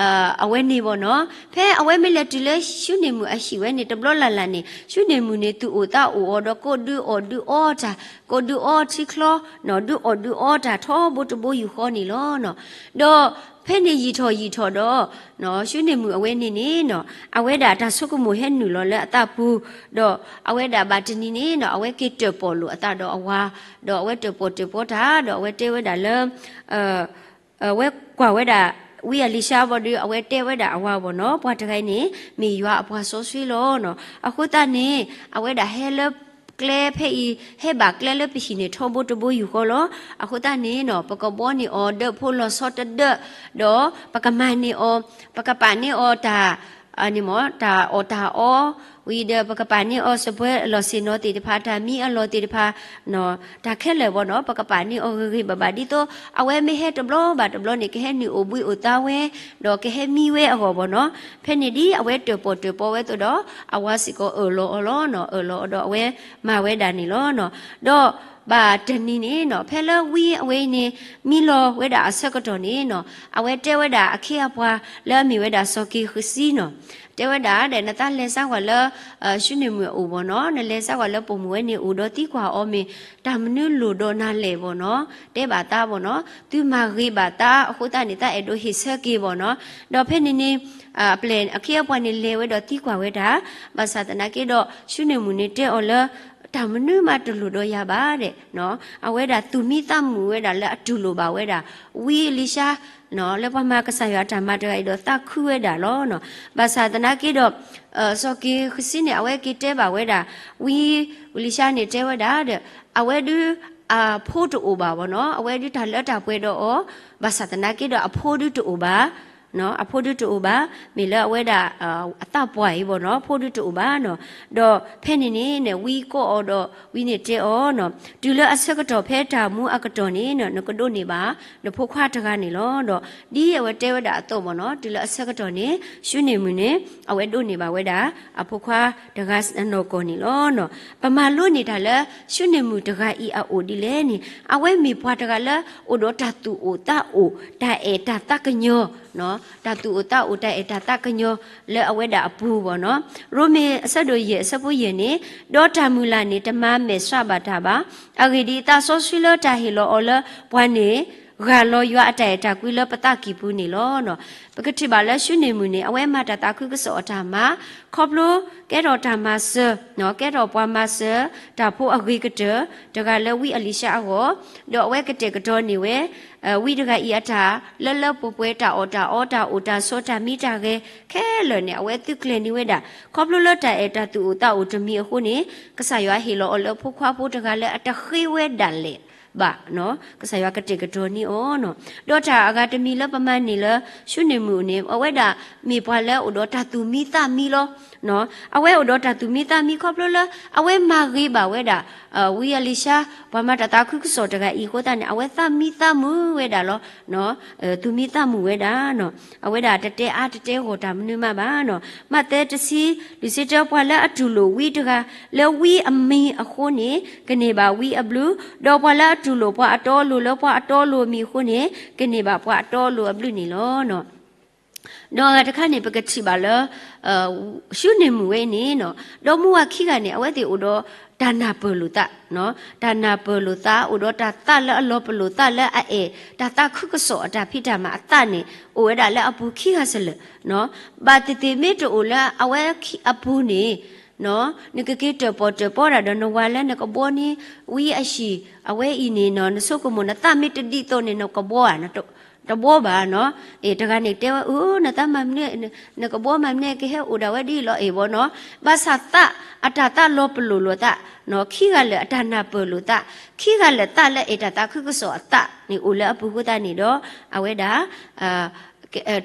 အဝဲန့ၣ်ဘၣ်နီၤ, ဖဲအဝဲမ့ၢ်လဲၤတုၤလၢၡူန့ၢ်မုၣ်အဟံၣ်ဝဲန့ၣ် တဘျီလၢ်လၢ်န့ၣ် ၡူန့ၢ်မုၣ်န့ၣ် သူၣ်အိၣ်သးအိၣ်အီၤဒီး ကိးဒုးအီၣ်ဒုးအီတၢ်, ကိးဒုးအီထံချီ, ဒုးအီၣ်ဒုးအီတၢ်ထီဘိတဘိယူၢ်ဃီန့ၣ်လီၤ. ဒီးဖဲန့ၣ်ယံာ်ထီၣ်ယံာ်ထီၣ်ဒီး ၡူန့ၢ်မုၣ်အဝဲန့ၣ်န့ၣ်နီၤ, အဝဲဒၣ်တၢ်ဆိကမိၣ်ဟဲနုာ်လီၤလၢအသးပူၤ, ဒီးအဝဲဒၣ်ဘၣ်တနံၤန့ၣ်နီၤ အဝဲက့ၤတၢၣ်ပီၣ်လိာ်အသးဒီးအဝၤ, ဒီးအဝဲတၢၣ်ပီၣ်တၢၣ်ပီတၢ် ဒီးအဝဲတဲဝဲဒၣ်လၢ အဝဲကွၢ်ဝဲဒၣ် ဝံအလံၤၡါဘၣ်ဒီး အဝဲတဲဝဲဒၣ်အဝၤဘၣ်နီၤ, ပှၤတဂၤအံၤန့ၣ် မ့ၢ်ယွၤအပှၤစီဆှံလီၤနီၤ. အဃိသတးန့ၣ် အဝဲဒၣ်ဟဲလၢကျဲဖဲအံၤ ဟဲဘၣ်ကျဲလၢပဟံၣ်န့ၣ် ထီဘိတဘိယူၢ်ဃီလီၤ. အဃိသတးန့ၣ်နီၤ ပကဘှီန့ၢ်အီၤဒၢးဖိလီၤဆီတဒၢး, ဒီးပကမၤန့ၢ်အီၤ, ပကပာ်န့ၢ်အီၤတၢ် န့ၣ်မ့ၢ် တၢ်အီၣ်တၢ်အီ, ဝံၤဒီးပကပာ်န့ၢ်အီၤ စပွဲအလီၢ်ဆ့ၣ်နီၤသ့ၣ်တဖၣ်, တၢ်မံအလီၢ်သ့ၣ်တဖၣ်, တၢ်ခဲလၢာ်ဘၣ်နီၤ, ပကပာ်န့ၢ်အီၤဂ့ၤဂ့ၤဘၣ်ဘၣ် ဒ်သိး အဝဲမ့ၢ်ဟဲတဘျီဘၣ်တဘျီန့ၣ် ကဟဲနုာ်အိၣ်ဘှံးအိၣ်သါဝဲ, ဒီးကဟဲမံဝဲအဂီၢ်ဘၣ်နီၤ. ဖဲန့ၣ်ဒ်အဝဲတၢၣ်ပီၣ်တၢၣ်ပီဝဲအသိးဒီး အဝၤစ့ၢ်ကီးအၢၣ်လီၤအီၤလီၤနီၤ, အၢၣ်လီၤအီၤဒီးအဝဲမၤဝဲဒၣ်န့ၣ်လီၤနီၤ. ဒီးဘၣ်တနံၤန့ၣ်နီၤ, ဖဲလၢဝံအဝဲအံၤန့ၣ် မံလီၤဝဲဒၣ်အဆၢကတီၢ်န့ၣ်နီၤ, အဝဲတဲဝဲဒၣ်အခ့အပှၤ လၢအမ့ၢ်ဝဲဒၣ်စီၤက့ၤဃစံနီၤ, တဲဝဲဒၣ်ဒီး နသးလဲၤစါကွၢ်လၢ ၡူနံၣ်မုၣ်အအိၣ်ဘၣ်နီၤ, နလဲၤစါကွၢ်လၢပိာ်မုၣ်ဝဲန့ၣ်အိၣ်ဒီးသံကွၢ်အီၤမ့ၢ် တၢ်မနုၤလိၣ်ဒီးနၤလဲၣ်ဘၣ်နီၤ, တဲဘၣ်သးဘၣ်နီၤ, သုမၤဂ့ၤဘၣ်သးအဃိသတးန့ၣ် သးအဲၣ်ဒိးဟ့ၣ်ဆၢက့ၤဘၣ်နီၤ. ဒီးဖဲန့ၣ်န့ၣ် အပျဲၢ်အခ့အပှၤန့ၣ်လဲၤဝဲဒီးသံကွၢ်ဝဲဒၣ်, ဘၣ်ဆၣ်သနာ်က့ဒီး ၡူနံၣ်မုၣ်န့ၣ်တဲအီၤလၢ တၢ်မနုၤမးတလိၣ်ဒီးယၤဘၣ်ဒဲး, အဝဲဒၣ်သူၣ်မံသးမုာ်ဝဲဒၣ်လၢအတူၢ်လိာ်ဘၣ်ဝဲဒၣ် ဝံအလံၤၡါ လၢပှၤမၤကစၢ်ယွၤအတၢ်မၤတဂၤအံၤဒီးသးခုဝဲဒၣ်လီၤ. ဘၣ်ဆၣ်သနာ်က့ဒီး စီၤက့ၤဃစံန့ၣ် အဝဲက့ၤတဲဘၣ်ဝဲဒၣ် ဝံအလံၤၡါန့ၣ်တဲဝဲဒၣ်ဒီး အဝဲဒုး အဖိတအိၣ်ဘၣ်ဘၣ်နီၤ, အဝဲဒုးတၢ်လၢတၢ်ပှဲၤဒီးအီၤ, ဘၣ်ဆၣ်သနာ်က့ဒီးအဖိဒုးတအိၣ်ဘၣ် အဖိဒုးတအိၣ်ဘၣ်, မ့ၢ်လၢအဝဲဒၣ် အသးပှၢ်အံၤဘၣ်နီၤ, ဖိဒုးတအိၣ်ဘၣ်နီၤ. ဒီးဖဲန့ၣ်န့ၣ် ဝံကိးအီၤဒီး ဝံန့ၣ်တဲအီၤနီၤ, တုၤလၢအဆၢကတီၢ်ဖဲတၢ်မူအကတီၢ်န့ၣ် နကဒိးန့ၢ်ဘၣ် နဖိခွါတဂၤန့ၣ်လီၤ. ဒီးဒ်အဝဲတဲဝဲဒၣ်အသိးဘၣ်နီၤ, တုၤလၢအဆၢကတီၢ်န့ၣ် ၡူနံၣ်မုၣ်န့ၣ် အဝဲဒိးန့ၢ်ဘၣ်ဝဲဒၣ် အဖိခွါတဂၤနီၢ်ကီၢ်န့ၣ်လီၤ. ပမၤလိန့ၢ်တၢ်လၢ ၡူနံၣ်မုၣ်တဂၤအံၤအအိၣ်ဒ်လဲၣ်န့ၣ် အဝဲမ့ၢ်ပှၤတဂၤလၢ အိၣ်ဒီးတၢ်သူၣ်အိၣ်သးအိၣ် တၢ်အဲၣ်တၢ်သးကညီၤ, တၢ်သူၣ်အိၣ်သးအိၣ် တၢ်အဲၣ်တၢ်သးကညီၤလၢအဝဲဒၣ်အပူၤဘၣ်နီၤ. ရိမ့ၤအဆၢဒိၣ်ယဲၢ်အဆၢဖိယဲၢ်န့ၣ်, ဒီးတၢ်မုၢ်လၢ်န့ၣ် တမၤမဲာ်ဆှးဘၣ်တၢ်ဘၣ်. အဂ့ၢ်ဒ်အံၤ, သးစီဆှံလၢတၢ်ဟ့ၣ်လီၤအီၤလၢပှၤန့ၣ် ဂၢ်လီၤယွၤအတၢ်အဲၣ်တၢ်ကွံလၢပသးကံၢ်ပူၤန့ၣ်လီၤ. ပကထံၣ်ဘၣ်လၢၡူနံၣ်မုၣ်န့ၣ် အဝဲမၤတၢ်သးခုကစီၣ်အတၢ်မၤ, ခီဖျိကဲထီၣ်တၢ်မၤစၢၤ, ကဲထီၣ်ပှၤမၤစၢၤတၢ်ဖိအဂ့ၤကတၢၢ် တဂၤလၢဝံအလံၤၡါအဂီၢ်, ဒီးအဝဲကတဲာ်ကတီၤန့ၢ်ဝဲ ဝံတဂၤအံၤအတၢ်လၢလၢပှဲၤပှဲၤ တၢ်အီၣ်တၢ်အီ တၢ်အိၣ်တၢ်ဆိး တၢ်မံတၢ်ဂဲၤခဲလၢာ်န့ၣ် အဝဲသုးကျဲၤန့ၢ်ဝဲဒၣ် ခီဖျိလၢတၢ်အဲၣ်တၢ်သူၣ်အိၣ်သးအိၣ်တမံၤအဃိန့ၣ် ကစၢ်ယွၤဟ့ၣ်လီၤအီၤလၢဖိခွါဖိတဂၤလၢအတဃ့ဝဲဒၣ်လဲာ်ဘၣ်, ကစၢ်ယွၤကတဲာ်ကတီၤန့ၢ်အီၤ. ဒီးတၢ်အဂၤတမံၤလၢပမၤန့ၢ်လၢ ၡူနံၣ်မုၣ်န့ၣ် အဝဲဒၣ်မ့ၢ်ပှၤလၢအိၣ်ဒီးတၢ်သူၣ်မံသးမံလီၤ. အဝဲအိၣ်ဒီးတၢ်သူၣ်မံသးမံခီဖျိလၢ အဝဲမၤဂ့ၤဘၣ်ဝဲဒၣ် ဝံအလံၤၡါ ပှၤမၤတၢ်သးခုကစီၣ်တဂၤအံၤအဃိသတးန့ၣ် အဝဲသးမံသးမုာ်ဝဲဒၣ်လီၤ. သူၣ်မံသးမုာ်ဝဲဒၣ်, အဝဲဒၣ်တတဲအါတတဲဂီၢ်တၢ်မနုၤမးဘၣ်. မးသဲတဆံ လွံၢ်ဆံတၢ ပှၤလၢအတူၢ်လိာ်ဝံတဂၤ လၢဝံအမံၤအဃိန့ၣ် ကန့ၢ်ဘၣ်ဝံအဘျုး, ဒီးပှၤလၢအတူၢ်လိာ်ပှၤအတီအလိၤလၢပှၤအတီအလိၤအမံၤအဃိန့ၣ် ကန့ၢ်ဘၣ်ပှၤအတီအလိၤအဘျုးန့ၣ်လီၤ. ဒီးအဂၤတခါန့ၣ် ပကထံၣ်ဘၣ်လၢ ၡူနံၣ်မုၣ်ဝဲအံၤန့ၣ် ဒီမါဝၤခံဂၤန့ၣ် အဝဲသ့ၣ်အိၣ်ဒီးတၢ်နၢ်ပၢၢ်လိာ်သး, တၢ်နၢ်ပၢၢ်လိာ်သး အိၣ်ဒီးတၢ်သးလၢအလီၤပလိာ်သးလၢအအဲၣ် တၢ်သးခုကစီၣ်အတၢ်ဖံးတၢ်မၤအသးန့ၣ် အိၣ်ဝဲဒၣ်လၢအပူၤခံဂၤစလၢာ်. ဘၣ်သ့ၣ်သ့ၣ်မ့ၢ်တအိၣ်လၢအဝဲအပူၤန့ၣ် နကက့ၤတၢၣ်ပီၣ်တၢၣ်ပီတၢ်ဒီးနဝၤလၢနကဘှီန့ၢ် ဝံအဟံၣ် အဝဲအံၤန့ၣ်နီၤ နဆိကမိၣ်နသးမ့ၢ်တဒ်သိးန့ၣ် နကဘှီဧါ, တဘှီဘၣ်နီၤ. တဂၤန့ၣ်တဲဝဲ အၢ နသးမၤမနုၤ နကဘှီမၤမနုၤ ကဟဲအိၣ်ဒၣ်ဝဲဒ်အံၤလီၤအံၤဘၣ်နီၤ. ဘၣ်ဆၣ်သးအတၢ်သးလီၤပလိာ်လိာ်သး ခံဂၤလၢာ်အတၢ်နၢ်ပၢၢ်လိာ်သး ခံဂၤလၢာ်သးလၢအဲၣ်တၢ်သးခုကစီၣ်အသးန့ၣ် အိၣ်လၢအပူၤအဃိသတးန့ၣ်ဒီး အဝဲဒၣ်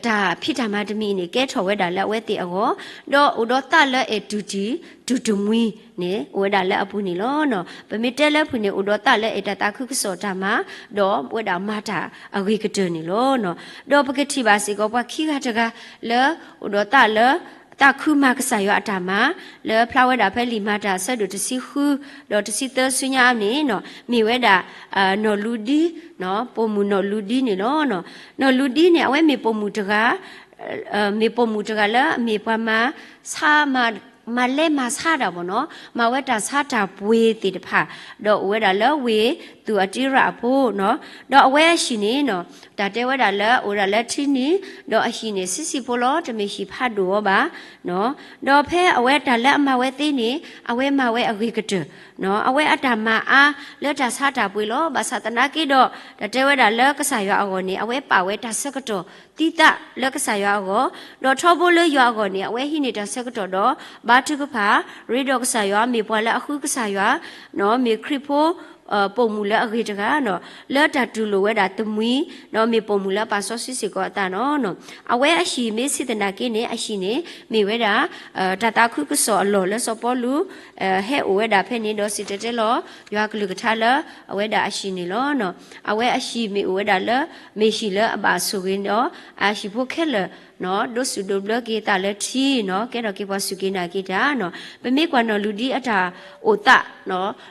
တၢ်ဖံးတၢ်မၤတမံၤန့ၣ် ကဲထီၣ်ဝဲဒၣ်လၢအဝဲသ့ၣ်အဂီၢ်, ဒီးအိၣ်ဒီးသးလၢအဲၣ်တူၢ်တံၢ် တူၢ်တမှံၤန့ၣ် အိၣ်ဝဲဒၣ်လၢအပူၤန့ၣ်လီၤ. ပမ့ၢ်တဲလၢဖုၣ်န့ၣ် အိၣ်ဒီးသးလၢအဲၣ်တၢ်သးခုကစီၣ်တၢ်မၤ, ဒီးဝဲဒၣ်မၤတၢ်အဂ့ၤကတၢၢ်န့ၣ်လီၤ. ဒီးပကထံၣ်ဘၣ်စ့ၢ်ကီးပှၤခံဂၤတဂၤလၢ အိၣ်ဒီးသးလၢ သးခုမၤကစၢ်ယွၤအတၢ်မၤ လၢဖျါဝဲဒၣ်ဖဲလံာ်မၤတၢ်အဆၢဒိၣ်တဆံဃု ဒီးတဆံသၢဆူညါန့ၣ် မ့ၢ်ဝဲဒၣ် နီၢ်လူဒံ, ပိာ်မုၣ်နီၢ်လူဒံန့ၣ်လီၤ. နီၢ်လူဒံန့ၣ် အဝဲမ့ၢ်ပိာ်မုၣ်တဂၤ မ့ၢ်ပိာ်မုၣ်တဂၤလၢအမ့ၢ်ပှၤမၤဆါ မၤလဲမၤဆါတၢ်ဘၣ်နီၤ, မၤဝဲတၢ်ဆါတၢ်ပှ့ၤသ့ၣ်တဖၣ်, ဒီးအိၣ်ဝဲဒၣ်လၢဝ့ၢ်သူၣ်အတံရၣ်အဖိနီၤ, ဒီးအဝဲအဟံၣ်န့ၣ်နီၤ, တၢ်တဲဝဲဒၣ်လၢအိၣ်ဒၣ်လၢထံနံၤ, ဒီးအဟံၣ်န့ၣ်ဆံးဆံးဖိလီၤ, တမ့ၢ်ဟံၣ်ဖးဒိၣ်အီၤဘၣ်နီၤ, ဒီးဖဲအဝဲတၢ်လၢအမၤဝဲသ့န့ၣ် အဝဲမၤဝဲအဂ့ၤကတၢၢ်နီၤ, အဝဲအတၢ်မၤအါလၢတၢ်ဆါတၢ်ပှ့ၤလီၤ, ဘၣ်ဆၣ်သနာ်က့ဒီး တၢ်တဲဝဲဒၣ်လၢကစၢ်ယွၤအဂီၢ်န့ၣ် အဝဲပာ်ဝဲတၢ်ဆၢကတီၢ် သံသးလၢကစၢ်ယွၤအဂီၢ်, ဒီးထီဘိလၢယွၤအဂီၢ်န့ၣ် အဝဲဟံးန့ၢ်တၢ်ဆၢကတီၢ်ဒီး ဘါထုကဖၣ်, ရ့ဒီးကစၢ်ယွၤ မ့ၢ်ပှၤလၢအဃုကစၢ်ယွၤ, မ့ၢ်ခရံာ်ဖိ ပိာ်မုၣ်လၢအဂ့ၤတဂၤနီၤ, လၢတၢ်တူၢ်လိာ်ဝဲဒၣ်တမှံၤ, ဒီးမ့ၢ်ပိာ်မုၣ်လၢအပာ်စီဆှံစ့ၢ်ကီးအသးနီၤ. အဝဲအဟံၣ်မ့ၢ်ဆံးသနာ်က့န့ၣ် အဟံၣ်န့ၣ် မ့ၢ်ဝဲဒၣ် တၢ်သးခုကစီၣ်အလီၢ်လၢစီၤပီလူး ဟဲအိၣ်ဝဲဒၣ်ဖဲန့ၣ် ဒီးစံၣ်တဲၤတဲလီၤယွၤအကလုၢ်ကထါလၢ အဝဲဒၣ်အဟံၣ်န့ၣ်လီၤ. အဝဲအဟံၣ်မ့ၢ်အိၣ်ဝဲဒၣ်လၢ မ့ၢ်ဟံၣ်လၢအဘၣ်ဆိၣ်ဂ့ၤဒီး အဟံၣ်ဖိခဲလၢာ် ဒိးစူၣ်ဒိးဘျၢက့ၤသးလၢထံနီၤ, ကဲထီၣ်က့ၤပှၤစူၢ်က့ၤနာ်က့ၤတၢ်နီၤ. ပမ့ၢ်ကွၢ်နီၢ်လူၤဒံအတၢ်အိၣ်သး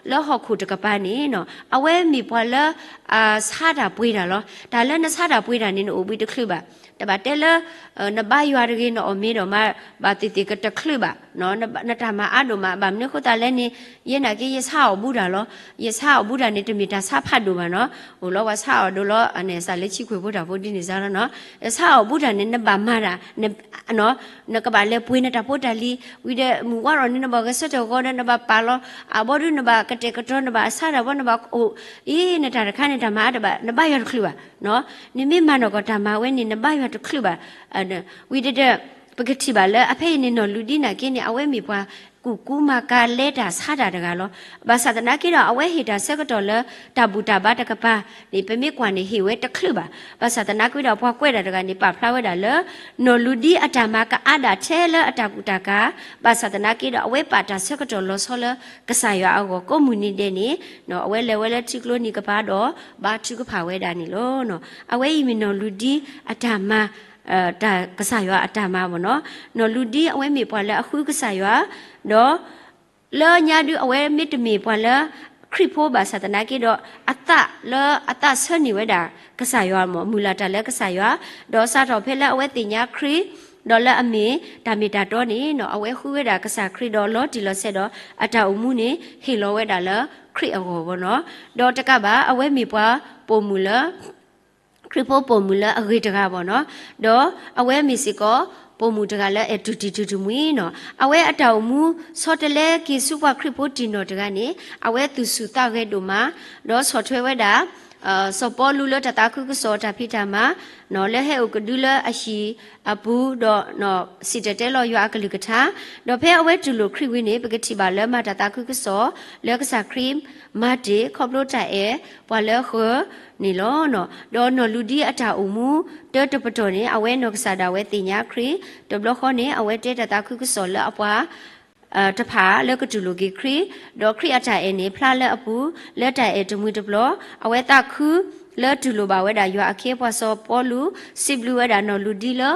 လၢဟီၣ်ခိၣ်တကပၤန့ၣ်နီၤ, အဝဲမ့ၢ်ပှၤလၢ အဆါတၢ်ပှ့ၤတၢ်လီၤ. တၢ်လၢနဆါတၢ်ပှ့ၤတၢ်န့ၣ် နအိၣ်ဘှံးတချုးဘၣ်. တဘၣ်တဲလၢ နဘါယွၤတဂ့ၤ နအီၣ်မ့ၤဒီးမၤဘၣ်သ့ၣ်သ့ၣ် ကတချုးဘၣ်. နတၢ်မၤအါဒိၣ်မး ဘၣ်မနုၤအဃိသတးလဲၣ်န့ၣ် ယဲနာ်က့ ယဆါအီၣ်ဘူးတၢ်လီၤ. ယဆါအီၣ်ဘူးတၢ်န့ၣ် တမ့ၢ်တၢ်ဆါဖးဒိၣ်ဘၣ်နီၤ. အိၣ်လီၤပှၤဆါအီၣ်ဒိၣ်လီၤ အန့ၣ်စးလၢဆံခွံဖိတၢ်ဖိဒ်န့ၣ်စးလီၤနီၤ. ဆါအီၣ်ဘူးတၢ်န့ၣ် နဘၣ်မၤတၢ် နကဘၣ်လဲၤပှ့ၤနတၢ်ဖိတၢ်လံၤ ဝံၤဒီးမုၢ်ဝါထီၣ်န့ၣ် နဘၣ်ဂဲၤဆၢထၢၣ်ဂီၤဒီး နဘၣ်ပာ်လီၤ အဘီဒု နဘၣ်ကတဲာ်ကတီၤ နဘၣ်အဆါတၢ်ဘီ နဘၣ်အိၣ် အံၤ နတၢ်တခါန့ၣ် တၢ်မၤအါတဘၣ် နဘါယွၤတချုးဘၣ်. နမ့ၢ်မၤနီၢ်ကီၢ်တၢ်မၤဝဲန့ၣ် နဘါယွၤတချုးဘၣ်. ဝံၤဒီး ပကထံၣ်ဘၣ်လၢအဖဲအံၤန့ၣ် နီၢ်လူၤဒံနာ်က့န့ၣ် အဝဲမ့ၢ်ပှၤကူၣ်ကူမၤကၤလဲတၢ်ဆါတၢ်တဂၤလီၤ. ဘၣ်ဆၣ်သနာ်က့ဒီး အဝဲဟ့ၣ်တၢ်ဆၢကတီၢ်လၢ တၢ်ဘူၣ်တၢ်ဘါတကပၤန့ၣ် ပမ့ၢ်ကွၢ်န့ၣ် ဟ့ၣ်ဝဲတချုးဘၣ်. ဘၣ်ဆၣ်သနာ်က့ဒီး ပှၤကွဲးတၢ်တဂၤန့ၣ် ပာ်ဖျါဝဲဒၣ်လၢ နီၢ်လူၤဒံအတၢ်မၤကအါဒၣ်ထဲလၢအတၢ်ကူၣ်တၢ်ကၤ, ဘၣ်ဆၣ်သနာ်က့ဒီး အဝဲပာ်တၢ်ဆၢကတီၢ်လီၤဆီလၢကစၢ်ယွၤအဂီၢ် ကိးမုၢ်နံၤဒဲးန့ၣ် အဝဲလဲၤဝဲလၢထံကျိနံၤကပၤဒီး ဘါထုကဖၣ်ဝဲဒၣ်န့ၣ်လီၤ. အဝဲအံၤမ့ၢ်နီၢ်လူၤဒံအတၢ်မၤ တၢ်ကစၢ်ယွၤအတၢ်မၤဘၣ်နီၤ. နီၢ်လူၤဒံအဝဲမ့ၢ်ပှၤလၢအဃုကစၢ်ယွၤ, ဒီး လၢညါဒုအဝဲမ့တမ့ၢ်ပှၤလၢ ခရံာ်ဖိဘၣ်ဆၣ်သနာ်က့ဒီး အသးလၢအသးဆၢန့ၢ်ဝဲဒၣ်ကစၢ်ယွၤမ့ၢ် မုၢ်လၢ်တၢ်လၢကစၢ်ယွၤ, ဒီးစးထီၣ်ဖဲလၢအဝဲသ့ၣ်ညါခရံာ်, ဒီးလၢအမ့ၢ်တၢ်မ့ၢ်တၢ်တီန့ၣ်နီၤ အဝဲဃုဝဲဒၣ်ကစၢ်ခရံာ်ဒီးလီၤတံၢ်လီၤဆဲးဒီး အတၢ်အိၣ်မူန့ၣ် ဟ့ၣ်လီၤဝဲဒၣ်လၢခရံာ်အဂီၢ်ဘၣ်နီၤ. ဒီးတကးဘၣ် အဝဲမ့ၢ်ပှၤပိာ်မုၣ်လၢ ခရံာ်ဖိပိာ်မုၣ်လၢအဂ့ၤတဂၤဘၣ်နီၤ, ဒီးအဝဲမ့ၢ်စ့ၢ်ကီး ပိာ်မုၣ်တဂၤလၢအဲၣ်တူၢ်တံၢ်တူၢ်တမှံၤနီၤ. အဝဲအတၢ်အိၣ်မူ ဆီတလဲက့ၤဆူပှၤခရံာ်ဖိတံၢ်နီၢ်တဂၤန့ၣ် အဝဲသူၣ်ဆူၣ်သးဂဲၤဒိၣ်မး, ဒီးဆီၣ်ထွဲဝဲဒၣ် စီၤပီလူးလၢတၢ်သးခုကစီၣ်အတၢ်ဖံးတၢ်မၤ လၢဟဲအိၣ်ကဒုလၢအဟံၣ်အပူၤဒီး စံၣ်တဲၤတဲလီၤယွၤအကလုၢ်ကထါ, ဒီးဖဲအဝဲတူၢ်လိာ်ခရံာ်ဝံၤန့ၣ် ပကထံၣ်ဘၣ်လၢမၤတၢ်သးခုကစီၣ် လၢကစၢ်ခရံာ်မၤတ့ၢ် ခီဖျိတၢ်အဲၣ်ပှၤလၢဃၢၤန့ၣ်လီၤ. ဒီးနီၢ်လူၤဒံအတၢ်အိၣ်မူ တၢတပတီၢ်န့ၣ် အဝဲနီၢ်ကစၢ်ဒၣ်ဝဲသ့ၣ်ညါခရံာ်, တဘျီဃီန့ၣ် အဝဲတဲတၢ်သးခုကစီၣ်လၢအပှၤ တဖၣ်လၢကတူၢ်လိာ်က့ၤခရံာ်, ဒီးခရံာ်အတၢ်အဲၣ်န့ၣ် ဖျါလၢအပူၤ လၢတၢ်အဲၣ်တမှံၤတပျီၤ, အဝဲသးခုလၢတူၢ်လိာ်ဘၣ်ဝဲဒၣ်ယွၤအခ့အပှၤစီၤပီလူး စံးဘျုးဝဲဒၣ်နီၢ်လူၤဒံလၢ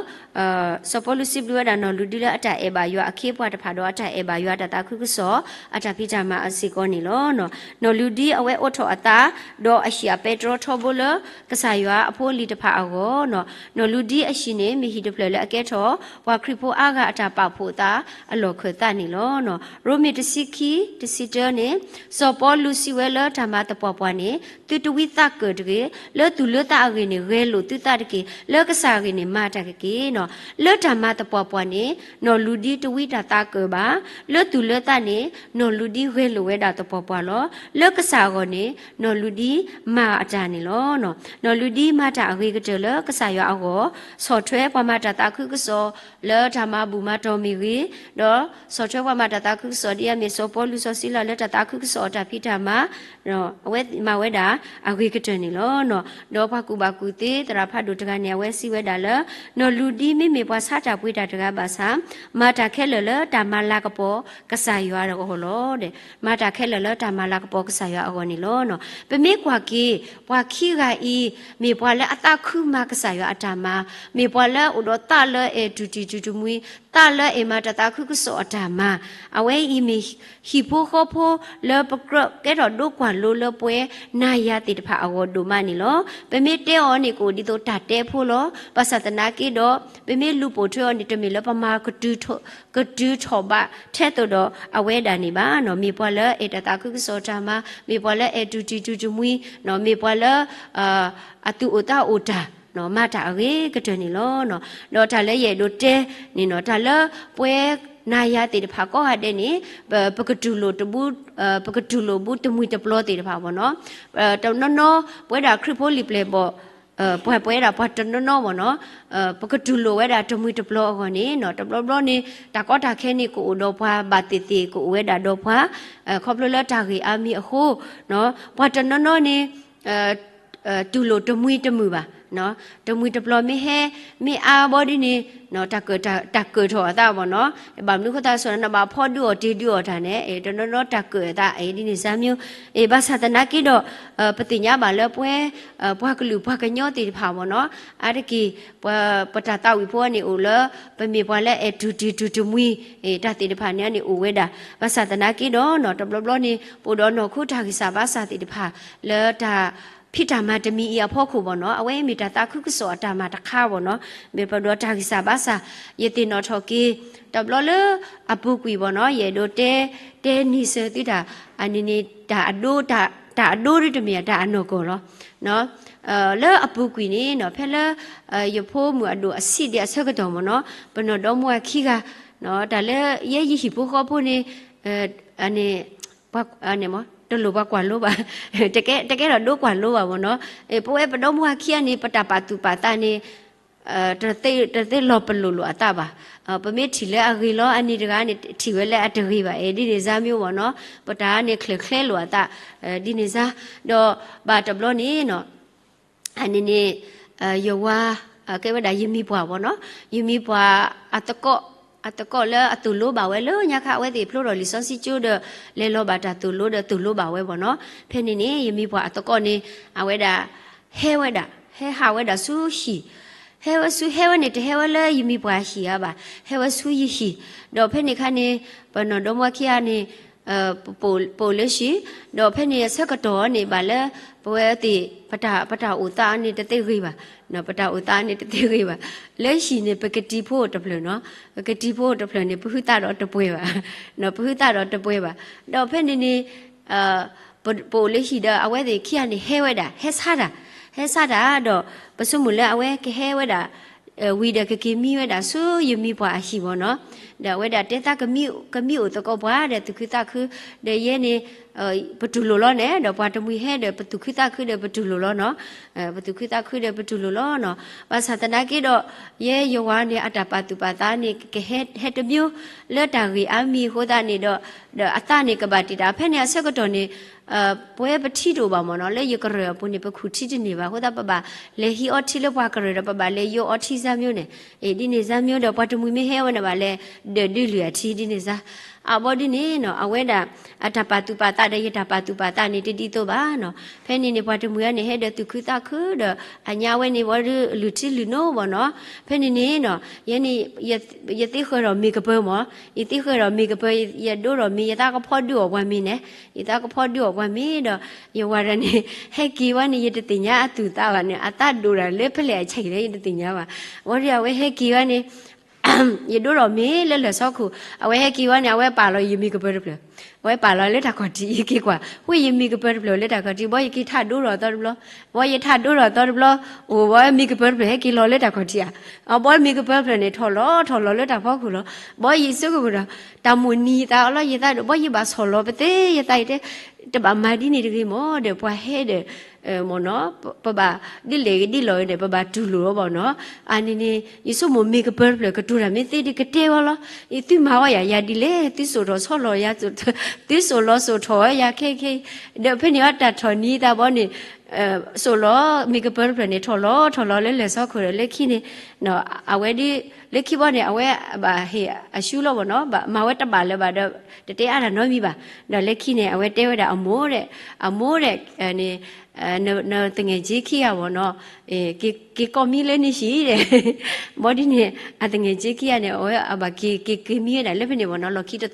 စီၤပီလူးစံးဘျုးဝဲဒၣ်နီၢ်လူၤဒံလၢအတၢ်အဲၣ်ဘၣ်ယွၤအခ့အပှၤတဖၣ်ဒီးအတၢ်အဲၣ်ဘၣ်ယွၤတၢ်သးခုကစီၣ် အတၢ်ဖံးတၢ်မၤအစ့ၢ်ကီးန့ၣ်လီၤ. နီၢ်လူၤဒံအဝဲအိးထီၣ်အသး ဒီးအဟံၣ်အပဲတြီထီဘိလၢ ကစၢ်ယွၤအဖိအလံၤတဖၣ်အဂီၢ်, နီၢ်လူၤဒံအဟံၣ်န့ၣ် မ့ၢ်ဟံၣ်တဖျၢၣ်လၢအကဲထီၣ် ပှၤခရံာ်ဖိအါဂၤအတၢ်ပာ်ဖှိၣ်အသးအလီၢ်ခၢၣ်သးန့ၣ်လီၤ. ရိမ့ၤတဆံခံ တဆံတၢန့ၣ် စီၤပီလူးစံးဝဲလၢတၢ်မၤသပှၢ်ပှၢ်န့ၣ် သုတဝံသးကၢၣ်တဂ့ၤ, လၢသူၣ်လၢသးအဂ့ၢ်န့ၣ် ဂဲၤလိာ်သုသးတက့ၢ်, လၢကစၢ်အဂ့ၢ်န့ၣ် မၤတၢ်ကက့ၢ်နီၤ. လၢတၢ်မၤသပှၢ်ပှၢ်န့ၣ် နီၢ်လူၤဒံတဝံတၢ်သးကၢၣ်ဘၣ်, လၢသူၣ်လၢသးန့ၣ် နီၢ်လူၤဒံဂဲၤလိာ်ဝဲဒၣ်သပှၢ်ပှၢ်လီၤ. လၢကစၢ်အဂီၢ်န့ၣ် နီၢ်လူၤဒံမၤအတၢ်န့ၣ်လီၤ. နီၢ်လူၤဒံမၤတၢ်အဂ့ၤကတၢၢ်လၢကစၢ်ယွၤအဂီၢ်, ဆီၣ်ထွဲပှၤမၤတၢ်သးခုကစီၣ် လၢတၢ်မၤဘူၣ်မၤတီၢ်မ့ၢ်ဂ့ၤ, ဒီးဆီၣ်ထွဲပှၤမၤတၢ်သးခုကစီၣ်ဒ်အမ့ၢ်စီၤပီလူးစီၤစံလၤလၢတၢ်သးခုကစီၣ်အတၢ်ဖံးတၢ်မၤ အဝဲမၤဝဲဒၣ်အဂ့ၤကတၢၢ်န့ၣ်လီၤ. ဒီးပှၤကူၣ်ဘၣ်ကူၣ်သ့သရၣ်ဖးဒိၣ်တဂၤန့ၣ် အဝဲစံးဝဲဒၣ်လၢ နီၢ်လူၤဒံမ့မ့ၢ်ပှၤဆါတၢ်ပှ့ၤတၢ်တဂၤဘၣ်ဆၣ် မၤတၢ်ခဲလၢာ်လၢတၢ်မၤလၤကပီၤကစၢ်ယွၤအဂီၢ်လီၤ. မၤတၢ်ခဲလၢာ်လၢတၢ်မၤလၤကပီၤကစၢ်ယွၤအဂီၢ်န့ၣ်လီၤ. ပမ့ၢ်ကွၢ်က့ၤ ပှၤခံဂၤအံၤ မ့ၢ်ပှၤလၢအသးခုမၤကစၢ်ယွၤအတၢ်မၤ, မ့ၢ်ပှၤလၢအိၣ်ဒီးသးလၢအဲၣ်တူၢ်တံၢ်တူၢ်တမှံၤ, သးလၢအဲၣ်မၤတၢ်သးခုကစီၣ်အတၢ်မၤ, အဝဲအံၤမ့ၢ်ဟံၣ်ဖိဃီဖိလၢပကြၢးကဲထီၣ်ဒိကွၢ်လိလၢပှၤနၤယၤသ့ၣ်တဖၣ်အဂီၢ်ဒိၣ်မးန့ၣ်လီၤ. ပမ့ၢ်တဲအီၤန့ၣ် ကအိၣ်ဒ်သိးတၢ်တဲဖိလီၤ. ဘၣ်ဆၣ်သနာ်က့ဒီး ပမ့ၢ်လူၤပိာ်ထွဲအီၤန့ၣ် တမ့ၢ်လၢပမၤကတုၤထီၣ်ဘးထဲသိးဒီးအဝဲဒၣ်န့ၣ်ဘၣ်နီၤ. မ့ၢ်ပှၤလၢအဲၣ်တၢ်သးခုကစီၣ်တၢ်မၤ, မ့ၢ်ပှၤလၢအဲၣ်တူၢ်တံၢ်တူၢ်တမှံၤ, မ့ၢ်ပှၤလၢ အသူၣ်အိၣ်သးအိၣ်တၢ် မၤတၢ်အဂ့ၤကတၢၢ်န့ၣ်လီၤ. ဒီးတၢ်လၢယအဲၣ်ဒိးတဲန့ၣ်နီၤ တၢ်လၢပှၤနၤယၤသ့ၣ်တဖၣ်ကိးဂၤဒဲးန့ၣ် ပ ပကတူၢ်လိာ်တဘၣ် ပကတူၢ်လိာ်ဘူးတမှံၤတပျီၤသ့ၣ်တဖၣ်ဘၣ်နီၤ. တနီၤနီၤ ပဝဲဒၣ်ခရံာ်ဖိလံာ်ပျဲၢ်ဘီၣ် ပှၤပဝဲဒၣ်ပှၤတနီၤနီၤမ့ၢ်နီၤ, ပကတူၢ်လိာ်ဝဲဒၣ်တမှံၤတပျီၤအဂီၢ်န့ၣ်နီၤ, တဘျီဘျီန့ၣ် တၢ်ကီတၢ်ခဲန့ၣ် ကအိၣ်ဒီးပှၤဘၣ်သ့ၣ်သ့ၣ် ကအိၣ်ဝဲဒၣ်ဒီးပှၤ, ခီဖျိလၢတၢ်ဂ့ၢ်အါမံၤအဃိ, ပှၤတနီၤနီၤန့ၣ် တူၢ်လိာ်တမှံၤတမုာ်ဘၣ်, တမှံၤတပျီၤမ့ၢ်ဟဲ မ့ၢ်အါဘီဒ်န့ၣ် တၢ်ကၢၣ်ထီၣ်အသးမ့ၢ်နီၤ, ဘၣ်မနုၤဃိသတး ဆိနဘၣ်ဖီဒုးအီၤတ့ၢ်ဒုးအီၤတၢ်န့ၣ် တနီၤနီၤတၢ်ကၢၣ်အသး ဒ်န့ၣ်စၢ်မ့ၢ်, ဘၣ်ဆၣ်သနာ်က့ဒီး ပသ့ၣ်ညါဘၣ်လၢပဝဲ ပှၤကလုာ်ပှၤကညီသ့ၣ်တဖၣ်မ့ၢ်နီၤ, အါတက့ၢ် ပတၢ်သးဝံၣ်ဖိန့ၣ်အိၣ်လၢ ပမ့ၢ်ပှၤလၢအဲၣ်တူၢ်တ့ၢ်တူၢ်တမှံၤ တၢ်သ့ၣ်တဖၣ်န့ၣ်န့ၣ်အိၣ်ဝဲဒၣ်, ဘၣ်ဆၣ်သနာ်က့ဒီးနီၤ တဘျီဘျီန့ၣ် ပအိၣ်ဒီးနီၢ်ခိတၢ်ဂံၢ်စၢ်ဘါစၢ်သ့ၣ်တဖၣ် လၢတၢ်ဖံးတၢ်မၤတမံၤအံၤအဖီခိၣ်မ့ၢ်နီၤ, အဝဲမ့ၢ်တၢ်သးခုကစီၣ်အတၢ်မၤတခါမ့ၢ်နီၤ, မ့ၢ်ပဒိးတၢ်ဂံၢ်စၢ်ဘါစၢ်, ယသ့ၣ်နီၣ်ထီၣ်က့ၤ တဘျီလၢအပူၤကွံာ်မ့ၢ်နီၤ, ယအဲၣ်ဒိးတဲ တဲန့ၢ်စၢၤသုတၢ် အန့ၣ်န့ၣ် တၢ်အဒိ တၢ်အဒိဒ်တမ့ၢ်တၢ်အနီၢ်ကီၢ်လီၤ. လၢအပူၤကွံာ်န့ၣ်နီၤ ဖဲလၢ ယဖိမုၣ်အဒိၣ်အဆံးဒံးအဆၢကတီၢ်မ့ၢ်နီၤ, ပနီၢ်ဒီမါဝၤခံဂၤ တၢ်လၢယဲယဟံၣ်ဖိဃီဖိန့ၣ် အန့ၣ် တလိၣ်ပှၤကွၢ်လိဘၣ်, တကဲထီၣ်ဒိကွၢ်လိဘၣ်မ့ၢ်နီၤ, ပဝဲပဒီမါဝၤခံဂၤန့ၣ် ပတၢ်ပာ်သူၣ်ပာ်သးန့ၣ် တသ့လီၤပလိာ်လိာ်အသးဘၣ်. ပမ့ၢ်ထံၣ်လၢအဂ့ၤလီၤ အန့ၣ်တဂၤန့ၣ် ထံၣ်ဝဲလၢအတဂ့ၤဘၣ် ဒ်န့ၣ်စၢ်မ့ၢ်မ့ၢ်နီၤ, ပတၢ်န့ၣ်ချၢၣ်ချဲလိာ်အသး ဒ်န့ၣ်စၢ်, ဒီးဘၣ်တဘျီန့ၣ်နီၤ အန့ၣ်န့ၣ် ယဝၤ ကဲဝဲဒၣ်ယမံၤပှၢ်မ့ၢ်နီၤ, ယမံၤပှၢ် အသကိး အသကိးလၢအသိၣ်လိဘၣ်ဝဲလၢညါခါ အဝဲသ့ၣ်ဖျိထီၣ်လံာ်စီဆှံကၠိဒီး လဲၤလီၤဘၣ်တၢ်သိၣ်လိဒီးသိၣ်လိဘၣ်ဝဲမ့ၢ်နီၤ, ဖဲန့ၣ်န့ၣ် ယမံၤပှၢ်အသကိးန့ၣ် အဝဲဒၣ် ဟဲဝဲဒၣ် ဟဲဟးဝဲဒၣ်ဆူဟံၣ်, ဟဲဝဲဆူ ဟဲဝဲန့ၣ် တဟဲဝဲလၢယမံၤပှၢ်ဟံၣ်ဧါဘၣ်, ဟဲဝဲဆူယဟံၣ်, ဒီးဖဲန့ၣ်ခါန့ၣ် ပနီၢ်ဒီမါဝၤခံဂၤန့ၣ် ပအိၣ်လၢဟံၣ်, ဒီးဖဲန့ၣ်အဆၢကတီၢ်န့ၣ် ဘၣ်လၢ ပဝဲသ့ၣ် ပတၢ်အိၣ်သးန့ၣ်တသ့ဂ့ၤဘၣ်, ပတၢ်အိၣ်သးန့ၣ်တသ့ဂ့ၤဘၣ်, လၢဟံၣ်န့ၣ် ပကတံၤဖိအိၣ်တဖျၢၣ်နီၤ, ပကတံၤဖိအိၣ်တဖျၢၣ်န့ၣ် ပဟုသးဒီးတပှဲၤဘၣ်, ပဟုသးဒီးတပှဲၤဘၣ်, ဒီးဖဲန့ၣ်န့ၣ် ပအိၣ်လၢဟံၣ်ဒီး အဝဲသ့ၣ်ခံဂၤန့ၣ် ဟဲဝဲဒၣ် ဟဲဆါတၢ်, ဟဲဆါတၢ်ဒီး ပဆိကမိၣ်လၢအဝဲကဟဲဝဲဒၣ် ဝံၤဒီးကက့ၤမံဝဲဒၣ်ဆူယမံၤပှၢ်အဟံၣ်မ့ၢ်နီၤ, ဒီးအဝဲဒၣ်တဲသး ကမံအိၣ်သကိးပှၤဒီးသူၣ်ခုသးခု, ဒီးယဲန့ၣ် ပတူၢ်လိာ်လီၤန့ၣ် ဒီးပှၤတမှံၤဟဲဒီးပသူၣ်ခုသးခုဒီးပတူၢ်လိာ်လီၤနီၤ, ပသူၣ်ခုသးခုဒီးပတူၢ်လိာ်လီၤနီၤ, ဘၣ်ဆၣ်သနာ်က့ဒီး ယဲယဝၤန့ၣ် အတၢ်ပာ်သူၣ်ပာ်သးန့ၣ် ကဟဲ ဟဲတမံၤ လၢတၢ်ဂ့ၢ်အါမံၤအဃိသတးန့ၣ်ဒီး ဒီးအသးန့ၣ်ကဘၣ်တံာ်တာ် ဖဲန့ၣ်အဆၢကတီၢ်န့ၣ် ပဝဲပထံတအိၣ်ဘၣ်မ့ၢ်နီၤ, လၢယကရၢၢ်အပူၤန့ၣ် ပခူၣ်ထံတန့ၢ်ဘၣ်အဃိသတး ပဘၣ်လဲၤဟံးအီထံလၢပှၤကရၢၢ်ဒီး ပဘၣ်လဲၤယိးအီထံစၢ်မ့ၢ်န့ၣ်, ဒ်န့ၣ်စၢ်မ့ၢ်ဒီး ပှၤတမှံၤမ့ၢ်ဟဲဝဲန့ၣ်ဘၣ်လဲၤ ဒၢးဒုးလုၢ်အထံဒ်န့ၣ်စၢ်, အဘီဒ်န့ၣ်နီၤ အဝဲဒၣ် အတၢ်ပာ်သူၣ်ပာ်သးဒီးယတၢ်ပာ်သူၣ်ပာ်သးန့ၣ် တဒ်သိးဘၣ်နီၤ, ဖဲန့ၣ်န့ၣ် ပှၤတမှံၤအံၤန့ၣ် ဟဲဒီးသူၣ်ခုသးခုဒီး အညါဝဲန့ၣ် ဝဲဒုးလုၢ်ထံလုၢ်နိမ့ၢ်နီၤ, ဖဲန့ၣ်န့ၣ်နီၤ ယဲန့ၣ် ယသ့ဃၢၤဒီးမ့ၤကပၢၤမ့ၢ်, ယသ့ဃၢၤဒီးမ့ၤကပၢၤ ယဒိဒီးမ့ၤ ယသးကဖီဒုးအီၣ်ပှၤမ့ၤန့ၣ်, ယသးကဖီဒုးအီၣ်ပှၤမ့ၤဒီး ယဝၤဒီးန့ၣ် ဟဲက့ၤဝဲန့ၣ် ယတသ့ၣ်ညါအသူၣ်အသးဘၣ်န့ၣ် အသးဒိၣ်တၢ်လၢဖဲလဲၣ်အဆဲးလဲၣ် ယတသ့ၣ်ညါဘၣ်, ဝဲဒၣ်အဝဲဟဲက့ၤဝဲန့ၣ် ယဒိဒီးမ့ၤလၢလၢၢ်ဆီခိၣ် အဝဲဟဲက့ၤဝဲန့ၣ် အဝဲပာ်လီၤယမ့ၤကပၢၤတဖျၢၣ်, အဝဲပာ်လီၤလၢတၢ်ခီၣ်ထံး ယက့ၤကွၢ် ဝဲယမ့ၤကပၢၤတဖျၢၣ်လၢတၢ်ခီၣ်ထံး ဘီယက့ၤထးဒိဒီးအသီတဘျီ, ဘီယထးဒိဒီးအသီတဘျီ, အိၣ်ဝဲမ့ၤကပၢၤတဖျၢၣ်ဟဲက့ၤလီၤလၢတၢ်ခီၣ်ထံးဧါ, အဘီမ့ၤကပၢၤတဖျၢၣ်န့ၣ် ထီၣ်လီၤထီၣ်လီၤလၢတၢ်ဖီခိၣ်လီၤ, ဘီယဆိကမိၣ်ဒီး တၢ်မိၣ်နံၤယသးအလီၢ်ယသးဒီး ဘီယဘၣ်ဆီၣ်လီၤပသ့ ယသးယတဲ တဘၣ်မၤဒ်န့ၣ်တဂ့ၤမ့ၢ်ဒီး ပှၤဟဲဒီး မ့ၢ်နီၤ ပဘၣ်ဒ်လဲၣ်ဂ့ၤဒ်လဲၣ်ဂ့ၤဒီး ပဘၣ်တူၢ်လိာ်အီၤဘၣ်နီၤ, အန့ၣ်န့ၣ် ယဆိကမိၣ်မ့ၤကပၢၤတဖျၢၣ် ကတိၤတၢ်မ့ၢ်သ့ဒီးကတဲဝဲလီၤ, သုမၤဝဲယၤ ယၤဒ်လဲၣ် သုစိာ်ထီၣ်ဆီလီၤယၤ, သုစိာ်လီၤစိာ်ထီၣ်ဝဲယၤခဲခဲ, ဒီးဖဲန့ၣ်အတၢ်ထီၣ်နံၤသးဘီန့ၣ် စိာ်လီၤမ့ၤကပၢၤတဖျၢၣ်န့ၣ် ထီၣ်လီၤထီၣ်လီၤလၢလၢၢ်ဆီခိၣ်ဒီး လၢခံန့ၣ် အဝဲဒ် လၢခံဘီန့ၣ် အဝဲဘၣ်ဟ့ၣ်အရှုံးလီၤဘၣ်နီၤ, မၤဝဲတဘၣ်လၢၤဘၣ်ဒီး တတဲအါတၢ်နီတမံၤဘၣ်, ဒီးလၢခံန့ၣ် အဝဲတဲဝဲဒၣ်အမိၢ်ဒီး အမိၢ်ဒီး န့ၣ် နသငယ်ချင်းခံဂၤဘၣ်နီၤ က့ၤကိးမံလၢနဟံၣ်ဒီး ဘီဒ်န့ၣ် အသငယ်ချင်းခံဂၤန့ၣ် အဝဲအဘၣ်က့ၤက့ၤက့ၤမံဝဲဒၣ်လၢဖဲန့ၣ်ဘၣ်နီၤ လီၢ်ခံတသီ,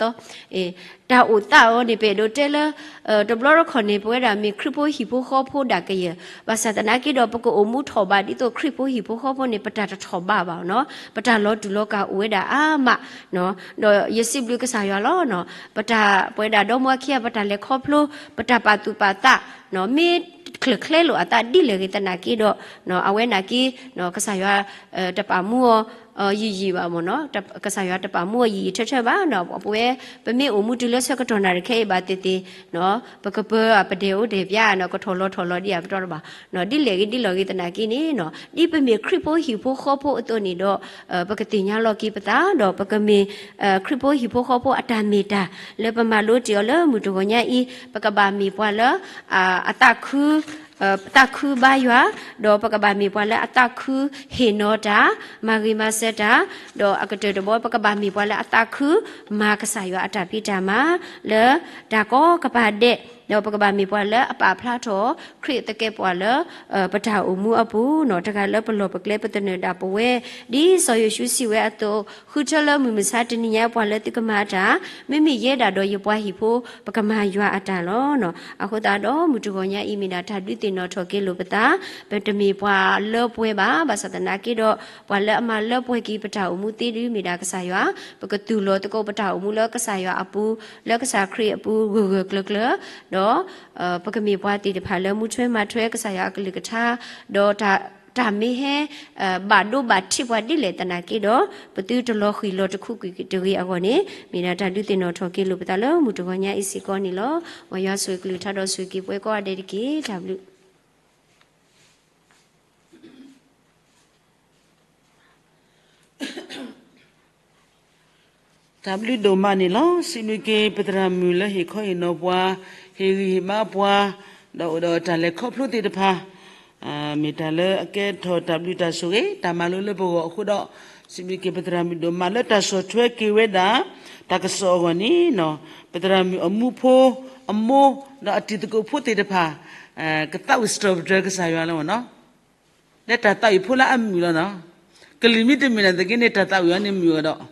တၢ်အိၣ်သးအီၤန့ၣ် ပအဲၣ်ဒိးတဲလၢ တဘျီတခီၣ်န့ၣ် ပဝဲဒၣ်မ့ၢ်ခရံာ်ဖိဟံၣ်ဖိဃီဖိဒၣ်ကယၢၢ် ဘၣ်ဆၣ်သနာ်က့ဒီး ပကအိၣ်မူထီၣ်ဘးဒ်သိးခရံာ်ဖိဟံၣ်ဖိဃီဖိန့ၣ် ပတၢ်တထီၣ်ဘးဘၣ်နီၤ, ပတၢ်လီၤတူၢ်လီၤကာ်အိၣ်ဝဲဒၣ်အါမး, ဒီးယစံးဘျုးကစၢ်ယွၤလီၤနီၤ, ပတၢ်ပဝဲဒၣ်ဒီမါဝၤခံဂၤ ပတၢ်လဲၤခီဖျိ ပတၢ်ပာ်သူၣ်ပာ်သး မ့ၢ်ချၢၣ်ချဲလိာ်အသးဒ်လဲၣ်ဂ့ၤသနာ်က့ဒီး အဝဲနာ်က့ ကစၢ်ယွၤ တပာ်မူအီၤ ယံာ်ယံာ်ဘၣ်မ့ၢ်နီၤ, ကစၢ်ယွၤတပာ်မူအီၤယံာ်ယံာ်ထၢထၢဘၣ်နီၤ, ပဝဲပမ့ၢ်အိၣ်မူတုၤလၢဆၢကတီၢ်နၣ်ရံၣ်ခဲအံၤဘၣ်သ့ၣ်သ့ၣ်, ပကပၢအပဒဲးအိၣ်ဒဲးပၠးနီၤ, ကထီၣ်လီၤထီၣ်လီၤဒံးဧါပတီၢ်တဘၣ်နီၤ, ဒ်လဲၣ်ဂ့ၤဒ်လဲၣ်ဂ့ၤသနာ်က့န့ၣ်နီၤ, ဒ်ပမ့ၢ်ခရံာ်ဖိဟံၣ်ဖိဃီဖိအသိးန့ၣ်ဒီး, ပကသ့ၣ်ညါလီၤက့ၤပသးဒီး ပကမ့ၢ် ခရံာ်ဖိဟံၣ်ဖိဃီဖိအတၢ်မ့ၢ်တၢ် လၢပမၤလိတ့ၢ်အီၤလၢမုၢ်တဂီၤညါအံၤ, ပကဘၣ်မ့ၢ်ပှၤလၢ အသးခု သးခုဘါယွၤ, ဒီးပကဘၣ်မ့ၢ်ပှၤလၢအသးခုဟ့ၣ်နီၤတၢ်, မၤဂ့ၤမၤစၢၤတၢ်, ဒီးအကတၢၢ်တဘီ ပကဘၣ်မ့ၢ်ပှၤလၢအသးခုမၤကစၢ်ယွၤအတၢ်ဖံးတၢ်မၤ လၢတၢ်ကီကပၤဒဲး, ဒီးပကဘၣ်မ့ၢ်ပှၤလၢအပာ်ဖျါထီၣ် ခရံာ်သကဲးပဝးလၢ ပတၢ်အိၣ်မူအပူၤနီၤ, တဂၤလၢပလီၢ်ပကျဲပသနၢၣ်ဒၣ်ပဝဲ, ဒ်စီၤယိၤၡူစံးဝဲအသိး, ဃုထၢလၢမုၢ်မဆါတနံၤညါပှၤလၢသုကမၤတၢ်, မ့မ့ၢ်ယဲဒၣ်ဒီးယပှၤဟံၣ်ဖိ ပကမၤယွၤအတၢ်လီၤ. အဃိသတးဒီး မုၢ်တဂီၤညါအံၤမ့ၢ်ဒၣ်တၢ်ဒုးသ့ၣ်နီၣ်ထီၣ်က့ၤလိာ်ပသး, ပတမ့ၢ်ပှၤလၢပှဲၤဘၣ်, ဘၣ်ဆၣ်သနာ်က့ဒီး ပှၤလၢအမၤလၢပှဲၤက့ၤပတၢ်အိၣ်မူသ့ဒုးမ့ၢ်ဒၣ်ကစၢ်ယွၤ, ပကသူၣ်လီၤသကိးပတၢ်အိၣ်မူလၢကစၢ်ယွၤအပူၤ, လၢကစၢ်ခရံာ်အပူၤ ဂၢၢ်ဂၢၢ်ကျၢၤကျၢၤ, ဒီး ပကမ့ၢ်ပှၤသ့ၣ်တဖၣ်လၢမူထွဲမၤထွဲကစၢ်ယွၤအကလုၢ်ကထါ, ဒီးတၢ်မ့ၢ်ဟဲ ဘၣ်ဒိဘၣ်ထံးပှၤဒ်လဲၣ်သနာ်က့ဒီး, ပသုတလီၤဃံၤလီၤတခူးကွံာ်တဂ့ၤအဂီၢ်န့ၣ်, မ့ၢ်ဒၣ်တၢ်ဒုးသ့ၣ်နီၣ်ထီၣ်က့ၤလိာ်ပသးလၢမုၢ်တဂီၤညါအံၤစ့ၢ်ကီးန့ၣ်လီၤ. မ်ယွၤဆိၣ်ဂ့ၤကလုၢ်ကထါဒီးဆိၣ်ဂ့ၤက့ၤပဝဲကိးဂၤဒဲးတက့ၢ်. တၢ်ဘျုး တၢ်ဘျုးဒိၣ်မးန့ၣ်လီၤ. စံးဘျုးက့ၤပသရၣ်မုၣ်လၢဟ့ၣ်ခီဟ့ၣ်နီၤပှၤ, ဟ့ၣ်ဂံၢ်ဟ့ၣ်ဘါပှၤ, ဒီးအိၣ်ဒီးတၢ်လဲၤခီဖျိသ့ၣ်တဖၣ်, မ့ၢ်တၢ်လၢအကဲထီၣ်တၢ်ဘျုးတၢ်ဆိၣ်ဂ့ၤ တၢ်မၤလိလၢပဂီၢ်အဃိဒီး, စံးဘျုးက့ၤပသရၣ်မုၣ်ဒိၣ်မးလၢတၢ်ဆီၣ်ထွဲက့ၤဝဲဒၣ် တၢ်ကစီၣ်အဂီၢ်န့ၣ်, ပသရၣ်မုၣ်အမူဖိ, အမိၢ်, ဒီးအတံၤသကိးဖိသ့ၣ်တဖၣ်, ကသးဝံၣ်စံးထီၣ်ပတြၢၤကစၢ်ယွၤလီၤနီၤ. လၢတၢ်သးဝံၣ်ဖိလၢအမုာ်လီၤနီၤ. ကလံၤမ့ၢ်တမုာ်နာ်သက့န့ၣ် တၢ်သးဝံၣ်အီၤန့ၣ်မုာ်အီၤဒီး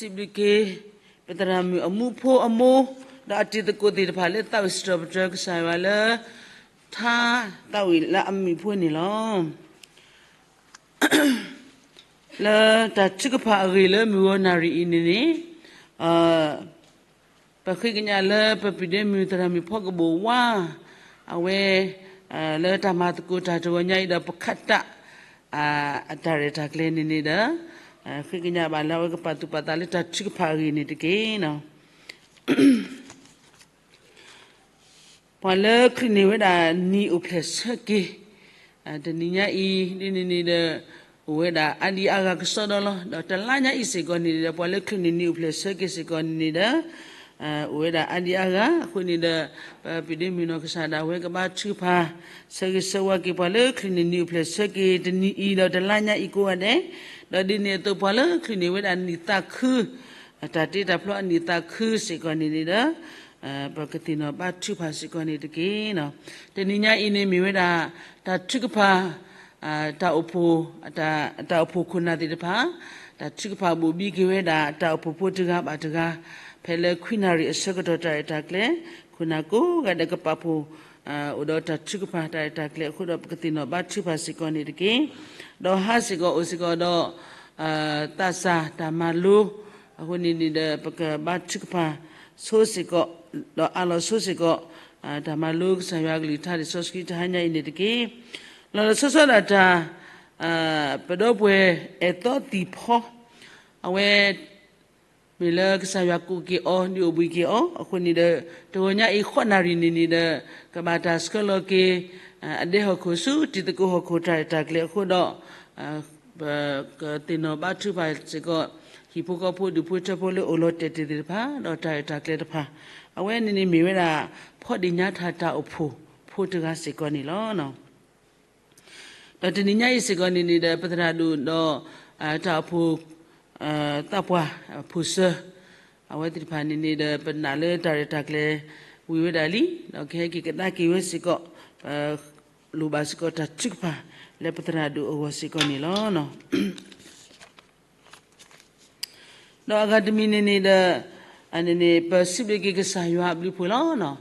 စံးဘျုးက့ၤ ပသရၣ်မုၣ်အမူဖိအမိၢ် ဒီးအတံၤသကိးသ့ၣ်တဖၣ်လၢသးဝံၣ်စံးထီၣ်ပတြၢၤကစၢ်ယွၤလၢ ထါသးဝံၣ်လၢအမံၤဖိန့ၣ်လီၤ. လၢတၢ်ထုကဖၣ်အဂ့ၢ်လၢမုၢ်ဂီၤနၣ်ရံၣ်အံၤန့ၣ်န့ၣ် ပဃ့ကညးလၢပပုၢ်ဒ့မုၣ်သရၣ်မုၣ်ဖီကဘိၣ်ဝါ အဝဲ လၢတၢ်မၤသကိးတၢ်တဂီၤညါအံၤဒီး ပခးတၢ် အတၢ်ရဲၣ်တၢ်ကျဲၤန့ၣ်န့ၣ်ဒီး ဃ့ကညးဘၣ်လၢအဝဲကပာ်သူၣ်ပာ်သးလၢတၢ်ထုကဖၣ်အဂ့ၢ်န့ၣ်တက့ၢ်. ပှၤလၢချုးန့ၢ်ဝဲဒၣ်နံၤအိၣ်ဖျဲၣ်ဆၢက့ၤ တနံၤညါအံၤ ဒ်န့ၣ်န့ၣ်ဒီး အိၣ်ဝဲဒၣ်အါဒံအါဂၤကစီဒီလီၤ. ဒီးတလါညါအံၤစ့ၢ်ကီးန့ၣ်ဒီး ပှၤလၢချုးန့ၢ်နံၤအိၣ်ဖျဲၣ်ဆၢက့ၤစ့ၢ်ကီးန့ၣ်န့ၣ်ဒီး အိၣ်ဝဲဒၣ်အါဒံအါဂၤ အဃိန့ၣ်ဒီး ပပုၢ်ဒ့မုၣ်နီၢ်ကစၢ်ဒၣ်ဝဲကဘါထုကဖၣ် ဆၢဂ့ၤဆၢဝါက့ၤ ပှၤလၢချုးန့ၢ်နံၤအိၣ်ဖျဲၣ်ဆၢက့ၤ တနံၤအံၤဒီးတလါညါအံၤကိးဂၤဒဲး, ဒီးဒ်န့ၣ်အသိး ပှၤလၢချုးန့ၢ်ဝဲဒၣ်နံၣ်သးခု တၢ်တ့တၢ်ဖျီအနံၣ်သးခုစ့ၢ်ကီးန့ၣ်န့ၣ်ဒီး ပကသ့ၣ်နီၣ်ဘါထုကဖၣ်စ့ၢ်ကီးန့ၣ်တက့ၢ်. တနံၤညါအံၤန့ၣ်မ့ၢ်ဝဲဒၣ် တၢ်ထုကဖၣ် တၢ်အိၣ်ဖှိၣ် တၢ်အိၣ်ဖှိၣ်ခိၣ်နၢ်သ့ၣ်တဖၣ် တၢ်ထုကဖၣ်ဘိၣ်ဘံက့ၤဝဲဒၣ် တၢ်အိၣ်ဖှိၣ်ဖိတဂၤဘၣ်တဂၤ ဖဲလၢခွံနၣ်ရံၣ်အဆၢကတီၢ်တၢ်ရဲၣ်တၢ်ကျဲၤ ခိၣ်နၢ်ကိးဂၤဒဲးကပာ်ဖှိၣ် အိၣ်ဒီးတၢ်ထုကဖၣ်တၢ်ရဲၣ်တၢ်ကျဲၤအဃိဒီး ပကသ့ၣ်နီၣ်ဘါထုကဖၣ်စ့ၢ်ကီးန့ၣ်တက့ၢ်. ဒီးဟါစ့ၢ်ကီးအိၣ်စ့ၢ်ကီးဒီး သးစၢ်တၢ်မၤလိ အဃိန့ၣ်န့ၣ်ဒီး ပကဘါထုကဖၣ်ဆိစ့ၢ်ကီး ဒီးအးလီၤဆိစ့ၢ်ကီး တၢ်မၤလိကစၢ်ယွၤအကလုၢ်ကထါလံာ်စီဆှံတဟါညါအံၤန့ၣ်တက့ၢ်. လီၤလီၤဆီဆီဒၣ်တၢ် ပဒီပုၢ်ဝဲၢ်အဲၣ်သီသံၣ်ဖီ အဝဲ မ့ၢ်လၢကစၢ်ယွၤကိးက့ၤအီၤ ဒုးအိၣ်ဘှံးက့ၤအီၤ အဃိန့ၣ်ဒီး တဂီၤညါအံၤဃိးနၣ်ရံၣ်န့ၣ်န့ၣ်ဒီး ကဘၣ်တၢ်ဆှၢလီၤက့ၤ အဒဲဟီၣ်ခိၣ်ဆူတံၤသကိးဟီၣ်ခိၣ်တၢ်ရဲၣ်တၢ်ကျဲၤအဃိဒီး ပကသ့ၣ်နီၣ်ဘါထုကဖၣ်စ့ၢ်ကီး ဟံၣ်ဖိဃီဖိဒူၣ်ဖိထၢဖိလၢအိၣ်လီၤတဲာ်တ့ၢ်သ့ၣ်တဖၣ် ဒီးတၢ်ရဲၣ်တၢ်ကျဲၤတဖၣ် အဝဲန့ၣ်န့ၣ်မ့ၢ်ဝဲဒၣ် ဖီၣ်ဒ့ၣ်ညါထၣ်တၢ်အိၣ်ဖှိၣ်ဖိတဂၤစ့ၢ်ကီးန့ၣ်လီၤ. ဒီးတနံၤညါအံၤစ့ၢ်ကီးန့ၣ်န့ၣ်ဒီး ပသရၣ်ဒိၣ်ဒီး တၢ်အိၣ်ဖှိၣ် သးပှၢ် ဖိၣ်စၢၤ အဝဲသ့ၣ်တဖၣ်န့ၣ်န့ၣ်ဒီး ပနာ်လၢတၢ်ရဲၣ်တၢ်ကျဲၤ ဝံၤဝဲဒၣ်လံ ဒီးကဟဲက့ၤကဒါက့ၤဝဲစ့ၢ်ကီး လိၣ်ဘၣ်စ့ၢ်ကီးတၢ်ထုကဖၣ် လၢပသရၣ်ဒိၣ်အဂီၢ်စ့ၢ်ကီးန့ၣ်လီၤ. ဒီးအဂၤတမံၤန့ၣ်န့ၣ်ဒီး အန့ၣ်န့ၣ် ပစံးဘျုးက့ၤကစၢ်ယွၤအဘျုးအဖှိၣ်လီၤ.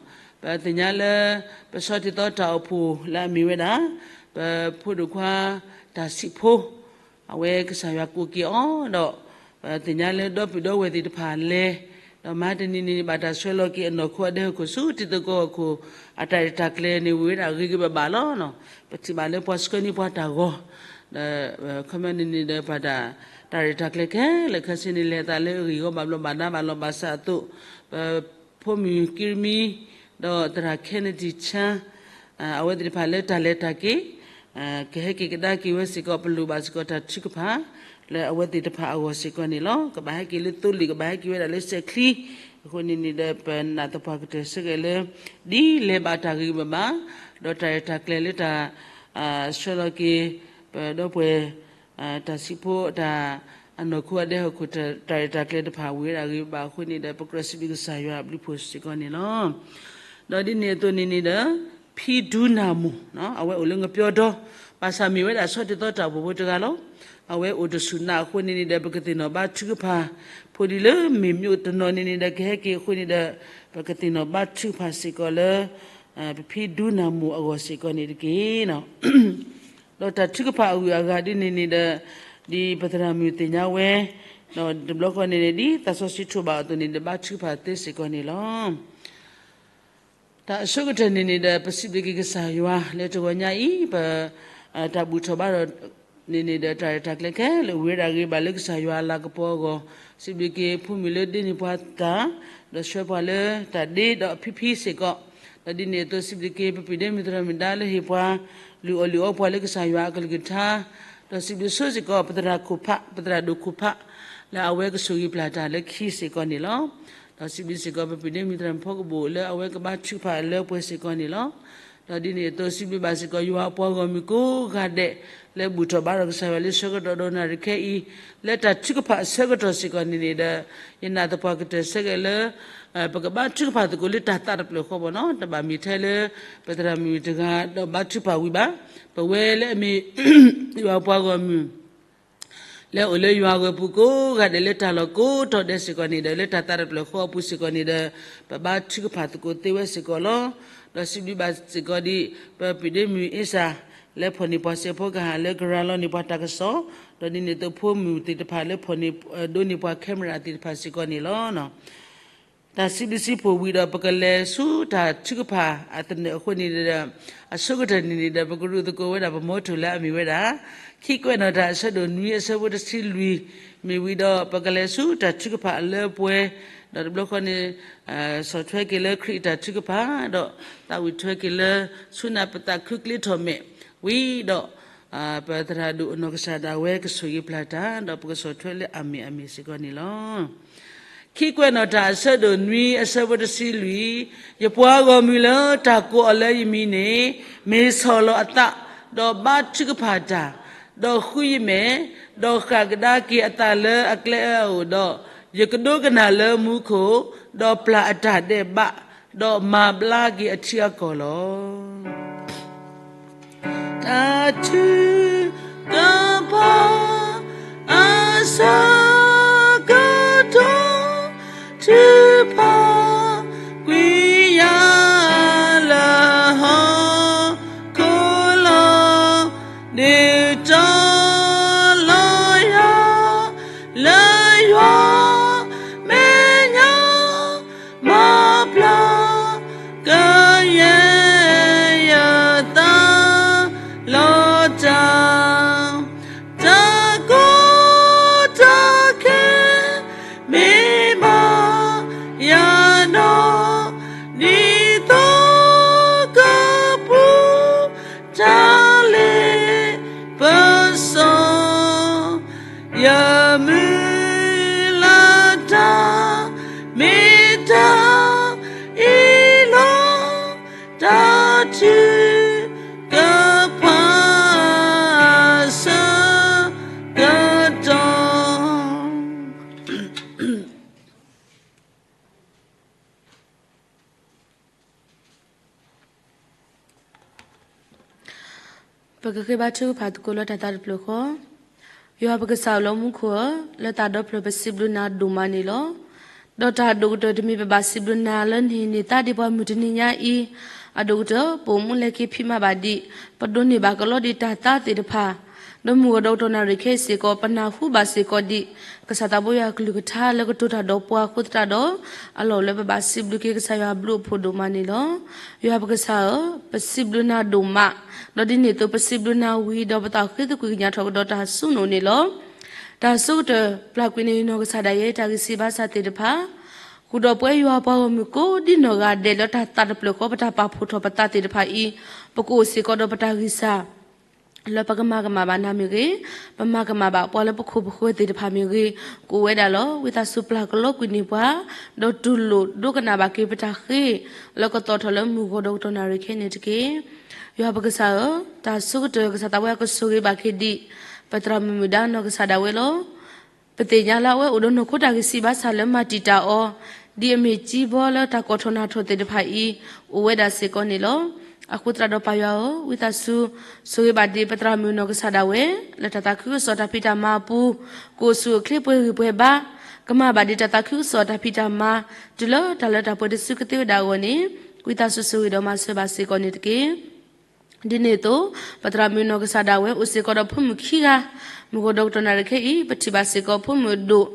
ပသ့ၣ်ညါလၢ ပဆီၣ်တံၢ်သီတၢ်အိၣ်ဖှိၣ်လၢအမ့ၢ်ဝဲဒၣ် ပဖိဒိၣ်ခွါတၢ်စံးဖိ အဝဲကစၢ်ယွၤကိးက့ၤအီၤဒီး ပသ့ၣ်ညါလၢဒီပုၢ်ဒီဝဲၢ်သ့ၣ်တဖၣ်လဲၤ ဒီးမဟါတနံၤန့ၣ် ဘၣ်တၢ်ဆှၢလီၤက့ၤအနီၢ်ခိအဒဲဟီၣ်ခိၣ်ဆူတံၤသကိးဟီၣ်ခိၣ် အတၢ်ရဲၣ်တၢ်ကျဲၤန့ၣ် ဝံၤဝဲဒၣ်ဂ့ၤဂ့ၤဘၣ်ဘၣ်လီၤ. ပထံၣ်ဘၣ်လၢပှၤဆှၢန့ၢ်ပှၤတၢ်ဂီၤ ဒီး ခီပညီန့ၣ်န့ၣ်ဒီး ပှၤတၢ် တၢ်ရဲၣ်တၢ်ကျဲၤခဲလၢာ်ခဲဆ့န့ၣ် လဲၤသးလၢအဂ့ၢ်အဂီၢ်ဘၣ်ဘျီးဘၣ်ဒါဘၣ်လီၤဘၣ်စးအသိး ပဖိမုၣ်ကံရမံ ဒီးသရၣ် Kennedy Chan အဝဲသ့ၣ်တဖၣ်လၢတၢ်လဲၤတၢ်က့ၤ ကဟဲက့ၤကဒါက့ၤဝဲစ့ၢ်ကီး ပလိၣ်ဘၣ်စ့ၢ်ကီးတၢ်ထုကဖၣ် လၢအဝဲသ့ၣ်တဖၣ်အဂီၢ်စ့ၢ်ကီးန့ၣ်လီၤ. ကဘၣ်ဟဲက့ၤလၢသိလ့ၣ် ကဘၣ်ဟဲက့ၤဝဲဒၣ်လၢစဲးချံ အဃိန့ၣ်န့ၣ်ဒီး ပနာ်သပှၢ်ကတၢၢ်ဆၢက့ၤလၢ ဒ်လဲၤဘၣ်တၢ်ဂ့ၤဂ့ၤဘၣ်ဘၣ် ဒီးတၢ်ရဲၣ်တၢ်ကျဲၤလၢတၢ် ဆှၢလီၤက့ၤ ပဒီပုၢ်ဝဲၢ် တၢ်စံးဖိ တၢ် အနီၢ်ခိအဒဲဟီၣ်ခိၣ် တၢ်ရဲၣ်တၢ်ကျဲၤတဖၣ်ဝံၤဝဲဒၣ်ဂ့ၤဘၣ်အဃိန့ၣ်ဒီး ပကြၢးစံးဘျုးကစၢ်ယွၤအဘျုးဖှိၣ်စ့ၢ်ကီးန့ၣ်လီၤ. ဒီးဒ်န့ၣ်အသိးန့ၣ်န့ၣ်ဒီး ဖံဒူနၢ်မိၢ် အဝဲအိၣ်လၢငပျီဒီ ဘၣ်ဆၣ်မ့ၢ်ဝဲဒၣ်ဆီၣ်တံၢ်သီတၢ်အိၣ်ဖှိၣ်ဖိတဂၤလီၤ. အဝဲအိၣ်တဆူၣ်နးအဃိန့ၣ်န့ၣ်ဒီး ပကသ့ၣ်နီၣ်ဘါထုကဖၣ် ဖိဒံးလၢမ့ၢ်မ့ၢ်အိၣ်တနီၤန့ၣ်န့ၣ်ဒီး ကဟဲက့ၤအဃိန့ၣ်ဒီး ပကသ့ၣ်နီၣ်ဘါထုကဖၣ်စ့ၢ်ကီးလၢ ပဖံဒူနၢ်မိၢ်အဂီၢ်စ့ၢ်ကီးန့ၣ်တက့ၢ်. ဒီးတၢ်ထုကဖၣ်အဂုၤအဂၤဒ်န့ၣ်န့ၣ်ဒီး ဒ်ပသရၣ်မုၣ်သ့ၣ်ညါဝဲ ဒီးတဘျီဃီန့ၣ်န့ၣ် ဒ်သးစီဆှံထိးဘၣ်အသိးန့ၣ်ဒီး ဘါထုကဖၣ်သ့စ့ၢ်ကီးန့ၣ်လီၤ. တၢ်အဆိကတၢၢ်န့ၣ်န့ၣ်ဒီး ပစံးဘျုးက့ၤကစၢ်ယွၤလၢတဂီၤညါအံၤ ပ တၢ်ဘူၣ်ထီၣ်ဘါထီၣ်န့ၣ်န့ၣ်ဒီး တၢ်ရဲၣ်တၢ်ကျဲၤခဲလၢာ်ဝံၤဝဲဒၣ်ဂ့ၤဘၣ်လၢကစၢ်ယွၤအလၤကပီၤအဂီၢ် စံးဘျုးက့ၤဖိမုၣ်လၢဒ့န့ၢ်ပှၤတၢ် ဒီးဆှၢပှၤလၢတၢ်ဒ့ဒီးအဖံဖံစ့ၢ်ကီး ဒီးဒ်န့ၣ်အသိးစံးဘျုးက့ၤ ပပုၢ်ဒ့မုၣ်သရၣ်မုၣ်ဒါလၢဟ့ၣ်ပှၤ လုၢ်အီၣ်လုၢ်အီပှၤလၢကစၢ်ယွၤအကလုၢ်ကထါ ဒီးစံးဘျုးဆိစ့ၢ်ကီး ပသရၣ်ခိၣ်ဖး ပသရၣ်ဒိၣ်ခိၣ်ဖး လၢအဝဲကဆိၣ်ဂ့ၤပျၢ်တၢ်လၢခံစ့ၢ်ကီးန့ၣ်လီၤ. ဒီးစံးဘျုးစ့ၢ်ကီး ပပုၢ်ဒ့မုၣ်သရၣ်မုၣ်ဖီကဘိၣ်လၢအဝဲကဘါထုကဖၣ်အလၢပှဲၤစ့ၢ်ကီးန့ၣ်လီၤ. ဒီးဒ်န့ၣ်အသိးစံးဘျုးဘၣ်စ့ၢ်ကီး ယွၤအပှၤဂီၢ်မုၢ်ကိးဂၤဒဲး လၢဘူၣ်ထီၣ်ဘါထီၣ်ကစၢ်ယွၤလၢဆၢကတီၢ်ဒီးနၣ်ရံၣ်ခဲအံၤ လၢတၢ်ထုကဖၣ်အဆၢကတီၢ်စ့ၢ်ကီးန့ၣ်န့ၣ်ဒီး ယနာ်သပှၢ်ကတၢၢ်ဆၢက့ၤလၢ ပကဘါထုကဖၣ်သကိးလၢတၢ်သးတဖျၢၣ်ဃီဘၣ်နီၤ တဘၣ်မ့ၢ်ထဲလၢ ပသရၣ်မုၣ်တဂၤဒီးဘါထုကဖၣ်ဝံၤဘၣ်. ပဝဲလၢအမ့ၢ် ယွၤအပှၤဂီၢ်မုၢ် လၢအိၣ်လၢယွၤဂီၢ်ပူၤကိးဂၤဒဲး လၢတၢ်လီၢ်ကိးတီၤဒဲးစ့ၢ်ကီးန့ၣ်ဒီး လၢတၢ်သးတဖျၢၣ်ဃီအပူၤစ့ၢ်ကီးန့ၣ်ဒီး ပဘါထုကဖၣ်သကိးသ့ဝဲစ့ၢ်ကီးလီၤ. ဒီးစံးဘျုးဘၣ်စ့ၢ်ကီးဒံး ပပှၤဒ့မုၣ်အ့စၢ် လၢဖီၣ်န့ၢ်ပှၤစဲးဖိကဟၣ်လၢကရၤလီၤန့ၢ်ပှၤတၢ်ကစီၣ်, ဒီးဒ်န့ၣ်အသိးဖိမုၣ်သ့ၣ်တဖၣ်လၢဖီၣ်န့ၢ် ဒိးန့ၢ်ပှၤ camera သ့ၣ်တဖၣ်စ့ၢ်ကီးန့ၣ်လီၤ. တၢ်စံးဘျုးစံးဖှိၣ်ဝံၤဒီး ပကလဲၤဆူတၢ်ထုကဖၣ်အသနၢၣ်အဃိန့ၣ်ဒီး အဆိကတၢၢ်န့ၣ်န့ၣ်ဒီး ပကရူၢ်သကိးဝဲဒၣ်ပမီထိၣ်လၢအမ့ၢ်ဝဲဒၣ် ခံကွဲးနီၣ်တၢ်အဆၢဒိၣ်နွံအဆၢဖိတဆံလွံၢ် မ့ၢ်ဝံၤဒီး ပကလဲၤဆူတၢ်ထုကဖၣ်အလၢပှဲၤ, ဒီးတဘျီဃီန့ၣ် ဆီၣ်ထွဲက့ၤလၢခရံာ်အတၢ်ထုကဖၣ်, ဒီးသးဝံၣ်ထွဲက့ၤလၢ ဆူနၢ်ပသးခုကျ့ထီၣ်မဲာ်ဝံၤဒီး ပသရၣ်ဒိၣ်အနီၢ်ကစၢ်ဒၣ်ဝဲကဆိၣ်ဂ့ၤပျၢ်တၢ် ဒီးပကဆီၣ်ထွဲလၢအမ့ၢ်အမ့ၢ်စ့ၢ်ကီးန့ၣ်လီၤ. ခံကွဲးနီၣ်တၢ်အဆၢဒိၣ်နွံအဆၢဖိတဆံလွံၢ်, ယပှၤဂီၢ်မုၢ်လၢတၢ်ကိးအီၤလၢယမံၤန့ၣ် မ့ၢ်ဆီၣ်လီၤအသး, ဒီးဘါထုကဖၣ်တၢ်, ဒီးဃုယမဲာ်, ဒီးဃၣ်ကဒါက့ၤအသးလၢအကျဲအအိၣ်ဒီး, ယကဒိကနၣ်လၢမူခိၣ်, ဒီးပျၢ်အတၢ်ဒဲးဘး, ဒီးမၤဘျါက့ၤအထံအကီၢ်လီၤ. တၢ်ထုကဖၣ်အဆၢကတီၢ် ထုကဖၣ်ကွံာ်ယၤလၢဟီၣ်ခိၣ်လီၤ. ဒုးတီလီၤယၤလၢယွၤမဲာ်ညါ မၤပျၢ်ကယဲၢ်ယ သးလီၤတၢ်, တၢ်ကီတၢ်ခဲ မ့ၢ်မၤယၤနီၢ်, ဒ်သိးကပူၤ တၢ်လ့ပစီ, ယမုၢ်လၢ်တၢ် မ့ၢ်တၢ်အံၤလီၤ. တၢ်ထုကဖၣ်အဆၢကတီၢ် ပကဃ့ဘါထုကဖၣ်သကိးလၢတၢ်သးတဖျၢၣ်ဃီ, ယွၤပကစၢ်လၢမူခိၣ်ဧၢ, လၢသးဒီဖျၢၣ်ပစံးဘျုးနၤဒိၣ်မးန့ၣ်လီၤ. ဒီးတၢ်အဒိၣ်ကတၢၢ်တမံၤ ပဘၣ်စံးဘျုးနၤလၢနဟ့ၣ်န့ၢ်သါဒံးပှၤမုၢ်တနံၤညါအံၤ, အဒိၣ်ကတၢၢ် ပအိၣ်မူလဲၤက့ၤဖံးမၤဘၣ်ဒံး, ပဒိးန့ၢ်ဘၣ်ကလီဒံးတၢ်သါသ့ၣ်တဖၣ်, ဒီးမုၢ်ဂီၤဒီးကတီၢ်နၣ်ရံၣ်ခဲအံၤစ့ၢ်ကီး ပနၢ်ဟူဘၣ်စ့ၢ်ကီးဒံး ကစၢ်သးဘိယွၤအကလုၢ်ကထါလၢကတိၤတၢ်ဒီးပှၤအဃိသတးဒီး အလီၢ်အိၣ်လၢပဘၣ်စံးဘျုးက့ၤကစၢ်ယွၤအဘျုးအဖှိၣ်ဒိၣ်မးန့ၣ်လီၤ. ယွၤပကစၢ်ဧၢ, ပစံးဘျုးနၤဒိၣ်မး, ဒီးဒ်န့ၣ်အသိးပစံးဘျုးနၤဝံၤဒီး ပသးဃ့သကွံၢ်ကညးထီၣ်ကဒီးတၢ်ဆူနအိၣ်န့ၣ်လီၤ. တၢ်အဆိကတၢၢ် ပျၢ်ကွံာ်န့ၢ်နီၢ်ကစၢ်ဒၣ်ယဲ တၢ်ဂံၢ်စၢ်ဘါစၢ်သ့ၣ်တဖၣ်, ဃုာ်ဒီးပဝဲယွၤပှၤဂီၢ်မုၢ်ကိးဒ်နီၢ်ဂၤဒဲးလၢတၢ်သးတဖျၢၣ်ဃီ ပတၢ်ပာ်ဖှိၣ်ထီၣ်ပသးသ့ၣ်တဖၣ်အံၤ, ပကအိၣ်စ့ၢ်ကီးဒီးပတၢ်ဂံၢ်စၢ် လၢပကမၤကမၣ်ဘၣ်နၤမ့ၢ်ဂ့ၤ, ပမၤကမၣ်ဘၣ်ပှၤလၢပခိၣ်ပဃၢၤသ့ၣ်တဖၣ်မ့ၢ်ဂ့ၤ, ကအိၣ်ဝဲဒၣ်လီၤ. ဝံသးစူၤပျၢ်ကလီကွံာ်န့ၢ်ပှၤ, ဒီးတူၢ်လိာ်ဒိကနၣ်ဘၣ်က့ၤပတၢ်ဃ့, လၢကသီၣ်ထီၣ်လၢမုၢ်ဂီၤဒီးကတီၢ်နၣ်ရံၣ်ခဲအံၤန့ၣ်တက့ၢ်. ယွၤပကစၢ်ဧၢ, တၢ်အဆိကတၢၢ် ကစၢ်သးဘိယွၤကဆိၣ်ဂ့ၤဘၣ်က့ၤဒံး ပသရၣ်မုၣ်မုၣ်ဒါနီၢ်ကစၢ်ဒၣ်ဝဲလီၤ. ပသ့ၣ်ညါလၢအဝဲအိၣ်ဒီးနီၢ်ခိတၢ်ဂံၢ်စၢ်ဘါစၢ်လၢမၤတံာ်တာ်အီၤ, ဒ်အမ့ၢ်ကံဘီလၢတၢ်ကိးထီၣ်နၢ်ထီၣ်သ့ၣ်တဖၣ်အံၤ, အိၣ်ဝဲဒၣ်စ့ၢ်ကီးန့ၣ်လီၤ. အဃိသတးဒီးပၢ်ယွၤဧၢ, ဝံသးစူၤ ဆိၣ်ဂ့ၤဘၣ်ဒံးပသရၣ်မုၣ်နီၢ်ကစၢ်ဒၣ်ဝဲ, လၢတၢ်သးခုကစီၣ်တၢ်ဖံးတၢ်မၤအပူၤ, ကအိၣ်ဆူၣ်အိၣ်ချ့ပှဲၤဂံၢ်ပှဲၤဘါ, ကမၤဘၣ်ဒံးတၢ်သးခုကစီၣ်တၢ်ဖံးတၢ်မၤ, တုၤလၢတၢ်လၢတၢ်ပှဲၤတစုကသ့ဝဲဒၣ်အဂီၢ်န့ၣ်, ဝံသးစူၤဆိၣ်ဂ့ၤဒီးမၤစၢၤဘၣ်စ့ၢ်ကီးန့ၣ်တက့ၢ်. ဒ်န့ၣ်အသိး, ပသရၣ်မုၣ်နီၢ်ကစၢ်ဒၣ်ဝဲအိၣ်စ့ၢ်ကီးဒီးဖိမုၣ်ခံဂၤ, မုၢ်ဂီၤဒီးကတီၢ်နၣ်ရံၣ်ခဲအံၤ ပထံၣ်ဘၣ်စ့ၢ်ကီးဖိမုၣ်အဒိၣ်,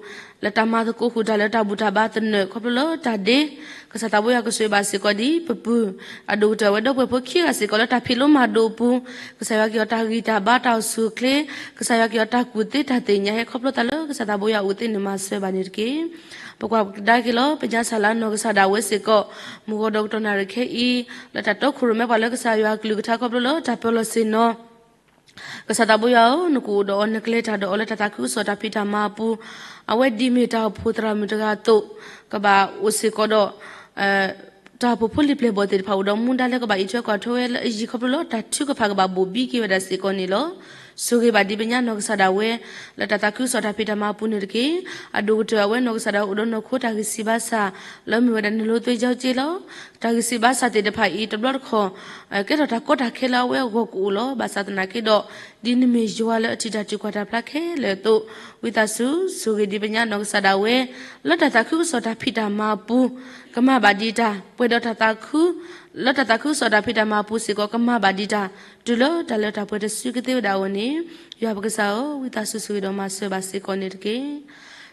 လၢတၢ်မၤသကိးဃုာ်တၢ်လၢတၢ်ဘူၣ်တၢ်ဘါသနၢၣ်ခီဖျိလၢတၢ်ဒ့, ကစၢ်သးဘိယွၤကဆိၣ်ဂ့ၤဘၣ်စ့ၢ်ကီးဒ်ပပုၢ်, အဒိၣ်ကတၢၢ်ဝဲဒီပုၢ်ဝဲၢ်ဖိခံဂၤစ့ၢ်ကီးလၢတၢ်ဖံးလိမၤဒိးအပူၤ, ကစၢ်ယွၤက့ၤအီၤတၢ်ဂံၢ်တၢ်ဘါတၢ်အိၣ်ဆူၣ်အိၣ်ချ့, ကစၢ်ယွၤက့ၤအီၤတၢ်ကူၣ်သ့တၢ်သ့ၣ်ညါဟဲခီဖျိသးလၢကစၢ်သးဘိယွၤအိၣ်သ့န့ၣ်မၤစၢၤဘၣ်န့ၣ်တက့ၢ်. ပကွၢ်ကဒါက့ၤလီၤ ပညါစၢ်လၢနီၢ်ကစၢ်ဒၣ်ဝဲစ့ၢ်ကီး, မုၢ်ဂီၤဒီးကတီၢ်နၣ်ရံၣ်ခဲအံၤ, လၢတၢ်တီခိၣ်ရိၣ်မဲပှၤလၢကစၢ်ယွၤအကလုၢ်ကထါခီဖျိလၢတၢ်ပၢလီၤဆ့ၣ်နီၤ ကစၢ်သးဘိယွၤဧၢ, နကအိၣ်ဒီးအီၤ နကလဲၤတၢ်ဒီးအီၤလၢတၢ်သးခုကစီၣ်တၢ်ဖံးတၢ်မၤအပူၤ, အဝဲဒ်မ့ၢ်တၢ်အိၣ်ဖှိၣ်သရၣ်မုၣ်တဂၤအသိး, ကဘၣ်အိၣ်စ့ၢ်ကီးဒီး တၢ်အိၣ်ဖှိၣ်ဖိလံၤပျဲၢ်ဘီၣ်သ့ၣ်တဖၣ် အိၣ်ဒီးမူဒါလၢကဘၣ်အံးထွဲကွၢ်ထွဲဝဲလၢအယံၤခီဖျိလၢတၢ်ထုကဖၣ်ကဘၣ်ဘိၣ်ဘံက့ၤဝဲဒၣ်စ့ၢ်ကီးန့ၣ်လီၤ. ဆိၣ်ဂ့ၤဘၣ်ဒံးပညါနီၢ်ကစၢ်ဒၣ်ဝဲ လၢတၢ်သးခုကစီၣ်တၢ်ဖံးတၢ်မၤအပူၤန့ၣ်တက့ၢ်. အဒိၣ်ကတၢၢ်အဝဲနီၢ်ကစၢ်ဒၣ်ဝဲအိၣ်ဒီးနီၢ်ခိတၢ်ဂံၢ်စၢ်ဘါစၢ် လၢမ့ၢ်ဝဲဒၣ်နလိသွ့ကၠီက့လီၤ. တၢ်ဂံၢ်စၢ်ဘါစၢ်သ့ၣ်တဖၣ်အံၤ တဘျီတခီၣ် ကဲထီၣ်တၢ်ကီတၢ်ခဲလၢအဝဲအဂီၢ်ကအိၣ်လီၤ. ဘၣ်ဆၣ်သနာ်က့ဒီး ဒ်နမ့ၢ်ယွၤလၢအထံၣ်တၢ်ထုကဖၣ်တၢ်ဖျါခဲလၢာ်အသိး, ဝံသးစူၤ ဆိၣ်ဂ့ၤဒံးပညါနီၢ်ကစၢ်ဒၣ်ဝဲ လၢတၢ်သးခုကစီၣ်တၢ်ဖံးတၢ်မၤအပူၤ ကမၤဘၣ်ဒံးတၢ် ပှဲၤဒီးတၢ်သးခု လၢတၢ်သးခုကစီၣ်တၢ်ဖံးတၢ်မၤအပူၤစ့ၢ်ကီး ကမၤဘၣ်ဒံးတၢ် တုၤလၢတၢ်လၢတၢ်ပှဲၤတစုကသ့ဝဲဒၣ်အဂီၢ်န့ၣ်, ယွၤပကစၢ်ဧၢ, ဝံသးစူၤဆိၣ်ဂ့ၤဒီးမၤစၢၤဘၣ်စ့ၢ်ကီးန့ၣ်တက့ၢ်.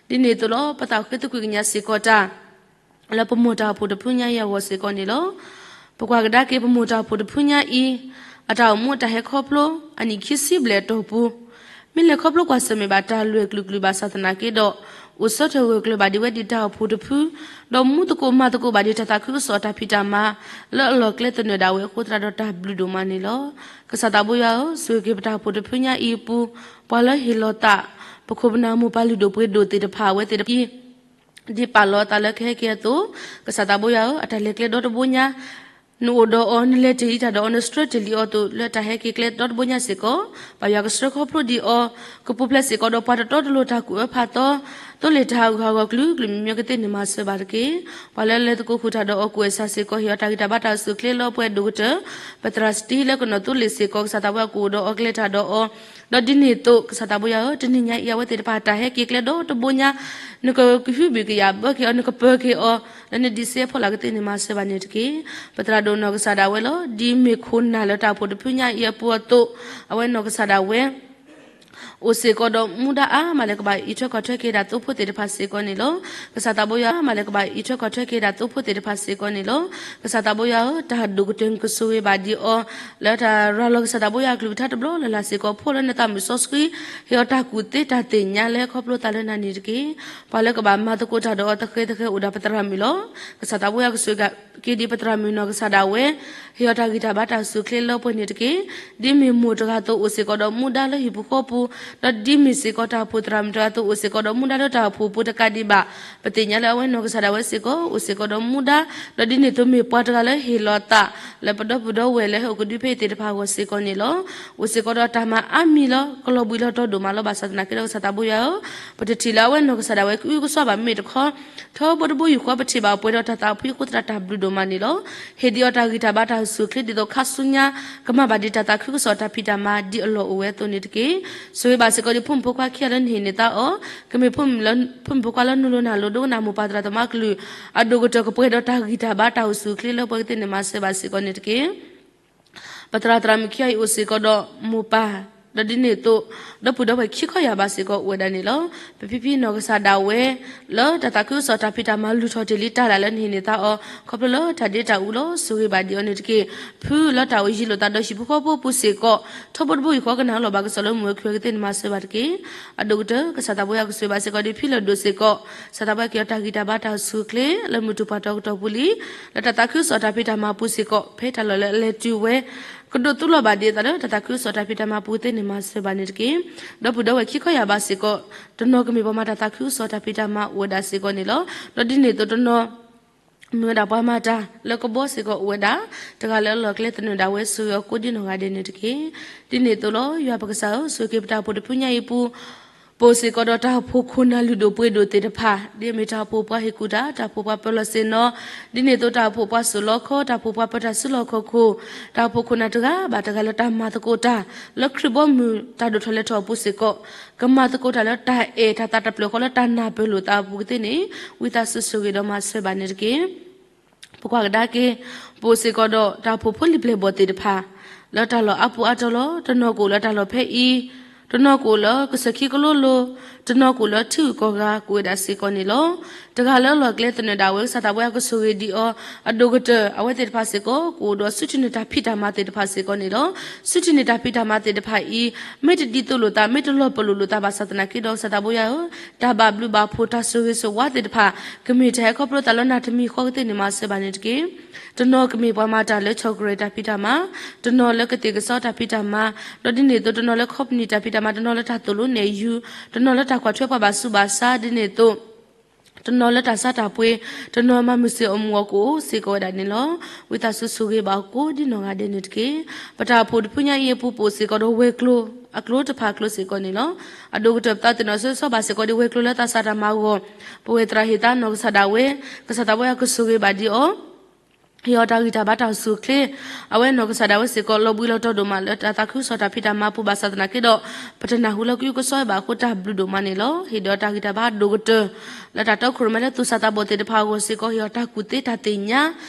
ဒ်န့ၣ်အသိးလီၤ. ပသးအိၣ်ဃ့သကွံာ်ကညးစ့ၢ်ကီးတၢ် လၢပမိၢ်တၢ်အိၣ်ဖှိၣ်တဖုညါအံၤအဂီၢ်စ့ၢ်ကီးန့ၣ်လီၤ. ပကွၢ်ကဒါက့ၤပမိၢ်တၢ်အိၣ်ဖှိၣ်တဖုညါအံၤ အတၢ်အိၣ်မူအတၢ်ဟဲခီဖျိ အနံၣ်ခံဆံဘျဲၣ်အတီၢ်ပူၤ, မ့ၢ်လဲၤခီဖျိကွၢ်ဆၢၣ်မဲာ်ဘၣ်တၢ်လွဲၢ်ကလုာ်ကလုာ်ဘၣ်ဆၣ်သနာ်က့ဒီး အိၣ်ဆၢထၢၣ်ဂၢၢ်ကျၢၤဘၣ်ဒံးဝဲဒ်တၢ်အိၣ်ဖှိၣ်တဖု, ဒီးမူသကိးမၤသကိးဘၣ်ဒံးတၢ်သးခုကစီၣ်တၢ်ဖံးတၢ်မၤ လၢအလီၢ်ကျဲသနၢၣ်ဒၣ်ဝဲအဃိသတးဒီးတၢ်ဘျုးဒိၣ်မးန့ၣ်လီၤ. ကစၢ်သးဘိယွၤဧၢ, ဆိၣ်ဂ့ၤက့ၤပတၢ်အိၣ်ဖှိၣ်တဖုညါအံၤအပူၤ, ပှၤလၢဟ့ၣ်လီၤသး, ပခိၣ်ပနၢ်မိၢ်ပၢ်လုၢ်ဒိၣ်ပှ့ၤဒိၣ်သ့ၣ်တဖၣ်အဝဲသ့ၣ်တဖၣ်အံၤ ဒ်ပာ်လီၤအသးလၢကဟဲက့ၤအသိး, ကစၢ်သးဘိယွၤဧၢ, အတၢ်လဲၤကျဲဒီတဘိညါ နအိၣ်ဒီးအီၤ, နလဲၤတ့ၢ်လံတၢ်ဒီးအီၤ, နဆှၢတ့ၢ်လံအီၤအသိး လၢတၢ်ဟဲက့ၤကျဲဒီတဘိညါစ့ၢ်ကီး, ဘၣ်ယွၤကဆှၢခီဖျိဒံးအီၤ, ကပူၤဖျဲးစ့ၢ်ကီးဒီးပှၤတတီတလိၤတၢ်ကူၣ်အၢဖးသီ, သိလ့ၣ်တၢ်ဟးဂူာ်ဟးဂီၤကလုာ်ကလုာ်မံၤမံၤကသ့ၣ်န့ၣ်မၤစၢၤဘၣ်တက့ၢ်. ပှၤလၢလဲၤသကိးဃုာ်တၢ်ဒီးအီၤ ကူၣ်အဲၣ်စၢ်စ့ၢ်ကီး ဟ့ၣ်အီၤတၢ်ဂံၢ်တၢ်ဘါတၢ်အိၣ်ဆူၣ်အိၣ်ချ့လၢပှဲၤဒိၣ်ကတၢၢ်, ပသရၣ်စတံလၢကနီၤသိလ့ၣ်စ့ၢ်ကီး, ကစၢ်သးဘိယွၤ ကအိၣ်ဒီးအီၤကျဲတၢ်ဒီးအီၤ, ဒီးဒ်န့ၣ်အသိး ကစၢ်သးဘိယွၤဧၢ, တနံၤညါအံၤ အဝဲသ့ၣ်တဖၣ်တၢ်ဟဲက့ၤကျဲဒီတဘိညါ နကဟုဘံၣ်ကယာ်ဘၢက့ၤအီၤ, နကပၢၤက့ၤအီၤ, လၢနဒံးစ့အဖီလာ်ကသ့ၣ်န့ၣ်မၤစၢၤဘၣ်န့ၣ်တက့ၢ်. ပသရၣ်ဒိၣ်နီၢ်ကစၢ်ဒၣ်ဝဲလီၤ. ဒ်မ့ၢ်ခိၣ်နၢ်လၢတၢ်အိၣ်ဖှိၣ်တဖုညါအံၤအပူၤအသိး, အဝဲနီၢ်ကစၢ်ဒၣ်ဝဲ အိၣ်စ့ၢ်ကီးဒီးမူဒါအါမးလၢကဘၣ်အံးထွဲကွၢ်ထွဲက့ၤဒၣ်သိဖိသ့ၣ်တဖၣ်စ့ၢ်ကီးန့ၣ်လီၤ. ကစၢ်သးဘိယွၤမးလၢကဘၣ်အံးထွဲကွၢ်ထွဲက့ၤဒၣ်သိဖိသ့ၣ်တဖၣ်စ့ၢ်ကီးန့ၣ်လီၤ. ကစၢ်သးဘိယွၤဧၢ, တၢ်ဒိၣ်ကတၢၢ်နကဆိၣ်ဂ့ၤဘၣ်ဒံးအီၤ လၢတၢ်ရၤလီၤကစၢ်သးဘိယွၤအကလုၢ်ကထါတဘျီလၢ်လၢ်စ့ၢ်ကီး, ဖှိၣ်လၢနသးမုာ်စီဆှံ, ဟ့ၣ်အီၤတၢ်ကူၣ်သ့တၢ်သ့ၣ်ညါလၢခီဖျိသးလၢနၤန့ၣ်တက့ၢ်. ပှၤလၢကဘၣ်မၤသကိးတၢ်ဒီးအီၤသဃဲၤသဃဲၤအိၣ်ဒၣ်ပသရၣ်မုၣ်လီၤ. ကစၢ်သးဘိယွၤကဆိၣ်ဂ့ၤက့ၤဒံးပသရၣ်မုၣ်နီၢ်ကစၢ်ဒၣ်ဝဲ ဟ့ၣ်အီၤတၢ်ဂံၢ်တၢ်ဘါတၢ်အိၣ်ဆူၣ်အိၣ်ချ့လၢပှဲၤန့ၣ်တက့ၢ်. ဒ်မ့ၢ်မိၢ်တဂၤအသိးအိၣ်စ့ၢ်ကီးဒီးမူဒါလၢဟံၣ်ပူၤဃီပူၤ, ဒီးဒ်မ့ၢ်စ့ၢ်ကီးတၢ်အိၣ်ဖှိၣ်သရၣ်မုၣ်တဂၤအသိးအိၣ်စ့ၢ်ကီးဒီးမူဒါလၢတၢ်အိၣ်ဖှိၣ်ပူၤတကးဒံးဘၣ်, ပသ့ၣ်ညါလၢအဝဲနီၢ်ကစၢ်ဒၣ်ဝဲစ့ၢ်ကီး အိၣ်စ့ၢ်ကီးဒီးမူဒါ, ဒီးဒ်န့ၣ်အသိးမ့ၢ်ပှၤတဂၤလၢဟ့ၣ်လီၤအသး လၢပဒီပုၢ်ဒီဝဲၢ်လၢဟဲအိၣ်ကဒုဖဲအံၤသ့ၣ်တဖၣ်အဂီၢ်စ့ၢ်ကီးန့ၣ်လီၤ. အိၣ်စ့ၢ်ကီးဒီးတၢ်မၤအါမံၤလီၤ, ကလီၤဘှံးလီၤတီၤဒိၣ်မးလီၤ. ဘၣ်ဆၣ်သနာ်က့ဒီး ကစၢ်သးဘိယွၤဧၢ, ပတထံၣ်လၢအဝဲနီၢ်ကစၢ်ဒၣ်ဝဲကအုကစွါဘၣ်မ့ၢ်တခီ, ထီဘိတဘိယူၢ်ဃီပထံၣ်ဘၣ်အီၤပှဲၤဒီးတၢ်သးဖှံအဃိသတးတၢ်ဘျုးဒိၣ်မးန့ၣ်လီၤ. ဟ့ၣ်ဒံးအီၤတၢ်ဂံၢ်တၢ်ဘါတၢ်အိၣ်ဆူၣ်အိၣ်ချ့ဒ်သိးခါဆူညါ ကမၤဘၣ်ဒံးတၢ်သးခုကစီၣ်တၢ်ဖံးတၢ်မၤဒ်အလီၢ်အိၣ်ဝဲအသိးန့ၣ်တက့ၢ်. ဆိၣ်ဂ့ၤဘၣ်စ့ၢ်ကီးဒံးဖိမုၣ်ဖိခွါခံဂၤလၢနဟ့ၣ်န့ၢ်သါအီၤ, ကမ့ၢ်ဖိမုၣ်ဖိခွါလၢနလိၤနၤလိၤဒိကနၣ်မိၢ်ပၢ်သရၣ်သမါကလုၢ်, အဒိၣ်ကတၢၢ်ကပှဲၤဒီးတၢ်ဂံၢ်တၢ်ဘါတၢ်အိၣ်ဆူၣ်အိၣ်ချ့လၢပှဲၤကသ့ၣ်န့ၣ်မၤစၢၤဘၣ်စ့ၢ်ကီးန့ၣ်တက့ၢ်. ပသရၣ်သရၣ်မုၣ်ခံဂၤအံၤအိၣ်စ့ၢ်ကီးဒီးမိၢ်ပၢ်, ဒီးဒ်န့ၣ်အသိး ဒီပုၢ်ဒီဝဲၢ်ခံခီယၢ်ဘးစ့ၢ်ကီးအိၣ်ဝဲဒၣ်န့ၣ်လီၤ. ပဖံဖံနီၢ်ကစၢ်ဒၣ်ဝဲ လၢတၢ်သးခုကစီၣ်တၢ်ဖံးတၢ်မၤလုၢ်ထီၣ်တ့ၢ်လံတၢ်လၢ်လၢနဟ့ၣ်န့ၢ်သါအီၤ ခီဖျိလၢတၢ်ဒ့တၢ်အူလီၤ. ဆိၣ်ဂ့ၤဘၣ်ဒံးအီၤန့ၣ်တက့ၢ်. ဖုလၢတၢ်အိၣ်ယံၤလိာ်သးဒီးဟံၣ်ဖိဃီဖိပူၤစ့ၢ်ကီး ထီဘိတဘိယူၢ်ဃီကနၣ်လီၤဘၣ်ကစီၣ်လၢမုၢ်ဝဲခုၣ်ဝဲကသ့ၣ်န့ၣ်မၤစၢၤဘၣ်တက့ၢ်. အဒိၣ်ကတၢၢ် ကစၢ်သးဘိယွၤကဆိၣ်ဂ့ၤဘၣ်စ့ၢ်ကီးဒံးဖံလၢၢ်ဒိၣ်စ့ၢ်ကီး, ကစၢ်သးဘိယွၤက့ၤအီၤတၢ်ဂံၢ်တၢ်ဘါတၢ်အိၣ်ဆူၣ်အိၣ်ချ့ လၢမုၢ်တူၢ်ပှၤတီကတီၢ်ပူၤလံ. လၢတၢ်သးခုကစီၣ်တၢ်ဖံးတၢ်မၤပူၤစ့ၢ်ကီး ဖဲတၢ်လီၢ်လၢအလဲၤတုၤဝဲ ကဒိးသူလီၤဘၣ်ဒံးအသးလၢတၢ်သးခုကစီၣ်တၢ်ဖံးတၢ်မၤပူၤသ့ၣ်န့ၣ်မၤစၢၤဘၣ်န့ၣ်တက့ၢ်. ဒီပုၢ်ဒီဝဲၢ်ခံခီယၢ်ဘးစ့ၢ်ကီး တနီၤကမ့ၢ်ပှၤမၤတၢ်သးခုကစီၣ်တၢ်ဖံးတၢ်မၤအိၣ်ဝဲဒၣ်စ့ၢ်ကီးန့ၣ်လီၤ. ဒီးဒ်န့ၣ်အသိးတနီၤ မ့ၢ်ဝဲဒၣ်ပှၤမၤတၢ်လၢကဘီစ့ၢ်ကီးအိၣ်ဝဲဒၣ်, တဂၤလၢအလီၢ်ကျဲသနၢၣ်ဒၣ်ဝဲ ဆိၣ်ဂ့ၤအီၤကိးဒ်နီၢ်ဂၤဒဲးန့ၣ်တက့ၢ်. ဒ်န့ၣ်အသိးလီၤ. ယွၤပကစၢ်ဧၢ, ဆိၣ်ဂ့ၤပတၢ်အိၣ်ဖှိၣ်တဖုညါအံၤအပူၤ ပအိၣ်စ့ၢ်ကီးဒီးတၢ်အိၣ်ဖှိၣ်ခိၣ်နၢ်လုၢ်ဒိၣ်ပှ့ၤဒိၣ်သ့ၣ်တဖၣ်, ဒ်အမ့ၢ်တၢ်အိၣ်ဖှိၣ်ပှၤဟ့ၣ်ကူၣ်တၢ်, တၢ်အိၣ်ဖှိၣ်ပှၤပၢၤလီၢ်ဆ့ၣ်နီၤ, ဒ်န့ၣ်အသိးတၢ်အိၣ်ဖှိၣ်ပှၤစိာ်လီခီ, တၢ်အိၣ်ဖှိၣ်ခိၣ်နၢ်တဂၤဘၣ်တဂၤလၢတၢ်မၤသကိးတၢ် လၢခရံာ်ဘီမုၢ်တၢ်ဒိၣ်ထီၣ်လဲၤထီၣ်အပူၤစ့ၢ်ကီး, ကမၤသကိးတၢ်လၢတၢ်အဲၣ်တၢ်သးတဖျၢၣ်ဃီလၢတၢ်နၢ်ပၢၢ်လိာ်သးအပူၤကသ့ၣ်န့ၣ် ဝံသးစူၤဆိၣ်ဂ့ၤဒီးမၤစၢၤဘၣ်န့ၣ်တက့ၢ်. ပကွၢ်ကဒါက့ၤ ပအိၣ်စ့ၢ်ကီးဒီးတၢ်အိၣ်ဖှိၣ်ဖိလံၤပျဲၢ်ဘီၣ်သ့ၣ်တဖၣ် လၢတၢ်လီၢ်အါပူၤအါတီၤလီၤ. တနီၤကအိၣ်လၢတၢ်လီၢ်ဖဲအံၤ, တနီၤကအိၣ်လၢကစၢၢ်ခံကလိလိၤ, တနီၤကအိၣ်လၢထံဂုၤကီၢ်ဂၤကအိၣ်ဝဲဒၣ်စ့ၢ်ကီးန့ၣ်လီၤ. တဂၤလၢအလီၢ်ကျဲသနၢၣ်ဒၣ်ဝဲ ကစၢ်သးဘိယွၤကဆိၣ်ဂ့ၤဒံးအီၤ, အဒိၣ်ကတၢၢ် အဝဲသ့ၣ်တဖၣ်စ့ၢ်ကီး ကအိၣ်ဒီးဆူထံၣ်န့ၢ်တၢ်ဖံးတၢ်မၤသ့ၣ်တဖၣ်စ့ၢ်ကီးန့ၣ်လီၤ. ဆူထံၣ်န့ၢ်တၢ်ဖံးတၢ်မၤသ့ၣ်တဖၣ်အံၤ မ့ၢ်တဒ်သိးလိာ်သး မ့ၢ်တလီၤပလိာ်လိာ်သးဘၣ်ဆၣ်သနာ်က့ဒီး ကစၢ်သးဘိယွၤဧၢ, တၢ်ဘၣ်ဘျုးဘၣ်ဖှိၣ် တၢ်ဆိၣ်ဂ့ၤဆိၣ်ဝါသ့ၣ်တဖၣ် ကမ့ၢ်တၢ်ဟဲခီဖျိသးလၢနၤတမံၤဃီကသ့ၣ်န့ၣ်မၤစၢၤဘၣ်န့ၣ်တက့ၢ်. တနီၤကမ့ၢ်ပှၤမၤတၢ်လၢ chocolate တၢ်ဖံးတၢ်မၤ, တနီၤလၢကသ့ၣ်ကစီတၢ်ဖံးတၢ်မၤ, ဒီးဒ်န့ၣ်အသိး တနီၤလၢ company တၢ်ဖံးတၢ်မၤ, တနီၤလၢတၢ်သိၣ်လိနဲၣ်ယူၤ, တနီၤလၢတၢ်ကွၢ်ထွဲပှၤဘၣ်ဆူးဘၣ်ဆါ, ဒ်န့ၣ်အသိး တနီၤလၢတၢ်ဆါတၢ်ပှ့ၤ, တနီၤမၤမုာ်စ့ၢ်အီၤမုာ်အီၤကအိၣ်စ့ၢ်ကီးဝဲဒၣ်န့ၣ်လီၤ. ဝံသးစူၤဆိၣ်ဂ့ၤဘၣ်အီၤကိးဒ်နီၢ်ဂၤဒဲးန့ၣ်တက့ၢ်. ပတၢ်အိၣ်ဖှိၣ်တဖုညါအံၤအပူၤ ပအိၣ်စ့ၢ်ကီးဒီးဝဲၤကျိၤအကျိတဖၣ်အကျိၤစ့ၢ်ကီးန့ၣ်လီၤ. အဒိၣ်ကတၢၢ်ပသးသ့ၣ်နီၣ်ဆၢဆီဘၣ်စ့ၢ်ကီးဒ်ဝဲၤကျိၤလၢသးစၢ်တၢ်မၤဂီၤ, ပဝဲသရၣ်ဟ့ၣ်သါနီၢ်ကစၢ်ဒၣ်ဝဲ, ကစၢ်သးဘိယွၤကဆိၣ်ဂ့ၤဘၣ်ဒံးအီၤ ဟ့ၣ်အီၤတၢ်ဂံၢ်တၢ်ဘါတၢ်အိၣ်ဆူၣ်အိၣ်ချ့, အဝဲနီၢ်ကစၢ်ဒၣ်ဝဲစ့ၢ်ကီး လီၤဘှံးလီၤတီၤဒိၣ်မးလၢတၢ်သးခုကစီၣ်တၢ်ဖံးတၢ်မၤပူၤဘၣ်ဆၣ်သနာ်က့ဒီး ပတနၢ်ဟူလၢကအုကစွါဘၣ်အဃိတၢ်ဘျုးဒိၣ်မးန့ၣ်လီၤ. ဟ့ၣ်ဒီးတၢ်ဂံၢ်တၢ်ဘါအဒိၣ်ကတၢၢ် လၢတၢ်တီခိၣ်ရိၣ်မဲလၢသူၣ်စၢ်သးဘီၣ်သ့ၣ်တဖၣ်အဂီၢ်စ့ၢ်ကီး ဟ့ၣ်အီၤတၢ်ကူၣ်သ့တၢ်သ့ၣ်ညါ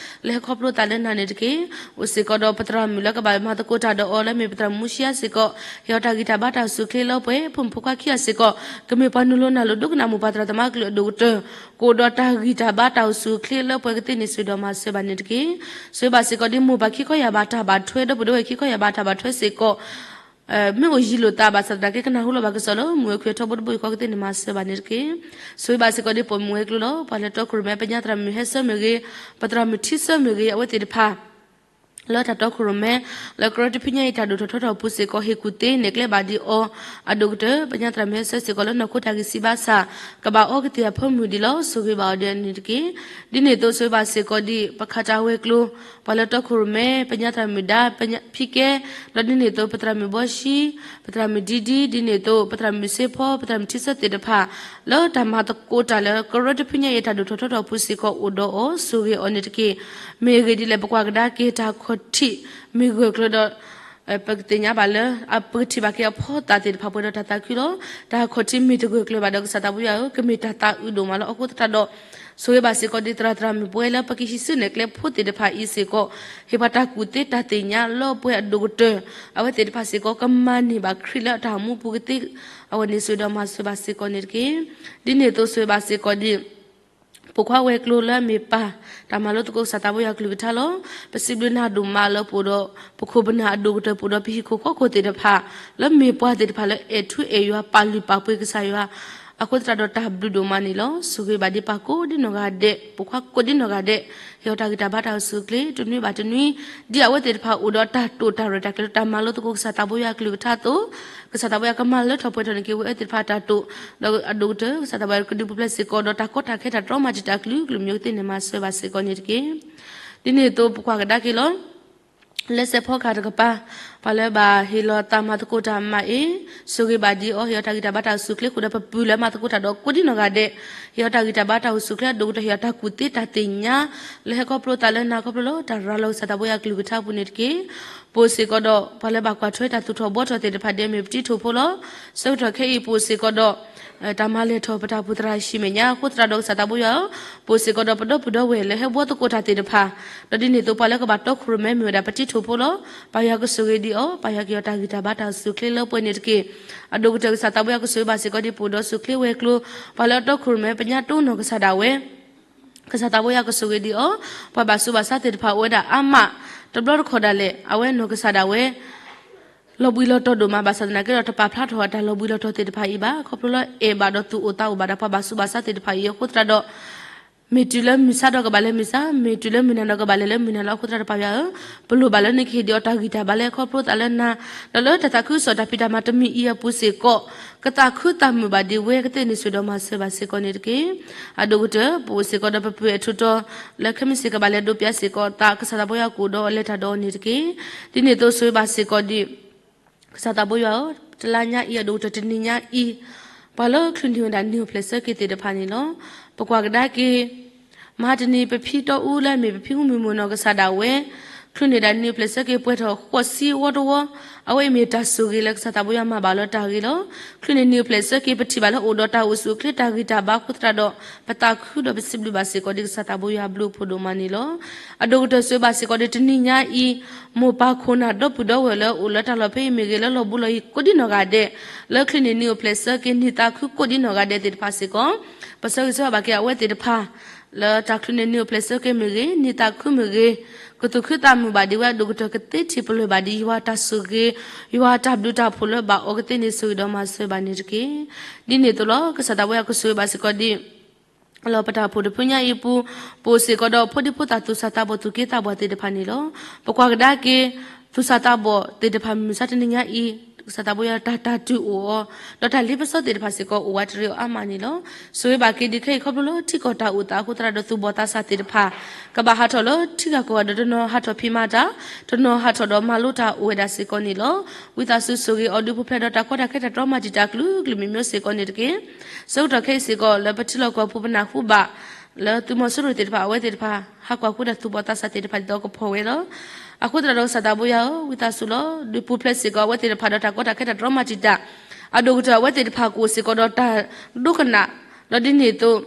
လၢဟဲခီဖျိသးလၢနၤန့ၣ်တက့ၢ်. အိၣ်စ့ၢ်ကီးဒီးပသရၣ်မုၣ်လၢကဘၣ်မၤသကိးတၢ်ဒီးအီၤလၢမ့ၢ်ပသရၣ်မုၣ်မူရှံယါစ့ၢ်ကီး ဟ့ၣ်အီၤတၢ်ဂံၢ်တၢ်ဘါတၢ်အိၣ်ဆူၣ်အိၣ်ချ့လၢပှဲၤ ဖိမုၣ်ဖိခွါခံဂၤစ့ၢ်ကီး ကမ့ၢ်ပှၤနုာ်လီၤနၢ်လိၤဒိကနၣ်မိၢ်ပၢ်သရၣ်သမါကလုၢ်အဒိၣ်ကတၢၢ် ကအိၣ်ဒီးတၢ်ဂံၢ်တၢ်ဘါတၢ်အိၣ်ဆူၣ်အိၣ်ချ့လၢပှဲၤကသ့န့ၣ် ဆိၣ်ဂ့ၤဒီးမၤစၢၤဘၣ်န့ၣ်တက့ၢ်. ဆိၣ်ဂ့ၤဘၣ်စ့ၢ်ကီးဒ်မိၢ်ပၢ်ခံခီယၢ်ဘးတၢ်ဘၣ်ထွဲ ဒီပုၢ်ဒီဝဲၢ်ခံခီယၢ်ဘးတၢ်ဘၣ်ထွဲစ့ၢ်ကီး မ့ၢ်အိၣ်ယံၤလိာ်သးဘၣ်ဆၣ်သနာ်က့ ကနၢ်ဟူလီၤဘၣ်ကစီၣ်လၢမုၢ်အခွံၣ်အထီဘိတဘိယူၢ်ဃီကသ့န့ၣ် မၤစၢၤဘၣ်န့ၣ်တက့ၢ်. ဆိၣ်ဂ့ၤဘၣ်စ့ၢ်ကီးဒ်ပိာ်မုၣ်ဝဲၤကျိၤလီၤ. ပှၤလၢတီခိၣ်ရိၣ်မဲ ပညါသရၣ်မုၣ်ဟဲဆၢမ့ၢ်ဂ့ၤ, ပသရၣ်မုၣ်ထံဆၢမ့ၢ်ဂ့ၤ အဝဲသ့ၣ်တဖၣ် လၢတၢ်တီခိၣ်ရိၣ်မဲ လၢကရၢတဖုညါအံၤတၢ်ဒိၣ်ထီၣ်ထီထီၣ်အပူၤစ့ၢ်ကီး ဟ့ၣ်ကူၣ်သ့နဲၣ်ကျဲဘၣ်ဒံးအီၤ အဒိၣ်ကတၢၢ် ပညါသရၣ်မုၣ်ဟဲဆၢစ့ၢ်ကီးလၢနီၢ်ခိတၢ်ဂံၢ်စၢ်ဘါစၢ် ကဘၣ်အီကသ့ၣ်အဖိမုၣ်ဒံးလီၤ. ဆိၣ်ဂ့ၤဘၣ်အီၤဒ်န့ၣ်တက့ၢ်. ဒ်န့ၣ်အသိးဆိၣ်ဂ့ၤဘၣ်စ့ၢ်ကီးဒ် ပခးတၢ်ဝဲၤကျိၤ ပှၤလၢတီခိၣ်ရိၣ်မဲ ပညါသရၣ်မုၣ်ဒါ ဖံကဲ ဒီးဒ်န့ၣ်အသိး ပသရၣ်မုၣ်ဘီၡံ ပသရၣ်မုၣ်ဒံဒံ ဒ်န့ၣ်အသိး ပသရၣ်မုၣ်စ့ဖီ ပသရၣ်မုၣ်ထံဆၢသ့ၣ်တဖၣ် လၢတၢ်မၤသကိးတၢ်လၢကရၢတဖုညါအံၤတၢ်ဒိၣ်ထီၣ်ထီထီၣ်အပူၤစ့ၢ်ကီးအိၣ်ဒီးအီၤ ဆိၣ်ဂ့ၤအီၤန့ၣ်တက့ၢ်. မ့ၢ်အဂ့ၢ်ဒ်လဲၣ် ပကွၢ်ကဒါက့ၤတၢ်ခီၣ်ထံးမ့ၢ်ဂၢၢ်ကျၢၤဒီး ပကသ့ၣ်ညါဘၣ်လၢ ပကထံၣ်ဘၣ်က့ၤအဖီသၣ်သ့ၣ်တဖၣ်ပှဲၤဒီးတၢ်သးခုလီၤ. တၢ်ခီၣ်ထံးမ့ၢ်တဂၢၢ်ကျၢၤဘၣ်ဒီးကစၢ်သးဘိယွၤဧၢ ကမ့ၢ်တၢ်သးအုးဒိၣ်မးလီၤ. အဃိသတးဒီး ဆိၣ်ဂ့ၤဘၣ်စ့ၢ်ကီးဒ်သရၣ်သရၣ်မုၣ်ပဝဲလၢပကဟံးစုနဲၣ်ကျဲဖိသ့ၣ်တဖၣ်အံၤစ့ၢ်ကီး ဟ့ၣ်ပှၤတၢ်ကူၣ်သ့တၢ်သ့ၣ်ညါလၢပှဲၤအဒိၣ်ကတၢၢ် အဝဲသ့ၣ်တဖၣ်စ့ၢ်ကီး ကမၤန့ၢ်ဘၣ်ခရံာ်လၢအတၢ်အိၣ်မူပူၤကသ့ အဝဲန့ၣ်ဆိၣ်ဂ့ၤဒီးမၤစၢၤဘၣ်စ့ၢ်ကီးန့ၣ်တက့ၢ်. ဒ်န့ၣ်အသိးဆိၣ်ဂ့ၤဘၣ်စ့ၢ်ကီးဒ် ပိာ်ခွါဝဲၤကျိၤလၢအမ့ၢ်ပၢ် တၢ်မၤလိသကိးကစၢ်သးဘိယွၤကလုၢ်ကထါလီၤ. ပစံးဘျုးနၤဒိၣ်မးလၢပအိၣ်ဒီး ပခိၣ်ပနၢ်အဒိၣ်ကတၢၢ် ပအိၣ်ဒီးပဟံၣ်ခိၣ်ဃီခိၣ်သ့ၣ်တဖၣ် လၢမ့ၢ်ပှၤသ့ၣ်တဖၣ်လၢအဲၣ်ထူအဲၣ်ယွၤ ပာ်လုၢ်ပာ်ပှ့ၤကစၢ်ယွၤ အဃိသတးဒီးတၢ်ဘျုးဒိၣ်မးန့ၣ်လီၤ. ဆိၣ်ဂ့ၤဘၣ်ဒ်ပၢ်ကိးဒ်နီၢ်ဂၤဒဲး ပိာ်ခွါကိးဒ်နီၢ်ဂၤဒဲး ဟ့ၣ်အီၤတၢ်ဂံၢ်တၢ်ဘါတၢ်အိၣ်ဆူၣ်အိၣ်ချ့ တနွံဘၣ်တနွံ ဒ်အဝဲသ့ၣ်တဖၣ်အိၣ်ဒီးတၢ်တိာ်တၢ်ရဲၣ်တၢ်ကျဲၤလၢတၢ်မၤလိသကိးကစၢ်သးဘိယွၤကလုၢ်ကထါအသိး ကစၢ်သးဘိယွၤကမၤလၢထီၣ်ပှဲၤထီၣ်န့ၢ်က့ၤဝဲအဝဲသ့ၣ်တဖၣ်တၢ်တိာ် ဒီးအဒိၣ်ကတၢၢ် ကစၢ်သးဘိယွၤကဒုးပူၤဖျဲးစ့ၢ်ကီးဒီးတၢ်ကီတၢ်ခဲတၢ်တြီမၤတံာ်တာ်ကလုာ်ကလုာ်မံၤအဝဲသ့ၣ်န့ၣ် မၤစၢၤဘၣ်စ့ၢ်ကီးန့ၣ်တက့ၢ်. ဒ်န့ၣ်အသိးပကွၢ်ကဒါက့ၤလီၤ လၢစဲးဖီကဟၣ်တကပၤ ပှၤလၢဘၣ်ဟ့ၣ်လီၤသးမၤသကိးတၢ်မၤအ့ ဆိၣ်ဂ့ၤဘၣ်ဒ်အီၤ ဟ့ၣ်အီၤတၢ်ဂံၢ်တၢ်ဘါတၢ်အိၣ်ဆူၣ်အိၣ်ချ့ဃုာ်ဒီးပပုၢ်လၢမၤသကိးတၢ်ဒီးကိးဒ်နီၢ်ဂၤဒဲး ဟ့ၣ်အီၤတၢ်ဂံၢ်တၢ်ဘါတၢ်အိၣ်ဆူၣ်အိၣ်ချ့အဒိၣ်ကတၢၢ် ဟ့ၣ်အီၤတၢ်ကူၣ်သ့တၢ်သ့ၣ်ညါ လၢဟဲခီဖျိသးလၢနၤခီဖျိလၢတၢ်ရၤလီၤကစၢ်သးဘိယွၤကလုၢ်ကထါအပူၤန့ၣ်တက့ၢ်. ပအိၣ်စ့ၢ်ကီးဒီး ပှၤလၢဘၣ်ကွၢ်ထွဲတၢ်သူၣ်ထီၣ်ဘှီထီၣ်သ့ၣ်တဖၣ်ဒ်အမ့ၢ်ပတံၤထိၣ်ဖိလီၤ. ဆၢကတီၢ်ခဲအံၤပအိၣ်စ့ၢ်ကီးဒီး တၢ်မၤလဲၢ်ထီၣ်ပတၢ်အိၣ်ဖှိၣ်သရၣ်ဟံၣ်မဲာ်ညါ အဃိသတးဒီးကစၢ်သးဘိယွၤဧၢ, ပအိၣ်စ့ၢ်ကီးဒီးပဒီပုၢ်ဒီဝဲၢ်လၢဟဲဘှီသကိးတၢ်သ့ၣ်တဖၣ်, ဒီးဒ်န့ၣ်အသိးပှၤလၢကဘၣ်တီခိၣ်ရိၣ်မဲမ့ၢ်ဝဲဒၣ်ပတံၤထိၣ်ဖိလီၤ. ပၢ်ယွၤကဆိၣ်ဂ့ၤဒံးအီၤ, ပၢ်ယွၤကဟ့ၣ်အီၤတၢ်ဂံၢ်တၢ်ဘါတၢ်အိၣ်ဆူၣ်အိၣ်ချ့လၢပှဲၤန့ၣ်တက့ၢ်. အဒိၣ်ကတၢၢ်ကစၢ်သးဘိယွၤကဆိၣ်ဂ့ၤဘၣ်စ့ၢ်ကီးဒ်ပအိၣ်ဒီးဆူၣ်ချ့ဝဲၤကျိၤ, ပှၤလၢအတီခိၣ်ရိၣ်မဲပညါတိၢ်နီၢ်ကစၢ်ဒၣ်ဝဲ ကစၢ်သးဘိယွၤကဆိၣ်ဂ့ၤဒံးအီၤ, ပှၤဘၣ်ဆူးဘၣ်ဆါသ့ၣ်တဖၣ်အိၣ်ဝဲဒၣ်အါမး, တဘျီတခီၣ်ဒၣ်လဲာ် အဝဲနီၢ်ကစၢ်ဒၣ်ဝဲ လီၤဘှံးလီၤတီၤဒိၣ်မးဘၣ်ဆၣ်သနာ်က့ဒီး တပာ်ဖျါထီၣ်အတၢ်လီၤဘှံးလီၤတီၤသ့ၣ်တဖၣ်အံၤဘၣ်, ခီဖျိလၢအဲၣ်ဘၣ်ဒီးသူၣ်အိၣ်သးအိၣ်ဘၣ်ဒီး ပှၤဘၣ်ဆူးဘၣ်ဆါသ့ၣ်တဖၣ်အံၤ အဃိသတးဒီး မ့ၢ်တုၤလၢမုၢ်ဆါဒီးကဘၣ်လဲၤမုၢ်ဆါ, မ့ၢ်တုၤလၢမုၢ်နၤဒီးကဘၣ်လဲၤလၢမုၢ်နၤလီၤ. အဃိသတးဒီးပၢ်ယွၤဧၢ, ပလိၣ်ဘၣ်လၢနကဟ့ၣ်ဒံးအီၤတၢ်ဂံၢ်တၢ်ဘါလၢခီဖျိသးလၢနၤ, ဒီးလၢတၢ်သးခုကစီၣ်တၢ်ဖံးတၢ်မၤတမံၤအံၤအပူၤစ့ၢ်ကီး, ကသးခုသးမုာ်ဘၣ်ဒံးဝဲကသ့န့ၣ် ဆိၣ်ဂ့ၤဒီးမၤစၢၤဘၣ်စ့ၢ်ကီးန့ၣ်တက့ၢ်. အဒိၣ်ကတၢၢ် ပအိၣ်စ့ၢ်ကီးဒီးပပုၢ်အဲၣ်ထူးတီၤ လၢခဲမုၢ်ဆ့ၣ်ကဘၣ်လဲၤဒိးပျးစ့ၢ်ကီးသး ကစၢ်သးဘိယွၤကအိၣ်ဒီးအီၤလဲၤတၢ်ဒီးအီၤန့ၣ်တက့ၢ်. ဒ်န့ၣ်အသိးဆိၣ်ဂ့ၤဘၣ်စ့ၢ်ကီးဒံး ကစၢ်သးဘိယွၤဧၢ, တလါညါအံၤအဒိၣ်ကတၢၢ်တနံၤညါအံၤ, ပှၤလၢချုးန့ၢ်ဝဲဒၣ်နံၣ်အိၣ်ဖျဲၣ်ဆၢက့ၤသ့ၣ်တဖၣ်န့ၣ်လီၤ. ပကွၢ်ကဒါက့ၤ မဟါတနံၤ ပဖံတီအူလၢအမ့ၢ်ပဖံမုၢ်မုၢ်နီၢ်ကစၢ်ဒၣ်ဝဲ ချုးန့ၢ်ဒၣ်နံၣ်အိၣ်ဖျဲၣ်ဆၢက့ၤပှဲၤထီၣ်ဃိးဆံဝီတဝီ, အဝဲအံၤမ့ၢ်တၢ်ဆိၣ်ဂ့ၤလၢကစၢ်သးဘိယွၤမၤဘၣ်လၢတၢ်ဂ့ၤလီၤ. ချုးန့ၢ်နံၣ်အိၣ်ဖျဲၣ်ဆၢက့ၤ ပထံၣ်ဘၣ်လၢအိၣ်ဒီးတၢ်အိၣ်ဆူၣ်အိၣ်ချ့တၢ်ဂံၢ်တၢ်ဘါအဃိသတးဒီး ပသးခုဒီးပစံးဘျုးဘၣ်စ့ၢ်ကီးဒ်ကစၢ်သးဘိယွၤဘျုးဖှိၣ်ဒိၣ်မးန့ၣ်လီၤ. အဒိၣ်ကတၢၢ်ဆိၣ်ဂ့ၤဘၣ်စ့ၢ်ကီးဒ်တနံၤညါအံၤ, မိၢ်ပၢ်ခိၣ်နၢ်ဒီပုၢ်ဒီဝဲၢ်လၢအိၣ်လၢတၢ်လီၢ်ဖဲအံၤမ့ၢ်ဂ့ၤ လၢလီၢ်ဘူးလီၢ်ယံၤကိးဒ်နီၢ်ဂၤဒဲး, လၢချုးန့ၢ်နံၣ်အိၣ်ဖျဲၣ်ဆၢက့ၤ နံၣ်သးခုကိးဒ်နီၢ်ဂၤဒဲးသ့ၣ်တဖၣ်စ့ၢ်ကီး, ပဆၢဂ့ၤဆၢဝါဘၣ်က့ၤအဝဲသ့ၣ်တဖၣ် လၢတၢ်ချုးန့ၢ်နံၣ်အိၣ်ဖျဲၣ်ဆၢက့ၤမ့ၢ်ဂ့ၤ, နံၣ်သးခုမ့ၢ်ဂ့ၤ, ကသူၣ်ခုသးမုာ်ဘၣ်ဒံးဝဲအဒိၣ်ကတၢၢ် ကသ့ထံၣ်ပလၢၢ်ဘၣ်ဒံးယွၤတၢ်ဆိၣ်ဂ့ၤ, ယွၤတၢ်ဘျုးတၢ်ဖှိၣ်လၢဘၣ်အီၤကသ့န့ၣ် ဆိၣ်ဂ့ၤဒီးမၤစၢၤဘၣ်န့ၣ်တက့ၢ်. ဒ်န့ၣ်အသိးလီၤ. ကစၢ်သးဘိယွၤကဆိၣ်ဂ့ၤဘၣ်စ့ၢ်ကီးဒ် လီၤပတၢ်အိၣ်ဖှိၣ်တဖုညါအံၤအပူၤ, ပအိၣ်စ့ၢ်ကီးဒီးဖိဒံဖိသၣ်သူၣ်စၢ်သးဘီၣ်သူၣ်က့သးပှၢ်သ့ၣ်တဖၣ်န့ၣ်လီၤ. ပကွၢ်ကဒါက့ၤ သူၣ်စၢ်သးဘီၣ်သ့ၣ်တဖၣ်မုၢ်မဆါတနံၤညါအံၤ ကစၢ်သးဘိယွၤတၢ်တၢ်တုၤအိၣ်အီၤ, ဒီးတၢ်လ့ပစီသ့ၣ်တဖၣ်စ့ၢ်ကီးအိၣ်ဝးတရံးအီၤအါမးန့ၣ်လီၤ. ဆိၣ်ဂ့ၤဘၣ်က့ၤဒံးခဲအံၤခီဖျိလၢ ထံကီၢ်တၢ်အိၣ်သးအဃိသတးဒီး သူၣ်ဘီၣ်သးစၢ်သ့ၣ်တဖၣ် ကဘၣ်ဟးထီၣ်လၢထံဂၤကီၢ်ဂၤဒီး တနီၤဟးထီၣ်ဖံးမၤတၢ်, တနီၤဟးထီၣ်ဒီးမၤလိတၢ်အိၣ်ဝဲဒၣ်စ့ၢ်ကီးန့ၣ်လီၤ. ဝံသးစူၤဆိၣ်ဂ့ၤအီၤဒုးပူၤဖျဲးဒီးတၢ်ကီတၢ်ခဲ တၢ်တြီမၤတံာ်တာ်ကလုာ်ကလုာ်မံၤမံၤစ့ၢ်ကီးန့ၣ်တက့ၢ်. ဆၢကတီၢ်ခဲအံၤစ့ၢ်ကီး လၢပထံလီၢ်ကီၢ်ပူၤပနၢ်ဟူဘၣ် လၢသုးမီၤစိရိၤသ့ၣ်တဖၣ် အဝဲသ့ၣ်တဖၣ် ဟးကွၢ်ဃုာ်ဒီးသူၣ်ဘီၣ်သးစၢ်သ့ၣ်တဖၣ်ဒ်သိးကဖီၣ်ဝဲလီၤ. အဃိသတးဒီးကစၢ်သးဘိယွၤဧၢ, ဝံသးစူၤလီၤ. ဒုးပူၤဖျဲးစ့ၢ်ကီးအဝဲသ့ၣ်တဖၣ်ဒီးတၢ်ကီတၢ်ခဲ တၢ်တြီမၤတံာ်တာ်, အဒိၣ်ကတၢၢ်အဝဲသ့ၣ်တဖၣ်ကအိၣ်စ့ၢ်ကီးဒီးတၢ်ဒိကနၣ်, ဒီးဒ်န့ၣ်အသိး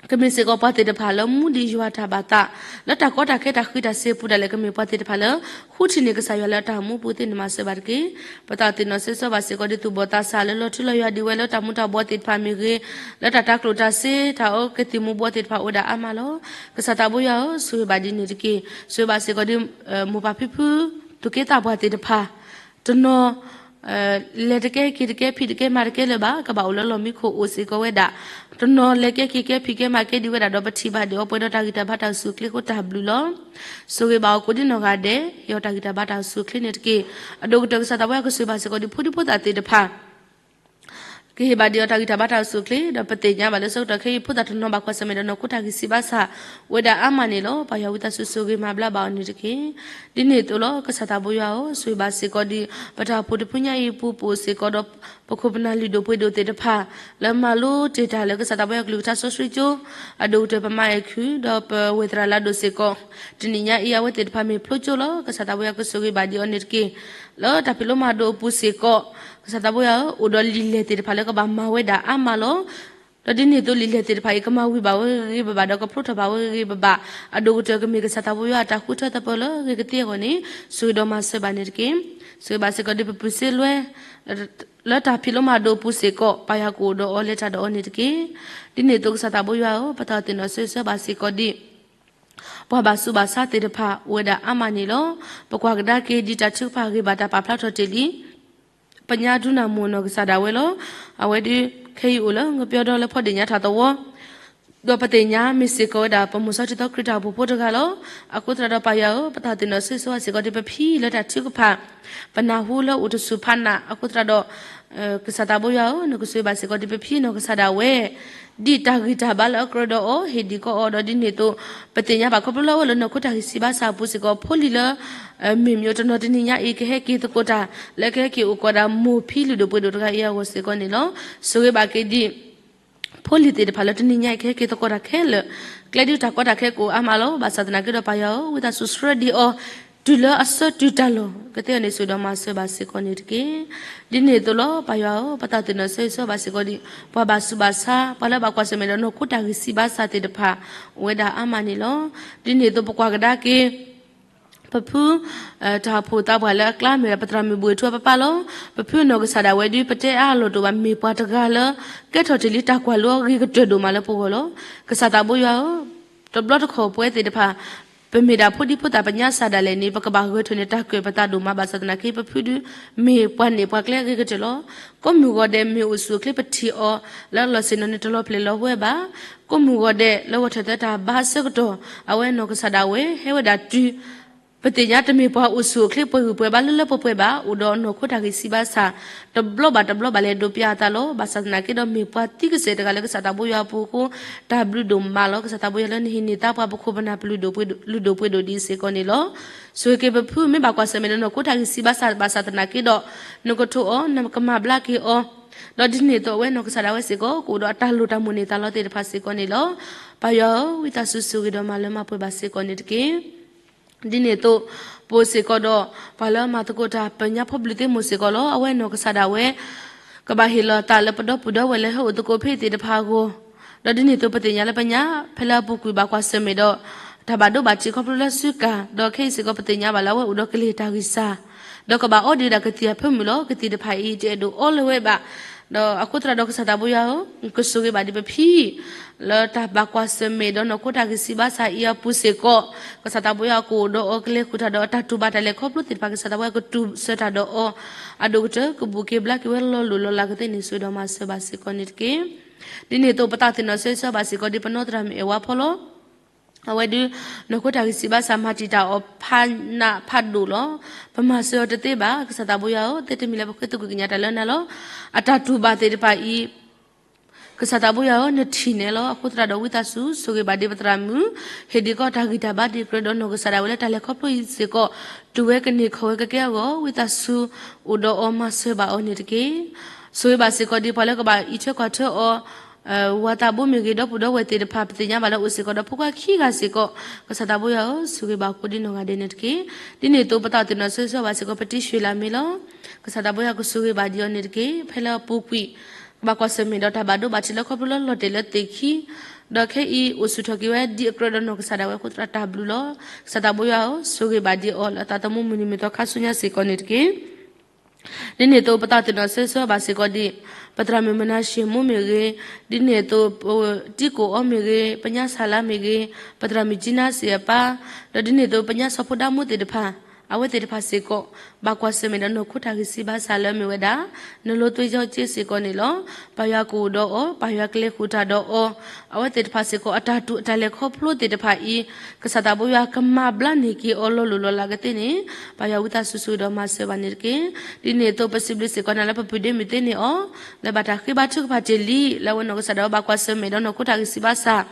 ကမ့ၢ်စ့ၢ်ကီးပှၤသ့ၣ်တဖၣ်လၢမူဒံးယွၤတၢ်ဘၣ်သး, လၢတၢ်ကီတၢ်ခဲတၢ်ဃံးတၢ်စ့ၤပူၤဒၣ်လဲာ် ကမ့ၢ်ပှၤသ့ၣ်တဖၣ်လၢ ဃုထံၣ်န့ၢ်ကစၢ်ယွၤလၢတၢ်အိၣ်မူပူၤသ့န့ၣ်မၤစၢၤဘၣ်တက့ၢ်. ပသးသ့ၣ်နီၣ်ဆၢဂ့ၤဆၢဝါဘၣ်စ့ၢ်ကီးဒ်သူၣ်ဘီၣ်သးစၢ်လၢ လီၤထူလီၤယွၤဒံးဝဲလၢတၢ်မူၤတၢ်ဘှီးသ့ၣ်တဖၣ်မ့ၢ်ဂ့ၤ, လၢတၢ်တၤကျိၣ်တၤစ့ တၢ်အီကသံၣ်မူၤဘှီးသ့ၣ်တဖၣ်အိၣ်ဝဲဒၣ်အါမးလီၤ. ကစၢ်သးဘိယွၤဧၢ, ဆိၣ်ဂ့ၤဘၣ်ဒ်န့ၣ်တက့ၢ်. ဆိၣ်ဂ့ၤဘၣ်စ့ၢ်ကီးဒ် မိၢ်ပၢ်ဖံဖု သူၣ်က့သးပှၢ်သ့ၣ်တဖၣ် တနီၤ လဲၤတကဲက့ၤတကဲ ဖံးတကဲမၤတကဲလၢၤဘၣ်, ကဘၣ်အိၣ်လၢလီၢ်မံခိၣ်အိၣ်စ့ၢ်ကီးဝဲဒၣ်, တနီၤလဲၤကဲက့ၤကဲဖံးကဲမၤကဲဒံးဝဲဒၣ်ဒီး ပထံၣ်ဘၣ်ဒံးအီၤပှဲၤဒီးတၢ်ဂံၢ်တၢ်ဘါတၢ်အိၣ်ဆူၣ်အိၣ်ချ့အဃိ တၢ်ဘျုးလီၤ. ဆိၣ်ဂ့ၤဘၣ်အီၤကိးဒ်နီၢ်ဂၤဒဲး ယွၤတၢ်ဂံၢ်တၢ်ဘါတၢ်အိၣ်ဆူၣ်အိၣ်ချ့န့ၣ်တက့ၢ်. အဒိၣ်ကတၢၢ်ကစၢ်သးဘိယွၤကဆိၣ်ဂ့ၤဘၣ်စ့ၢ်ကီးဒ်ဖိဒံဖိသၣ်သ့ၣ်တဖၣ် ကဟ့ၣ်ဘၣ်ဒံးအီၤတၢ်ဂံၢ်တၢ်ဘါတၢ်အိၣ်ဆူၣ်အိၣ်ချ့, ဒီးပသ့ၣ်ညါဘၣ်လၢဆၢကတီၢ်ခဲအံၤ ဖိသၣ်တနီၤဘၣ်ကွၢ်ဆၢၣ်မဲာ်ဒီးနီၢ်ခိတၢ်ဂံၢ်ဆံးဘါစၢ် အိၣ်ဝဲဒၣ်အါမးန့ၣ်လီၤ. ပၢ်ယွၤဝံသးစူၤဆိၣ်ဂ့ၤမၤဘျါဘၣ်အီၤန့ၣ်တက့ၢ်. ဒ်န့ၣ်အသိးလီၤ. ကစၢ်သးဘိယွၤဧၢ, ဆိၣ်ဂ့ၤဘၣ်စ့ၢ်ကီးဒ် ပတၢ်အိၣ်ဖှိၣ်တဖုညါအံၤပူၤ ပအိၣ်စ့ၢ်ကီးဒီး ပခိၣ်ပနၢ်လုၢ်ဒိၣ်ပှ့ၤဒိၣ်သ့ၣ်တဖၣ် လၢမၤလိတ့ၢ်တၢ်လၢကစၢ်သးဘိယွၤကလုၢ်ကထါစီဆှံကၠိ, အဒိၣ်ကတၢၢ်ပမၤအဲၣ်ခုၣ် ဒီးပဝဲၢ်သရၣ်လၢအဒိၣ်စ့ၢ်ကီး, တနံၤညါအံၤ အဝဲသ့ၣ်တဖၣ်မ့ၢ်ဖျိကၠိလီၤ. ကစၢ်သးဘိယွၤကဆိၣ်ဂ့ၤဘၣ်ဒံးအီၤန့ၣ်တက့ၢ်. လၢတၢ်ဖံးလိမၤဒိးအပူၤစ့ၢ်ကီး, ကစၢ်သးဘိယွၤဧၢ, အိၣ်ဒီးလံာ်လဲၢ်သ့ၣ်တဖၣ်လၢကဘၣ်မၤဝဲဒၣ်အါမးလီၤ. ဒီးဒ်န့ၣ်အသိးလံာ်လဲၢ်သ့ၣ်တဖၣ်အံၤ ကမၤဝံၤဘၣ်ဝဲဂ့ၤဂ့ၤဘၣ်ဘၣ် ဒီးကဖျိထီၣ်ဘၣ်ဝဲဂ့ၤဂ့ၤဘၣ်ဘၣ်, အဒိၣ်ကတၢၢ်ကမ့ၢ်ကစၢ်သးဘိယွၤအတၢ်ဃုထၢသပှၢ်လၢအဂ့ၤကသ့အဂီၢ်န့ၣ် ဆိၣ်ဂ့ၤဒီးမၤစၢၤဘၣ်န့ၣ်တက့ၢ်. ဆိၣ်ဂ့ၤဘၣ်စ့ၢ်ကီးဒ်ပပုၢ်စ့လွဲ လၢတၢ်ဖံးလိမၤဒိးအပူၤစ့ၢ်ကီး ပၢ်ယွၤကအိၣ်ဒီးအီၤလဲၤတၢ်ဒီးအီၤန့ၣ်တက့ၢ်. ဒ်န့ၣ်အသိးကစၢ်သးဘိယွၤဧၢ, ပသးသ့ၣ်နီၣ်ဆၢဂ့ၤဆၢဝါဘၣ်စ့ၢ်ကီးဒ် ပှၤဘၣ်ဆူးဘၣ်ဆါသ့ၣ်တဖၣ်အိၣ်ဝဲဒၣ်အါမးန့ၣ်လီၤ. ပကွၢ်ကဒါက့ၤဒ်တၢ်ထုကဖၣ်အဂ့ၢ်ဘၣ်တၢ်ပာ်ဖျါထီၣ်တ့ၢ်လံ ပညါဒုးနၢ်မိၢ်နီၢ်ကစၢ်ဒၣ်ဝဲလီၤ. အဝဲဒၣ်ခဲအံၤအိၣ်လၢငပျီဒီလၢဖီဒ့ၣ်ညါထးသဝီ, ဒီးပသ့ၣ်ညါမ့ၢ်စ့ၢ်ကီးဝဲဒၣ် ပမိၢ်စီထံသီခရံာ်တၢ်အိၣ်ဖှိၣ်ဖိတဂၤလီၤ. အဃိသတးဒီးပၢ်ယွၤဧၢ, ပသးသ့ၣ်နီၣ်ဆၢဂ့ၤဆၢဝါစ့ၢ်ကီးဒ်ပဖံလၢတၢ်ထုကဖၣ် ပနၢ်ဟူလၢအိၣ်တဆူၣ်ဖးနးအဃိသတးဒီး ကစၢ်သးဘိယွၤဧၢ, နကဆိၣ်ဂ့ၤဘၣ်စ့ၢ်ကီးဒ်ပဖံနီၢ်ကစၢ်ဒၣ်ဝဲ ဒ်တၢ်ဂံၢ်တၢ်ဘါလၢအကြၢးဒီးအီၤ ဟ့ၣ်ဒံးကီးအီၤဒီးဒ်န့ၣ်အသိး ပသ့ၣ်ညါဘၣ်ခီဖျိလၢအအိၣ်လၢနီၢ်ခိတၢ်ဂံၢ်ဆံးဘါစၢ်အပူၤစ့ၢ်ကီး ဖိလံၤလၢ မ့ၢ်မ့ၢ်တနီၤတနံၤညါအံၤ ကဟဲက့ၤသကိးတၢ် လၢကဟဲက့ၤအိၣ်ကီးဒၣ်မိၢ်ဖံလုၢ်ဒိၣ်ပှ့ၤဒိၣ်တဂၤအံၤအဂီၢ်စ့ၢ်ကီးန့ၣ်လီၤ. ဆိၣ်ဂ့ၤဘၣ်က့ၤဒ် ဖိလံၤသ့ၣ်တဖၣ်လၢတနံၤညါအံၤ ကဟဲက့ၤသကိးတၢ်ခဲလၢာ် ကျဲဒ်တၢ်ကီတၢ်ခဲကအိၣ်အါမးလီၤ. ဘၣ်ဆၣ်သနာ်က့ဒီးပၢ်ယွၤဧၢ, ဝံသးစူၤဆှၢဒံးအီၤ တုၤလၢအဆၢတုၤတၢ်လီၢ်ကသ့အီၤန့ၣ် ဆိၣ်ဂ့ၤဒီးမၤစၢၤဘၣ်စ့ၢ်ကီးန့ၣ်တက့ၢ်. ဒ်န့ၣ်အသိးလီၤ. ပၢ်ယွၤဧၢ, ပသးသ့ၣ်နီၣ်ဆၢဂ့ၤဆၢဝါဘၣ်စ့ၢ်ကီးဒ် ပှၤဘၣ်ဆူးဘၣ်ဆါ ပှၤလၢဘၣ်ကွၢ်ဆၢၣ်မဲာ်ဒီးနီၢ်ခိတၢ်ဂံၢ်ဆံးဘါစၢ်သ့ၣ်တဖၣ် အိၣ်ဝဲဒၣ်အါမးန့ၣ်လီၤ. ဒ်န့ၣ်အသိးပကွၢ်ကဒါက့ၤ ပဖု တၢ်အိၣ်ဖှိၣ်သးပှၢ်လၢအကျါမ့ၢ်ဝဲဒၣ် ပသရၣ်မုၣ်ဘိၣ်ထူအပၢ်လီၤ. ပဖုနီၢ်ကစၢ်ဒၣ်ဝဲဒုး ပတဲအါအလီၢ်တအိၣ်ဘၣ် မ့ၢ်ပှၤတဂၤလၢ ကဲထီၣ်တ့ၢ်လံတၢ်ကွၢ်လိအဂ့ၤကတၢၢ်ဒိၣ်မးလၢပဂီၢ်လီၤ. ကစၢ်သးဘိယွၤဧၢ, တဘျီတခီၣ်ပဝဲသ့ၣ်တဖၣ် ပမ့ၢ်ဒၣ်ဖိဒံဖိသၣ်ပညါစၢ်ဒၣ်လဲာ်န့ၣ် ပကဘၣ်ဂၢၢ်ထၢၣ်န့ၢ်တၢ်ကွဲးပသးဒိၣ်မး ဘၣ်ဆၣ်သနာ်က့ ပဖုဒုး မ့ၢ်ပှၤန့ၢ်ပှၤကျဲအဂ့ၤကတၢၢ်လီၤ. ကိးမုၢ်ဂီၤဒဲးမ့ၢ်အိၣ်ဆူၣ်အိၣ်ချ့ပထံၣ်အီၤ လၢအလီၢ်ဆ့ၣ်နီၤန့ၣ် တလီၤပျဲၢ်လီၤဝဲဘၣ်. ကိးမုၢ်ဂီၤဒဲးလၢဝဲထီၣ်သၢတၢ်ဘါအဆၢကတီၢ် အဝဲနီၢ်ကစၢ်ဒၣ်ဝဲ ဟဲဝဲဒၣ်တုၤ ပသ့ၣ်ညါတမ့ၢ်ပှၤအိၣ်ဆူၣ်အိၣ်ချ့ပှဲၤဂုၤပှဲၤဘါလၢလၢပှဲၤပှဲၤဘၣ်, အိၣ်ဒီးနီၢ်ခိတၢ်ဂံၢ်ဆံးဘါစၢ် တဘျီဘၣ်တဘျီဘၣ်လဲၤဒိးပျၢ်အသးလီၤ. ဘၣ်ဆၣ်သနာ်က့ဒီးမ့ၢ်ပှၤသံကစဲာ်တဂၤလၢကစၢ်သးဘိယွၤအပူၤအဃိ တၢ်ဘျုးဒိၣ်မးလီၤ. ကစၢ်သးဘိယွၤလၢနဟံးန့ၢ်သါပှၤပခိၣ်ပနၢ်ပလုၢ်ဒိၣ်ပှ့ၤဒိၣ် လုၢ်ဒိၣ်ပှ့ၤဒိၣ်ဒ်စ့ၢ်ကီးန့ၣ်လီၤ. ဆိၣ်ဂ့ၤက့ၤပဖုမ့ၢ်ဘၣ်ကွၢ်ဆၢၣ်မဲာ်ဒီးနီၢ်ခိတၢ်ဂံၢ်ဆံးဘါစၢ် ဘၣ်ဆၣ်သနာ်က့ဒီး နကထိးအီၤ နကမၤဘျါက့ၤအီၤ ဒီးဒ်န့ၣ်အသိးအဝဲနီၢ်ကစၢ်ဒၣ်ဝဲစ့ၢ်ကီး ကအိၣ်ဒီးအတၢ်လိၣ်တၢ်မိၣ်န့ၢ်သးလီသ့ၣ်တဖၣ်စ့ၢ်ကီးန့ၣ်လီၤ. ပၢ်ယွၤဧၢ, ဝံသးစူၤဆိၣ်ဂ့ၤဒီးမၤလၢမၤပှဲၤဘၣ်စ့ၢ်ကီးန့ၣ်တက့ၢ်. ဒ်န့ၣ်အသိး ပအိၣ်စ့ၢ်ကီးဒီး ပှၤလၢမၤသကိးတၢ်ပညါဖီဘျုးသ့ၣ်မိၢ်စ့ၢ်ကီးလီၤ. အဝဲနီၢ်ကစၢ်ဒၣ်ဝဲ ကဘၣ်ဟ့ၣ်လီၤအသးလၢပဒီပုၢ်ဒီဝဲၢ်လၢဟဲအိၣ်သကိးဖဲအံၤသ့ၣ်တဖၣ်အဂီၢ်, ဒီးဒ်န့ၣ်အသိးပသ့ၣ်ညါလၢပညါ ဖဲလၢအပူၤကွံာ်ဘၣ်ကွၢ်ဆၢၣ်မဲာ်ဒီး တၢ်ဘၣ်ဒိဘၣ်ထံးခီဖျိလၢစုကၤ, ဒီးခဲအံၤစ့ၢ်ကီးပသ့ၣ်ညါဘၣ်လၢအဝဲအိၣ်ဒီးကလံၤတၢ်ဂံၢ်စၢ်, ဒီးကဘၣ်အီဒံးဝဲဒၣ်ကသံၣ်အဖၢမုၢ်လီၤ. ကသံၣ်တဖၣ်အံၤတအဲၣ်ဒိးအီလၢၤဝဲဘၣ်. ဒီးအဃိသတးဒီးကစၢ်သးဘိယွၤဧၢ, ကဆိၣ်ဂ့ၤဘၣ်ဒံးပဖံ လၢတၢ်ဘၣ်ကွၢ်ဆၢၣ်မဲာ်ဒီးနီၢ်ခိတၢ်ဂံၢ်ဆံးဘါစၢ်အံၤအပူၤစ့ၢ်ကီး, ကစၢ်သးဘိယွၤကအိၣ်ဒီးအီၤ ကလဲၤဃုာ်တၢ်ဒီးအတၢ်တူၢ်ဘၣ်တၢ်လဲၤခီဖျိသ့ၣ်တဖၣ် ကစၢ်သးဘိယွၤကတူၢ်ဆၢတၢ်ဒီးအီၤ, အဒိၣ်ကတၢၢ်ကဘူၣ်က့ၤဘျါက့ၤဝဲလီၤလိၢ်လီၤလးကသ့န့ၣ် ဆိၣ်ဂ့ၤဒီးမၤစၢၤဘၣ်စ့ၢ်ကီးန့ၣ်တက့ၢ်. ဒ်န့ၣ်အသိးပသးသ့ၣ်နီၣ်ဆၢဂ့ၤဆၢဝါဘၣ်စ့ၢ်ကီးဒ်ပနီၢ်သရၣ်မုၣ်အဲၣ်ဝါဖီလီၤ. အဝဲဒုး နီၢ်ခိတၢ်ဂံၢ်စၢ်ဘါစၢ်မၤတံာ်တာ်အီၤဖးနးဖးဒိၣ်လီၤ. ပမၤစၢၤအီၤတသ့ဘၣ်. ကစၢ်သးဘိယွၤဧၢ, သ့တမံၤလၢပဃ့သကွံၢ်ကညးတၢ်လၢနၤလီၤ. အတၢ်တူၢ်ဘၣ်သ့ၣ်တဖၣ်အံၤ ကစၢ်သးဘိယွၤဧၢ, နထံၣ်န့ၣ်လီၤ. အဃိသတးဒီးဝံသးစူၤ ဆိၣ်ဂ့ၤဘၣ်ဒံးပသရၣ်မုၣ်, ဟ့ၣ်ဒံးကီးတၢ်ဂံၢ်တၢ်ဘါဒံးကြၢးဒီးနီၢ်ကစၢ်ဒၣ်ဝဲလၢတၢ်လဲၤခီဖျိအံၤစ့ၢ်ကီး, တူၢ်ဝဲကန့ၢ်ခီၣ်ဝဲကကဲအဂီၢ်, ဝံသးစူၤ အိၣ်ဒီးအီၤမၤစၢၤဘၣ်အီၤန့ၣ်တက့ၢ်. ဆိၣ်ဂ့ၤဘၣ်စ့ၢ်ကီးဒံးပှၤလၢကဘၣ်အံးထွဲကွၢ်ထွဲအီၤ ဝၤသးဘိမ့ၢ်ဂ့ၤ, ဒီပုၢ်ဒီဝဲၢ်သ့ၣ်တဖၣ် ပသ့ၣ်ညါဘၣ်လၢအိၣ်စ့ၢ်ကီးဒီးဖိခွါခံဂၤစ့ၢ်ကီး, ကစၢ်သးဘိယွၤဧၢ, ဆိၣ်ဂ့ၤဘၣ်ကိးဒံးနီၢ်ဂၤဒဲးန့ၣ်တက့ၢ်. ဒ်န့ၣ်အသိးပသးအိၣ်သ့ၣ်နီၣ်ဆၢဂ့ၤဆၢဝါဘၣ်စ့ၢ်ကီး ပတံၤၡွ့ၤလၢ်မ့ၢ်လီၤ. ကစၢ်သးဘိယွၤကဆိၣ်ဂ့ၤဘၣ်ဒံးအီၤန့ၣ်တက့ၢ်. ဖဲလၢအပူၤကွံာ် ကဘၣ်ကွၢ်ဆၢၣ်မဲာ်ဒီးတၢ်ဘၣ်ဒိဘၣ်ထံးလၢခီဖျိလၢလီၤတဲာ်လၢသ့ၣ်ခံ, ဒီးခဲအံၤအိၣ်ဆူၣ်ထီၣ်က့ၤဝဲဒ်အကြၢးဒီးနီၢ်ကစၢ်ဒၣ်ဝဲအဃိသတးတၢ်ဘျုးလီၤ. ကစၢ်သးဘိယွၤဧၢ, ဆိၣ်ဂ့ၤဘၣ်ဒံးအီၤလၢအသးသမူမုၢ်နံၤမုၢ်သီခါဆူညါစ့ၢ်ကီးန့ၣ်တက့ၢ်. ဒ်န့ၣ်အသိးပသးအိၣ်သ့ၣ်နီၣ်ဆၢဂ့ၤဆၢဝါဘၣ်စ့ၢ်ကီးဒံး ပသရၣ်မုၣ်မနၤၡ့မိၢ်မ့ၢ်ဂ့ၤ, ဒ်န့ၣ်အသိး တံကိၣ်အီၤမ့ၢ်ဂ့ၤ, ပညါစၢ်လါမ့ၢ်ဂ့ၤ, ပသရၣ်မုၣ်ကံနါစ့ၢ်အပၢ်, ဒီးဒ်န့ၣ်အသိးပညါစီၤဖိဒါမူသ့ၣ်တဖၣ်, အဝဲသ့ၣ်တဖၣ်စ့ၢ်ကီး ဘၣ်ကွၢ်ဆၢၣ်မဲာ်ဒီးနီၢ်ခိတၢ်ဂံၢ်စၢ်ဘါစၢ်လၢအမ့ၢ်ဝဲဒၣ် နလိသွ့ယီက့စ့ၢ်ကီးန့ၣ်လီၤ. ပၢ်ယွၤကအိၣ်ဒီးအီၤ, ပၢ်ယွၤကလဲၤဃုာ်တၢ်ဒီးအီၤ, အဝဲသ့ၣ်တဖၣ်စ့ၢ်ကီး အတၢ်တူၢ်အတၢ်လဲၤခီဖျိသ့ၣ်တဖၣ်အံၤ ကစၢ်သးဘိယွၤကမၤဘျါန့ၢ်က့ၤအီၤလီၤလိၢ်လီၤလးကသ့န့ၣ်, ပၢ်ယွၤဝံသးစူၤဆိၣ်ဂ့ၤဒီးမၤစၢၤဘၣ်န့ၣ်တက့ၢ်. ဒ်န့ၣ်အသိးပစံးဘျုးစ့ၢ်ကီးနၤလၢပပုၢ်ဒ့မုၣ်သ့န့ၢ်အီၤ, လၢဘၣ်တၢ်ဃ့ဘါထုကဖၣ်တ့ၢ်လံ, လၢအဝဲနီၢ်ကစၢ်ဒၣ်ဝဲဘၣ်ကွၢ်ဆၢၣ်မဲာ်ဒီးနီၢ်ခိတၢ်ဂံၢ်စၢ်ဘါစၢ်,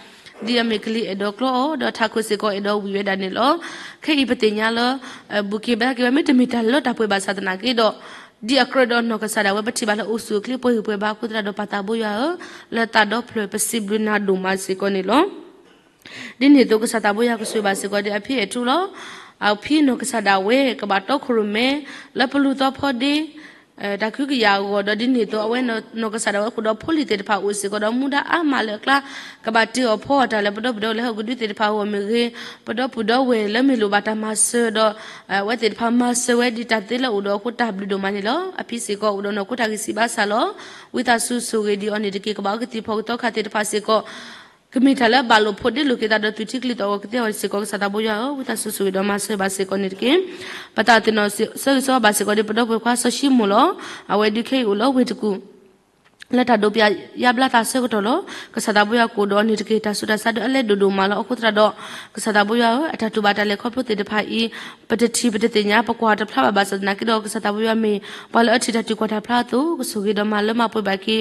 ဒ်အမ့ၢ်ကလံၤအဲၣ်ဒိးကျီအီၤ, ဒီးထးခိၣ်စ့ၢ်ကီးအဲၣ်ဒိးဝံၣ်ဝဲဒၣ်န့ၣ်လီၤ. ခဲအံၤပသ့ၣ်ညါလၢ ဘူးက့ၤဘျါက့ၤဝဲ မ့တမ့ၢ်တၢ်လၢတၢ်ပှဲၤဘၣ်ဆၣ်သနာ်က့ဒီး, ဒ်အကြၢးဒီးနီၢ်ကစၢ်ဒၣ်ဝဲပထံၣ်ဘၣ်လၢအိၣ်ဆူၣ်အိၣ်ချ့ပှဲၤဂံၢ်ပှဲၤဘါအဃိသတးဒီးပၢ်သးဘိယွၤဧၢ, လၢသးဒီဖျၢၣ်ပစံးဘျုးနၤဒိၣ်မးစ့ၢ်ကီးန့ၣ်လီၤ. ဒ်န့ၣ်အသိးကစၢ်သးဘိယွၤကဆိၣ်ဂ့ၤဘၣ်စ့ၢ်ကီးဒံးအဖံအဲၣ်ထူလီၤ. အဖံနီၢ်ကစၢ်ဒၣ်ဝဲကဘၣ်တီခိၣ်ရိၣ်မဲ လၢပလူၤသီဖီဒ့ တၢ်ခုကယာ်အဂီၢ်ဒီး ဒ်န့ၣ်အသိးအဝဲနီၢ်ကစၢ်ဒၣ်ဝဲအိၣ်ဒီးဖိလံၤသ့ၣ်တဖၣ်အိၣ်စ့ၢ်ကီးဒီးမူဒါအါမးလၢအကျါ, ကဘၣ်တ့အီၤဖီအီၤတၢ်လၢပဒီပုၢ်ဒီဝဲၢ်လၢဟီၣ်ကဒုသ့ၣ်တဖၣ်အဂီၢ်မ့ၢ်ဂ့ၤ, ပဒီပုၢ်ဒီဝဲၢ်လၢမ့ၢ်လိၣ်ဘၣ်တၢ်မၤစၢၤဒီး အဝဲသ့ၣ်တဖၣ်မၤစၢၤဝဲဒ်တၢ်သ့လၢအအိၣ်ဒီးအဃိတၢ်ဘျုးဒိၣ်မးန့ၣ်လီၤ. အဖံစ့ၢ်ကီးအိၣ်ဒီးနီၢ်ခိတၢ်ဂံၢ်စၢ်ဘါစၢ်လီၤ. ဝံသးစူၤဆိၣ်ဂ့ၤဒံးအီၤန့ၣ်တက့ၢ်. ကဘၣ်အိၣ်ကသံၣ်ဖီကသီခါသ့ၣ်တဖၣ်စ့ၢ်ကီး ကမ့ၢ်တၢ်လၢဘၣ်လိာ်ဖိးဒ့လိာ်က့ၤသးဒီးသူၣ်ထံကလံၤသီၣ်ဂီၤကသ့အဂီၢ်စ့ၢ်ကီး ကစၢ်သးဘိယွၤဧၢ, ဝံသးစူၤဆိၣ်ဂ့ၤဒီးမၤစၢၤဘၣ်စ့ၢ်ကီးန့ၣ်တက့ၢ်. ပသးအိၣ်သ့ၣ်နီၣ်ဆၢဂ့ၤဆၢဝါဘၣ်စ့ၢ်ကီးဒံး ပဒီပုၢ်ဝဲၢ်ခွါစီၤၡံမိၣ်လီၤ. အဝဲဒုးခဲအံၤအိၣ်လၢဝ့ၢ်တကူၣ် လၢတၢ်ဒိးပၠးယါဘျါသးဆၢကတီၢ်လီၤ. ကစၢ်သးဘိယွၤကအိၣ်ဒီးအီၤန့ၣ်တက့ၢ်. တၢ်ဆူးတၢ်ဆါဒုးအလဲဒိၣ်ဒိၣ်မးလီၤ. အဃိသတးဒီး ကစၢ်သးဘိယွၤဧၢ, အတၢ်တူၢ်ဘၣ်တၢ်လဲၤခီဖျိသ့ၣ်တဖၣ်အံၤ ပတထံၣ်ပတသ့ၣ်ညါ ပကွၢ်တဖျါဘၣ်ဘၣ်ဆၣ်သနာ်က့ဒီး ကစၢ်သးဘိယွၤမ့ၢ်ပှၤလၢအထံၣ်တၢ်ထုးကွၢ်တၢ်ဖျါအသိး ကဆိၣ်ဂ့ၤဒီးမၤလၢမၤပှဲၤဘၣ်က့ၤ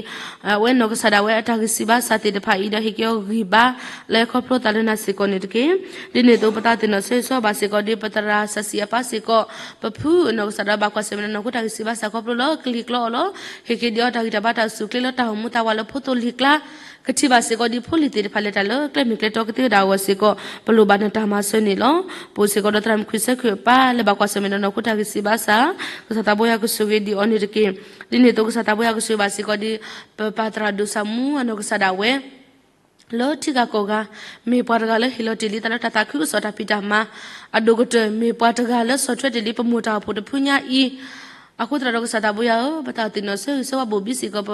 အဝဲနီၢ်ကစၢ်ဒၣ်ဝဲအတၢ်ဂံၢ်စၢ်ဘါစၢ်သ့ၣ်တဖၣ်အံၤဒီး ဟ့ၣ်က့ၤအီၤဂံၢ်ဘါ လၢခီဖျိသးလၢနၤစ့ၢ်ကီးန့ၣ်တက့ၢ်. ဒ်န့ၣ်အသိး ပသးအိၣ်သ့ၣ်နီၣ်ဆၢဂ့ၤဆၢဝါဘၣ်စ့ၢ်ကီးဒံး ပသရၣ်စီဆှံအပၢ်စ့ၢ်ကီး ပဖုနီၢ်ကစၢ်ဒၣ်ဝဲဘၣ်ကွၢ်ဆၢၣ်မဲာ်ဒီးနီၢ်ခိတၢ်ဂံၢ်စၢ်ဘါစၢ်ခီဖျိလၢကလံၤကျီအီၤလီၤ. ဟ့ၣ်က့ၤဒံးအီၤတၢ်ဂံၢ်တၢ်ဘါတၢ်အိၣ်ဆူၣ်အိၣ်ချ့လၢတၢ်အိၣ်မူသးဝးလၢဖိသိလံၤကျါ ကထံၣ်ဘၣ်စ့ၢ်ကီးဒံးဖိလံၤသ့ၣ်တဖၣ်လၢတၢ်လၢကျဲမုၢ်ကျဲတီကသ့ဝဲဒၣ်အဂီၢ်စ့ၢ်ကီး ပလိၣ်ဘၣ်နတၢ်မၤစၢၤန့ၣ်လီၤ. ပအိၣ်စ့ၢ်ကီးဒီးသရၣ်မုၣ်ခွံဆၢခုၣ်အပၢ်လၢဘၣ်ကွၢ်ဆၢၣ်မဲာ်ဒီးနီၢ်ခိတၢ်ဂံၢ်စၢ်ဘါစၢ်, ကစၢ်သးဘိယွၤကဆိၣ်ဂ့ၤဒံးအီၤန့ၣ်တက့ၢ်. ဒ်န့ၣ်အသိးကစၢ်သးဘိယွၤကဆိၣ်ဂ့ၤဘၣ်စ့ၢ်ကီးဒံး ပပၢ်သရၣ်ဒိၣ်စၢ်မူအနီၢ်ကစၢ်ဒၣ်ဝဲ လၢထံဂၤကီၢ်ဂၤ မ့ၢ်ပှၤတဂၤလၢဟ့ၣ်လီၤတ့ၢ်လံသးလၢတၢ်သးခုကစီၣ်တၢ်ဖံးတၢ်မၤ အဒိၣ်ကတၢၢ် မ့ၢ်ပှၤတဂၤလၢဆီၣ်ထွဲတ့ၢ်လံပမိၢ်တၢ်အိၣ်ဖှိၣ်တဖုညါအံၤ, အဃိသတးဒီးကစၢ်သးဘိယွၤဧၢ, ပသးအိၣ်သ့ၣ်နီၣ်ဆၢဂ့ၤဆၢဝါဘိၣ်ဘံစ့ၢ်ကီးပ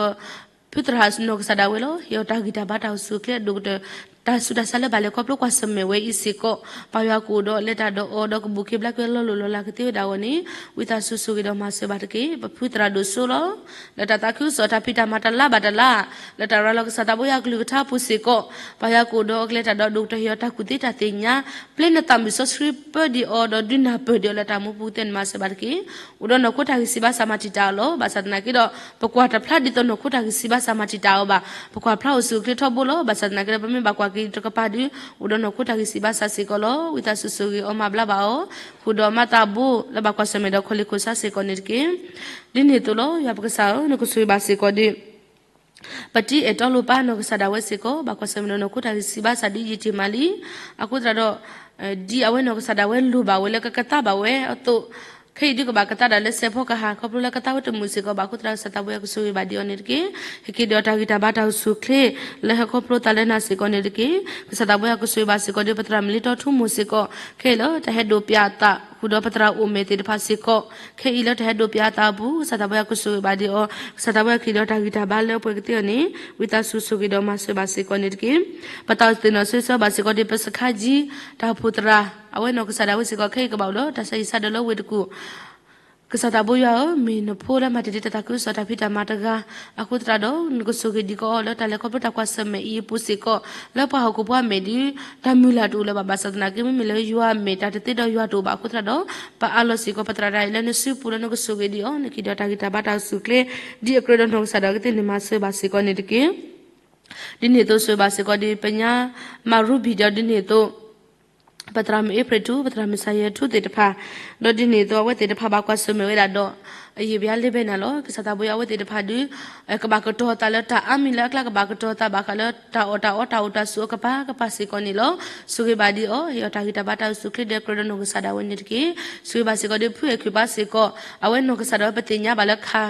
ဖုသရၣ်နီၢ်ကစၢ်ဒၣ်ဝဲလီၤ. ဟ့ၣ်အီၤတၢ်ဂံၢ်တၢ်ဘါတၢ်အိၣ်ဆူၣ်အိၣ်ချ့အဒိၣ်ကတၢၢ် တၢ်ဆူးတၢ်ဆါလၢဘၣ်လဲၤခီဖျိကွၢ်ဆၢၣ်မဲာ်ဝဲအံၤစ့ၢ်ကီး ပၢ်ယွၤကအိၣ်ဒီးအီၤ လဲၤတၢ်ဒီးအီၤ ဒီးကဘူးက့ၤဘျါက့ၤလီၤလိၢ်လီၤလးကသ့ဝဲဒၣ်အဂီၢ်န့ၣ် ဝံသးစူၤဆိၣ်ဂ့ၤဒီးမၤစၢၤဘၣ်တက့ၢ်. ပဖုသရၣ်ဒိၣ်စိလီၤ. လၢတၢ်သးခုကစီၣ်တၢ်ဖံးတၢ်မၤတၢ်လါဘၣ်တၢ်လါ လၢတၢ်ရၤလီၤကစၢ်သးဘိယွၤကလုၢ်ကထါအပူၤစ့ၢ်ကီး ပၢ်ယွၤကအိၣ်ဒီးအီၤ ကလဲၤတၢ်ဒီးအီၤ ဒိၣ်ကတၢၢ်ဟ့ၣ်အီၤတၢ်ကူၣ်သ့တၢ်သ့ၣ်ညါ ပျဲနသးမုာ်စီဆှံပၢဒံးအီၤ ဒီးဒုးနၢ်ပၢၢ်ဒံးအီၤလၢတၢ်မူပူၤကသ့န့ၣ်မၤစၢၤဘၣ်တက့ၢ်. အိၣ်ဒီးနီၢ်ခိတၢ်ဂံၢ်စၢ်ဘါစၢ်မၤတံာ်တာ်အီၤလီၤ. ဘၣ်ဆၣ်သနာ်က့ဒီး ပကွၢ်တဖျါဒ်သိးနီၢ်ခိတၢ်ဂံၢ်စၢ်ဘါစၢ်မၤတံာ်တာ်အီၤဘၣ်. ပကွၢ်ဖျါအိၣ်ဆူၣ်အိၣ်ချ့ထီဘိလီၤ. ဘၣ်ဆၣ်သနာ်က့ဒီး ပမ့ၢ်ဘၣ်ကွၢ်က့ၤတကပၤဒုး အိၣ်ဒီးနီၢ်ခိတၢ်ဂံၢ်စၢ်ဘါစၢ်စ့ၢ်ကီးလီၤ. ဝံသးစူၤဆိၣ်ဂ့ၤအီၤမၤဘျါဘၣ်အီၤ ဃုာ်ဒီးမၤသးဘိလၢဘၣ်ကွၢ်ဆၢၣ်မဲာ်ဒီးခီၣ်လ့ၢ်ခိၣ်ဆါစ့ၢ်ကီးန့ၣ်တက့ၢ်. ဒ်န့ၣ်အသိးလီၤ. ယွၤပကစၢ်ဧၢ, နကဆိၣ်ဂ့ၤဘၣ်စ့ၢ်ကီးဒံး ပတံၤအဲၣ်တီလိာ်ပၢ်နီၢ်ကစၢ်ဒၣ်ဝဲစ့ၢ်ကီး ဘၣ်ကွၢ်ဆၢၣ်မဲာ်ဒီးနီၢ်ခိတၢ်ဂံၢ်စၢ်ဘါစၢ်ဒ်ယံာ်တ့ၢ်မးလံ. အဃိသတးဒီး ဒ်အဝဲနီၢ်ကစၢ်ဒၣ်ဝဲလိၣ်ဘၣ်ဝဲလၢကကသါဘၣ်ဝဲအသိး, ခဲအံၤဒုးကဘၣ်ကသါဒၣ်လၢစဲးဖီကဟၣ် ခီဖျိလၢကသါဝဲတမုာ်စ့ၢ်ကီးဘၣ်. အဃိသတးဒီးကစၢ်သးဘိယွၤကဆိၣ်ဂ့ၤဘၣ်ဒံးအီၤန့ၣ်တက့ၢ်. ဟ့ၣ်က့ၤဒံးအီၤတၢ်ဂံၢ်တၢ်ဘါတၢ်အိၣ်ဆူၣ်အိၣ်ချ့ လၢဟဲခီဖျိသးလၢနၤစ့ၢ်ကီးန့ၣ်တက့ၢ်. ကစၢ်သးဘိယွၤကဆိၣ်ဂ့ၤဘၣ်စ့ၢ်ကီးဒံး ပသရၣ်မုၣ်လံတီထူမိၢ်စ့ၢ်ကီး ခဲအံၤလၢတၢ်ဟဲဒိးပၠးအသး ဃုာ်ဒီးပသရၣ်အိၣ်မဲာ်သ့ၣ်တဖၣ်စ့ၢ်ကီး ခဲအံၤလၢတၢ်ဟဲဒိးပၠးအသးအပူၤ ကစၢ်သးဘိယွၤကဆိၣ်ဂ့ၤဘၣ်ဒံးအီၤ, ကစၢ်သးဘိယွၤကဟ့ၣ်ဒံးအီၤတၢ်ဂံၢ်တၢ်ဘါလၢအပှဲၤကသ့အီၤန့ၣ် ဝံသးစူၤဆိၣ်ဂ့ၤဒီးမၤစၢၤဘၣ်စ့ၢ်ကီးန့ၣ်တက့ၢ်. ပသးအိၣ်သ့ၣ်နီၣ်ဆၢဂ့ၤဆၢဝါဘၣ်စ့ၢ်ကီးဒံး ပစခါကၠံ တၢ်အိၣ်ဖှိၣ်သရၣ် အဝဲနီၢ်ကစၢ်ဒၣ်ဝဲစ့ၢ်ကီး ခဲအံၤကဘၣ်အိၣ်လၢတၢ်ဆါဟံၣ်ဆါဒၢးလၢဝ့ၢ်တကူၣ် ကစၢ်သးဘိယွၤဧၢ, မ့ၢ်နဖိလၢမၤတ့ၢ်တၢ်သးခုကစီၣ်တၢ်ဖံးတၢ်မၤတဂၤ, အဃိသတးဒီး နကဆိၣ်ဂ့ၤဒံးကီးအီၤလၢတၢ်လဲၤခီဖျိတၢ်ကွၢ်ဆၢၣ်မဲာ်အံၤအပူၤစ့ၢ်ကီး, လၢပှၤဟီၣ်ခိၣ်ဖိအမဲာ်ဒ် တၢ်မုၢ်လၢ်တအိၣ်လၢၤဘၣ်, ဘၣ်ဆၣ်သနာ်က့ မ့မ့ၢ်လၢယွၤအမဲာ် တၢ်တသ့ဒီးယွၤတအိၣ်ဘၣ်အဃိသတးဒီး, ပအးလီၤစ့ၢ်ကီးပသရၣ်တၢ်အံၤလၢနစုပူၤလၢနကဆိၣ်ဂ့ၤဒံးအီၤ, နကဟ့ၣ်ဒီးတၢ်ဂံၢ်တၢ်ဘါတၢ်အိၣ်ဆူၣ်အိၣ်ချ့ ဒ်အကြၢးဒီးနီၢ်ကစၢ်ဒၣ်ဝဲကသ့ၣ်န့ၢ်မၤစၢၤဘၣ်စ့ၢ်ကီးန့ၣ်တက့ၢ်. ဒ်န့ၣ်အသိးဆိၣ်ဂ့ၤဘၣ်စ့ၢ်ကီးဒ်ပညါ မၤရူဘံၣ်ဒီးဒ်န့ၣ်အသိး ပသရၣ်မုၣ်အ့ဖြ့ၣ်ထူ, ပသရၣ်မုၣ်စၢ်ယဲၢ်ထူသ့ၣ်တဖၣ်, ဒီးဒ်န့ၣ်အသိးအဝဲသ့ၣ်တဖၣ်ဘၣ်ကွၢ်ဆၢၣ်မဲာ်ဝဲဒၣ်ဒီး အယံာ်ဘၣ်လၢဘဲနၤလီၤ. ကစၢ်သးဘိယွၤအဝဲသ့ၣ်တဖၣ်ဒုး ကဘၣ်ကတီၤသးလၢတၢ်အါမံၤလၢအကျါ, ကဘၣ်ကတီၤသးဘၣ်ဃးလၢတၢ်အီၣ်တၢ်အီတၢ်အိၣ်တၢ်ဆိးအကပၤကပၤစ့ၢ်ကီးန့ၣ်လီၤ. ဆိၣ်ဂ့ၤဘၣ်ဒံးအီၤ, ဟ့ၣ်အီၤတၢ်ဂံၢ်တၢ်ဘါတၢ်အိၣ်ဆူၣ်အိၣ်ချ့ ဒ်အကြၢးဒီးနီၢ်ကစၢ်ဒၣ်ဝဲန့ၣ်တက့ၢ်. ဆိၣ်ဂ့ၤဘၣ်စ့ၢ်ကီးဒ်ဖုအဲၣ်ခုၣ်ပၢ်စ့ၢ်ကီး, အဝဲနီၢ်ကစၢ်ဒၣ်ဝဲပသ့ၣ်ညါဘၣ်လၢခါ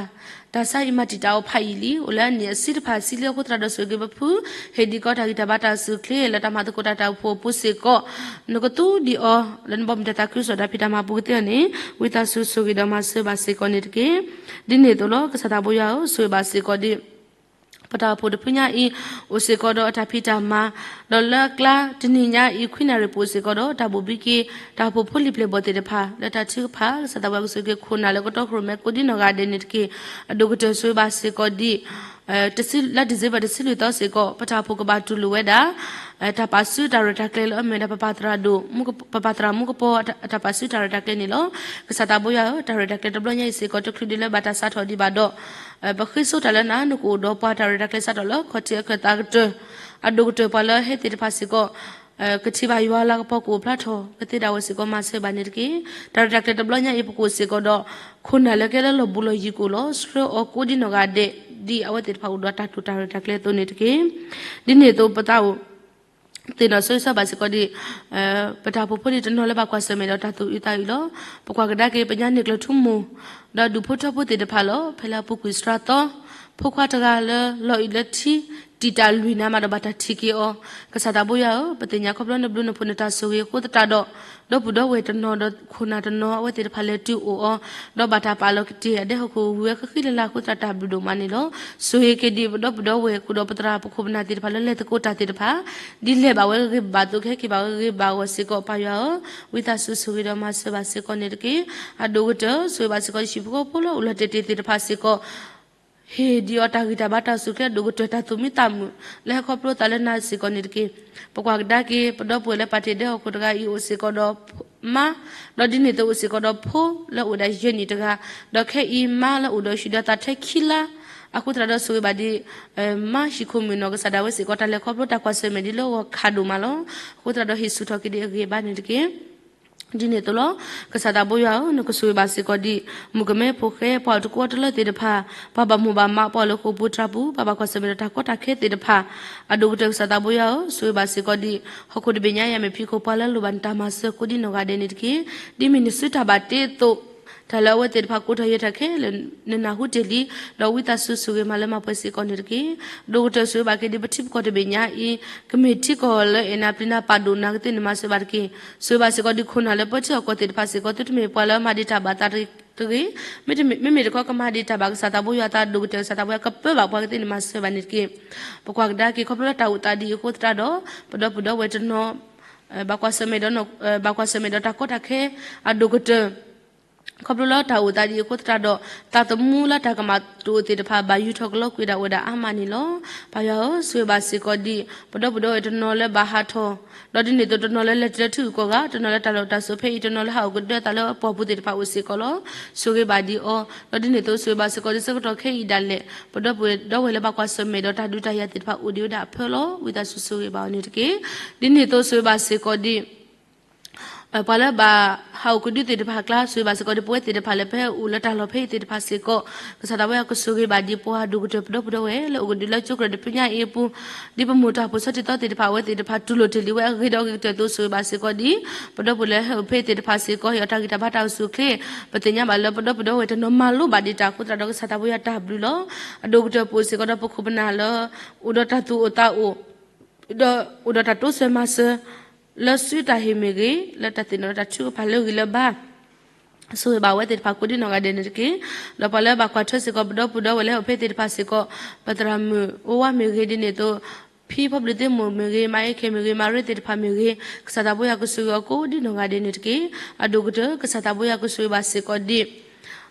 တၢ်ဆါအံၤမၤတံာ်တာ်အီၤဖးယံာ်လံ, အိၣ်လၢအနံၣ်အဆံတဖၣ်ဆံလံအဃိသတးဒီး ဆိၣ်ဂ့ၤပဖု, ဟ့ၣ်ဒံးကီးတၢ်ဂံၢ်တၢ်ဘါတၢ်အိၣ်ဆူၣ်အိၣ်ချ့ လၢတၢ်မၤသကိးတၢ်တၢ်အိၣ်ဖှိၣ်အပူၤစ့ၢ်ကီး, နကသူဒံးအီၤ လၢနဘီမုၢ်တၢ်သးခုကစီၣ်တၢ်ဖံးတၢ်မၤပူၤကသ့အီၤန့ၣ် ဝံသးစူၤဆိၣ်ဂ့ၤဒီးမၤစၢၤဘၣ်စ့ၢ်ကီးန့ၣ်တက့ၢ်. ဒ်န့ၣ်အသိးလီၤ. ကစၢ်သးဘိယွၤဧၢ, ဆိၣ်ဂ့ၤဘၣ်စ့ၢ်ကီးဒ် ပတၢ်အိၣ်ဖှိၣ်တဖုညါအံၤ အိၣ်စ့ၢ်ကီးဒီးအတၢ်ဖံးတၢ်မၤ, ဒီးလၢအကျါတနံၤညါအံၤ ခွံနၣ်ရံၣ်ပအိၣ်စ့ၢ်ကီးဒီးတၢ်ဘိၣ်ဘံက့ၤ တၢ်အိၣ်ဖှိၣ်ဖိလံၤပျဲၢ်ဘီၣ်သ့ၣ်တဖၣ် လၢတၢ်ထုကဖၣ်, ကစၢ်သးဘိယွၤကဆိၣ်ဂ့ၤခိၣ်နၢ်လၢကတီၢ်ခိၣ်ရိၣ်မဲကိးဒ်နီၢ်ဂၤဒဲးန့ၣ်တက့ၢ်. အဒိၣ်ကတၢၢ်ဆိၣ်ဂ့ၤဘၣ်စ့ၢ်ကီးဒ် လၢ December တဆံလွံၢ်သီစ့ၢ်ကီး ပတၢ်အိၣ်ဖှိၣ်ကဘၣ်တူၢ်လိာ်ဝဲဒၣ် တၢ်ပာ်စုတၢ်ရဲၣ်တၢ်ကျဲၤလၢအမ့ၢ်ဝဲဒၣ်ပပၢ်သရၣ်ဒိၣ်, ပပၢ်သရၣ်မူကပီၤအတၢ်ပာ်စုတၢ်ရဲၣ်တၢ်ကျဲၤန့ၣ်လီၤ. ကစၢ်သးဘိယွၤဧၢ, တၢ်ရဲၣ်တၢ်ကျဲၤတဘျီညါအံၤစ့ၢ်ကီး တချုးဒံးလၢဘၣ်တၢ်စးထီၣ်ဒံးဘၣ်ဒီး ပဃ့စိတၢ်လၢနၤ, နကအိၣ်ဒီးပှၤတၢ်ရဲၣ်တၢ်ကျဲၤစးထီၣ်လၢခီၣ်ထံးအခၢၣ်သးကတၢၢ်, အဒိၣ်ကတၢၢ်ပှၤလၢဟဲသ့ၣ်တဖၣ်စ့ၢ်ကီး ကထံၣ်ဘၣ်ယွၤလၤကပီၤကအိၣ်ဖျါထီၣ် ကသ့ဒၣ်ဝဲစ့ၢ်ကီး မၤစၢၤဘၣ်န့ၣ်တက့ၢ်. တၢ်ရဲၣ်တၢ်ကျဲၤတဘျီညါအံၤ ပကအိၣ်စ့ၢ်ကီးဒီး ခိၣ်နၢ်လၢကဲလၢလီၢ်ဘူးလီၢ်ယံၤကအိၣ်လီၤ. ဆှၢအီၤကိးဒ်နီၢ်ဂၤဒဲး ဒ်အဝဲသ့ၣ်တဖၣ်အိၣ်ဒီးတၢ်တိာ်တၢ်ရဲၣ်တၢ်ကျဲၤအသိးန့ၣ်တက့ၢ်. ဒ်န့ၣ်အသိးပသးအိၣ် သ့ၣ်နီၣ်ဆိၣ်ဂ့ၤဘၣ်စ့ၢ်ကီးဒ် ပတၢ်အိၣ်ဖှိၣ်ဖိလံၤတနီၤလၢဘၣ်ကွၢ်ဆၢၣ်မဲာ်ဒီးတၢ်သူၣ်အုးသးအုးလီၤ. ပကွၢ်ကဒါက့ၤပညါန့ၢ်ကျၢၤထူမိၢ် ဒီးဒူၣ်ဖိထၢဖိသ့ၣ်တဖၣ်လီၤ. ဖဲလၢအပူၤကွံာ်စှၤသီ ဖိခွါတဂၤလၢလီၤအုးလၢထံ တံာ်တၢ်လွံၢ်နၤမးဒီးဘၣ်တၢ်ထံၣ်က့ၤအီၤ, ကစၢ်သးဘိယွၤဧၢ, ပသ့ၣ်ညါခီဖျိနဘျုးနဖှိၣ်နတၢ်ဆိၣ်ဂ့ၤအဃိသတးဒီး ဒီပုၢ်ဒီဝဲၢ်တနီၤဒီးခိၣ်နၢ်တနီၤ အဝဲသ့ၣ်တဖၣ်လဲၤတုၤအိၣ်အီၤ, ဒီးဘၣ်တၢ်ပာ်လီၤကတၢၢ်အဒဲဟီၣ်ခိၣ်ဝံၤဝဲဃံဃံလၤလၤအဃိသတး တၢ်ဘျုးဒိၣ်မးန့ၣ်လီၤ. ဆိၣ်ဂ့ၤက့ၤဒံးပဒီပုၢ်ဒီဝဲၢ် ဃုာ်ဒီးပသရၣ်ပခိၣ်ပနၢ်သ့ၣ်တဖၣ်လၢလဲၤသကိးတၢ်သ့ၣ်တဖၣ် ဒ်လဲၤဘၣ်ဝဲဂ့ၤဂ့ၤဘၣ်ဘၣ်အသိး ကဟဲက့ၤဘၣ်ဝဲဂ့ၤဂ့ၤဘၣ်ဂီၢ်စ့ၢ်ကီး ပၢ်ယွၤဧၢ, ဝံသးစူၤဆိၣ်ဂ့ၤဒီးမၤစၢၤဘၣ်စ့ၢ်ကီးန့ၣ်တက့ၢ်. အဒိၣ်ကတၢၢ် ဆိၣ်ဂ့ၤဘၣ်စ့ၢ်ကီး ယဟံၣ်ဖိဃီဖိလၢအိၣ်လီၤတဲာ်တဲာ်သ့ၣ်တဖၣ်စ့ၢ်ကီး ဟ့ၣ်ဒံးအီၤတၢ်ဂံၢ်တၢ်ဘါတၢ်အိၣ်ဆူၣ်အိၣ်ချ့ အဒိၣ်ကတၢၢ်တၢ်သူၣ်မံသးမုာ် လၢဟဲခီဖျိသးလၢနၤစ့ၢ်ကီးန့ၣ်တက့ၢ်. ပကွၢ်ကဒါက့ၤ ပဒီပုၢ်ဝဲၢ်လၢပာ်တ့ၢ်ဒဲဟီၣ်ခိၣ်တဂၤအံၤ အိၣ်စ့ၢ်ကီးဒီးမါ, ဒီးဒ်န့ၣ်အသိးအိၣ်စ့ၢ်ကီးဒီးဖိလၢအိၣ်ဒၣ်ယဲၢ်နံၣ်တဂၤ, ဒီးခဲအံၤမါလၢအိၣ်ဒီးဟံၣ်ဒီးသးထဲခံလါ, အဃိသတးဒီးဆိၣ်ဂ့ၤဘၣ်ဒံး မါဟံၣ်ခိၣ်မုၣ်နီၢ်ကစၢ်ဒၣ်ဝဲစ့ၢ်ကီး တၢ်လဲၤခီဖျိတၢ်ကွၢ်ဆၢၣ်မဲာ်ဒ်လၢဂီၤခးဒိၣ်မးလီၤ. အဃိသတးဒီးဟ့ၣ်ဆူၣ်ထီၣ်က့ၤဒံးအဂ့ၢ်အဘါန့ၣ်တက့ၢ်. ဒ်န့ၣ်အသိးလီၤ. ကစၢ်သးဘိယွၤဧၢ, နကဆိၣ်ဂ့ၤဘၣ်စ့ၢ်ကီးဒံး မုၣ်ကမဲဖိဃဲ ပှၤအိၣ်တကူအတလၢသ့ၣ်တဖၣ်, ပှၤဘၣ်မိၢ်ဘၣ်မး ပှၤအိၣ်လၢဃိာ်ပူၤတြၢ်ပူၤ, ပှၤဘၣ်ကွၢ်ဆၢၣ်မဲာ်ဒီးတၢ်ကီတၢ်ခဲသ့ၣ်တဖၣ်, အဒိၣ်ကတၢၢ်ကစၢ်သးဘိယွၤဧၢ, ဆိၣ်ဂ့ၤဘၣ်စ့ၢ်ကီးဒံး ဟီၣ်ခိၣ်တဘ့ၣ်ညါအံၤအမ့ၢ်ဖံးခိၣ်ပှၤလၢလိၣ်ဘၣ်နတၢ်မၤစၢၤကိးဒ်နီၢ်ဂၤဒဲးန့ၣ်တက့ၢ်. ဒ်မ့ၢ်နစုတၢ်ဘၣ်တ့အသိး တၢ်လၢအဝဲသ့ၣ်တဖၣ်ကိးထီၣ်ယဲၢ်တၢ်ခဲလၢာ် နနၢ်ဟူတ့ၢ်လံ, ဒီးဝံသးစူၤဆိၣ်ဂ့ၤမးလၢမၤပှဲၤစ့ၢ်ကီးန့ၣ်တက့ၢ်. ဒိၣ်ကတၢၢ်ဆိၣ်ဂ့ၤဘၣ်က့ၤဒံး ပထံပကီၢ်တဘ့ၣ်ညါအံၤ ကမ့ၢ်ထံကီၢ်လၢအဲၣ်နၤပျံၤနၤပာ်ဒိၣ်နၤကသ့ၣ်န့ၣ်မၤစၢၤဘၣ်တက့ၢ်. ဆိၣ်ဂ့ၤဘၣ်စ့ၢ်ကီးဒံးခိၣ်နၢ်လၢပၢထံအီၣ်ကီၢ်သ့ၣ်တဖၣ်စ့ၢ်ကီး သုတမ့ၢ်ပှၤလၢမၤဒံးတၢ်ဘၣ်သးတဂ့ၤ, မ့မ့ၢ်တခီကမၤဒံးတၢ်ဘၣ်ကစၢ်သးဘိယွၤအသး ဒိၣ်ကတၢၢ်ကစၢ်သးဘိယွၤကပၢဘၣ်ပှၤကသ့ၣ်န့ၣ်မၤစၢၤဘၣ်န့ၣ်တက့ၢ်. ပကွၢ်ကဒါက့ၤခီဖျိလၢတၢ်အိၣ်သးဒ်အံၤအဃိသတးဒီး ပဒီပုၢ်ဒီဝဲၢ်တနီၤ ဘၣ်ကွၢ်ဆၢၣ်မဲာ်ဒီး ဘၣ်ကွၢ်ဆၢၣ်မဲာ်ဒီးတၢ်ကီတၢ်ခဲ အဒိၣ်ကတၢၢ် ခီဖျိလၢတၢ်အိၣ်သးဒ်အံၤအဃိသတးဒီး သးသမူလၢတၢ်ကမၣ်တအိၣ်သ့ၣ်တဖၣ် ဘၣ်ယူၤထီၣ်ကလီကွံာ်ဒၣ်ဝဲဒၣ်အါမးန့ၣ်လီၤ. ပၢ်ယွၤဧၢ, ဆိၣ်ဂ့ၤဘၣ်စ့ၢ်ကီးဒံး ပဒီပုၢ်ဒီဝဲၢ်တနီၤလၢဘၣ်ဟးထီၣ်, ဒီးဒ်န့ၣ်အသိးတနီၤလၢလဲၤတုၤလၢထံဂုၤကီၢ်ဂၤ, တနီၤလၢတၢ်လီၢ်တၢ်စိၤဖဲအံၤ, တနီၤလၢဟးအိၣ်ကဒုအသးလၢပှၢ်ပူၤသ့ၣ်တဖၣ်အိၣ်စ့ၢ်ကီးလီၤ. ဆိၣ်ဂ့ၤဘၣ်ဒံးအီၤ, ဒီးဒ်န့ၣ်အသိးဆိၣ်ဂ့ၤဘၣ်စ့ၢ်ကီးဒံးဆၢကတီၢ်ခဲအံၤဒၣ်လဲာ် ပဒီပုၢ်ဝဲၢ်ဒီဝဲၢ်လၢဘၣ်ကွၢ်ဆၢၣ်မဲာ်ဒီးတၢ်ဒုးတၢ်ယၤသ့ၣ်တဖၣ်အိၣ်ဒံးဝဲဒၣ်အဖၢလီၤ. ဝံသးစူၤဆိၣ်ဂ့ၤဘၣ်အီၤန့ၣ်တက့ၢ်. ဒ်န့ၣ်အသိးဆိၣ်ဂ့ၤဘၣ်စ့ၢ်ကီးဒံး ပှၤလၢဘၣ်ဟးအိၣ်ကဒုသ့ၣ်တဖၣ်အကျါ ဆိၣ်ဂ့ၤဘၣ်စ့ၢ်ကီးဒံး ပဝဲသ့ၣ်တဖၣ်လၢပဟဲအိၣ်လၢတၢ်လီၢ်ဖဲအံၤသ့ၣ်တဖၣ်စ့ၢ်ကီး, ကစၢ်သးဘိယွၤကဆိၣ်ဂ့ၤဘၣ်ဒံးပှၤဒိၣ်ကတၢၢ် ပဒီပုၢ်ဒီဝဲၢ်လၢအိၣ်ကဒုလၢကၠိကရၢၢ်တဖုညါအံၤအပူၤ, ဒ်ပမိၢ်တၢ်အိၣ်ဖှိၣ်ဆီတ့ၢ်သီသ့ၣ်တဖၣ် အဝဲသ့ၣ်တဖၣ်တူၢ်လိာ်တ့ၢ်လံဝဲအဂ့ၢ်ဒီးအဂ့ၤကတၢၢ်အသိး ဆိၣ်ဂ့ၤဘၣ်စ့ၢ်ကီးဒံး ပဒီပုၢ်ဝဲၢ်လၢဟဲအိၣ်ဖဲအံၤသ့ၣ်တဖၣ်စ့ၢ်ကီး ဟ့ၣ်အီၤတၢ်ဂံၢ်တၢ်ဘါတၢ်အိၣ်ဆူၣ်အိၣ်ချ့, ပသ့ၣ်ညါဘၣ်လၢပဒီပုၢ်ဒီဝဲၢ်တနီၤမၤလိဘၣ်ဒံးတၢ်အဃိသတးဒီး ကစၢ်သးဘိယွၤတၢ်ဘျုးလီၤ. အဒိၣ်ကတၢၢ်ပအိၣ်စ့ၢ်ကီးဒီးပခိၣ်ပနၢ်လၢ အိၣ်ဒီးတၢ်သူၣ်အိၣ်သးအိၣ် ဒီးအိၣ်ဒီးတၢ်တိစၢၤမၤစၢၤ လၢစုတၢ်ဟ့ၣ်မ့ၢ်ဂ့ၤ, လၢတၢ်သ့ၣ်နီၣ်ဒီးတၢ်ထုကဖၣ်လၢဂံၢ်လၢဘါ, ဆိၣ်ဂ့ၤဘၣ်ဝဲသ့ၣ်တဖၣ်ကိးဒ်နီၢ်ဂၤဒဲးန့ၣ်တက့ၢ်. ဒီးပှၤလၢဘၣ်ကွၢ်ထွဲစ့ၢ်ကီး ပဒီပုၢ်ဒီဝဲၢ်လၢဟဲအိၣ်ဖဲသ့ၣ်တဖၣ်စ့ၢ်ကီး, ပသရၣ်မုၣ်အိၣ်ဝါမ့ၢ်ဂ့ၤဒ်န့ၣ်အသိး, ဖံဖီဘျုးသ့ၣ်မိၢ်မ့ၢ်ဂ့ၤ, မါအ့ခဲမ့ၢ်ဂ့ၤ, မၤရ့သ့ၣ်တဖၣ်မ့ၢ်ဂ့ၤ, ကစၢ်သးဘိယွၤကဆိၣ်ဂ့ၤအီၤကိးဒ်နီၢ်ဂၤဒဲးန့ၣ်တက့ၢ်. အဒိၣ်ကတၢၢ် ကစၢ်သးဘိယွၤကဆိၣ်ဂ့ၤဘၣ်စ့ၢ်ကီးဒံး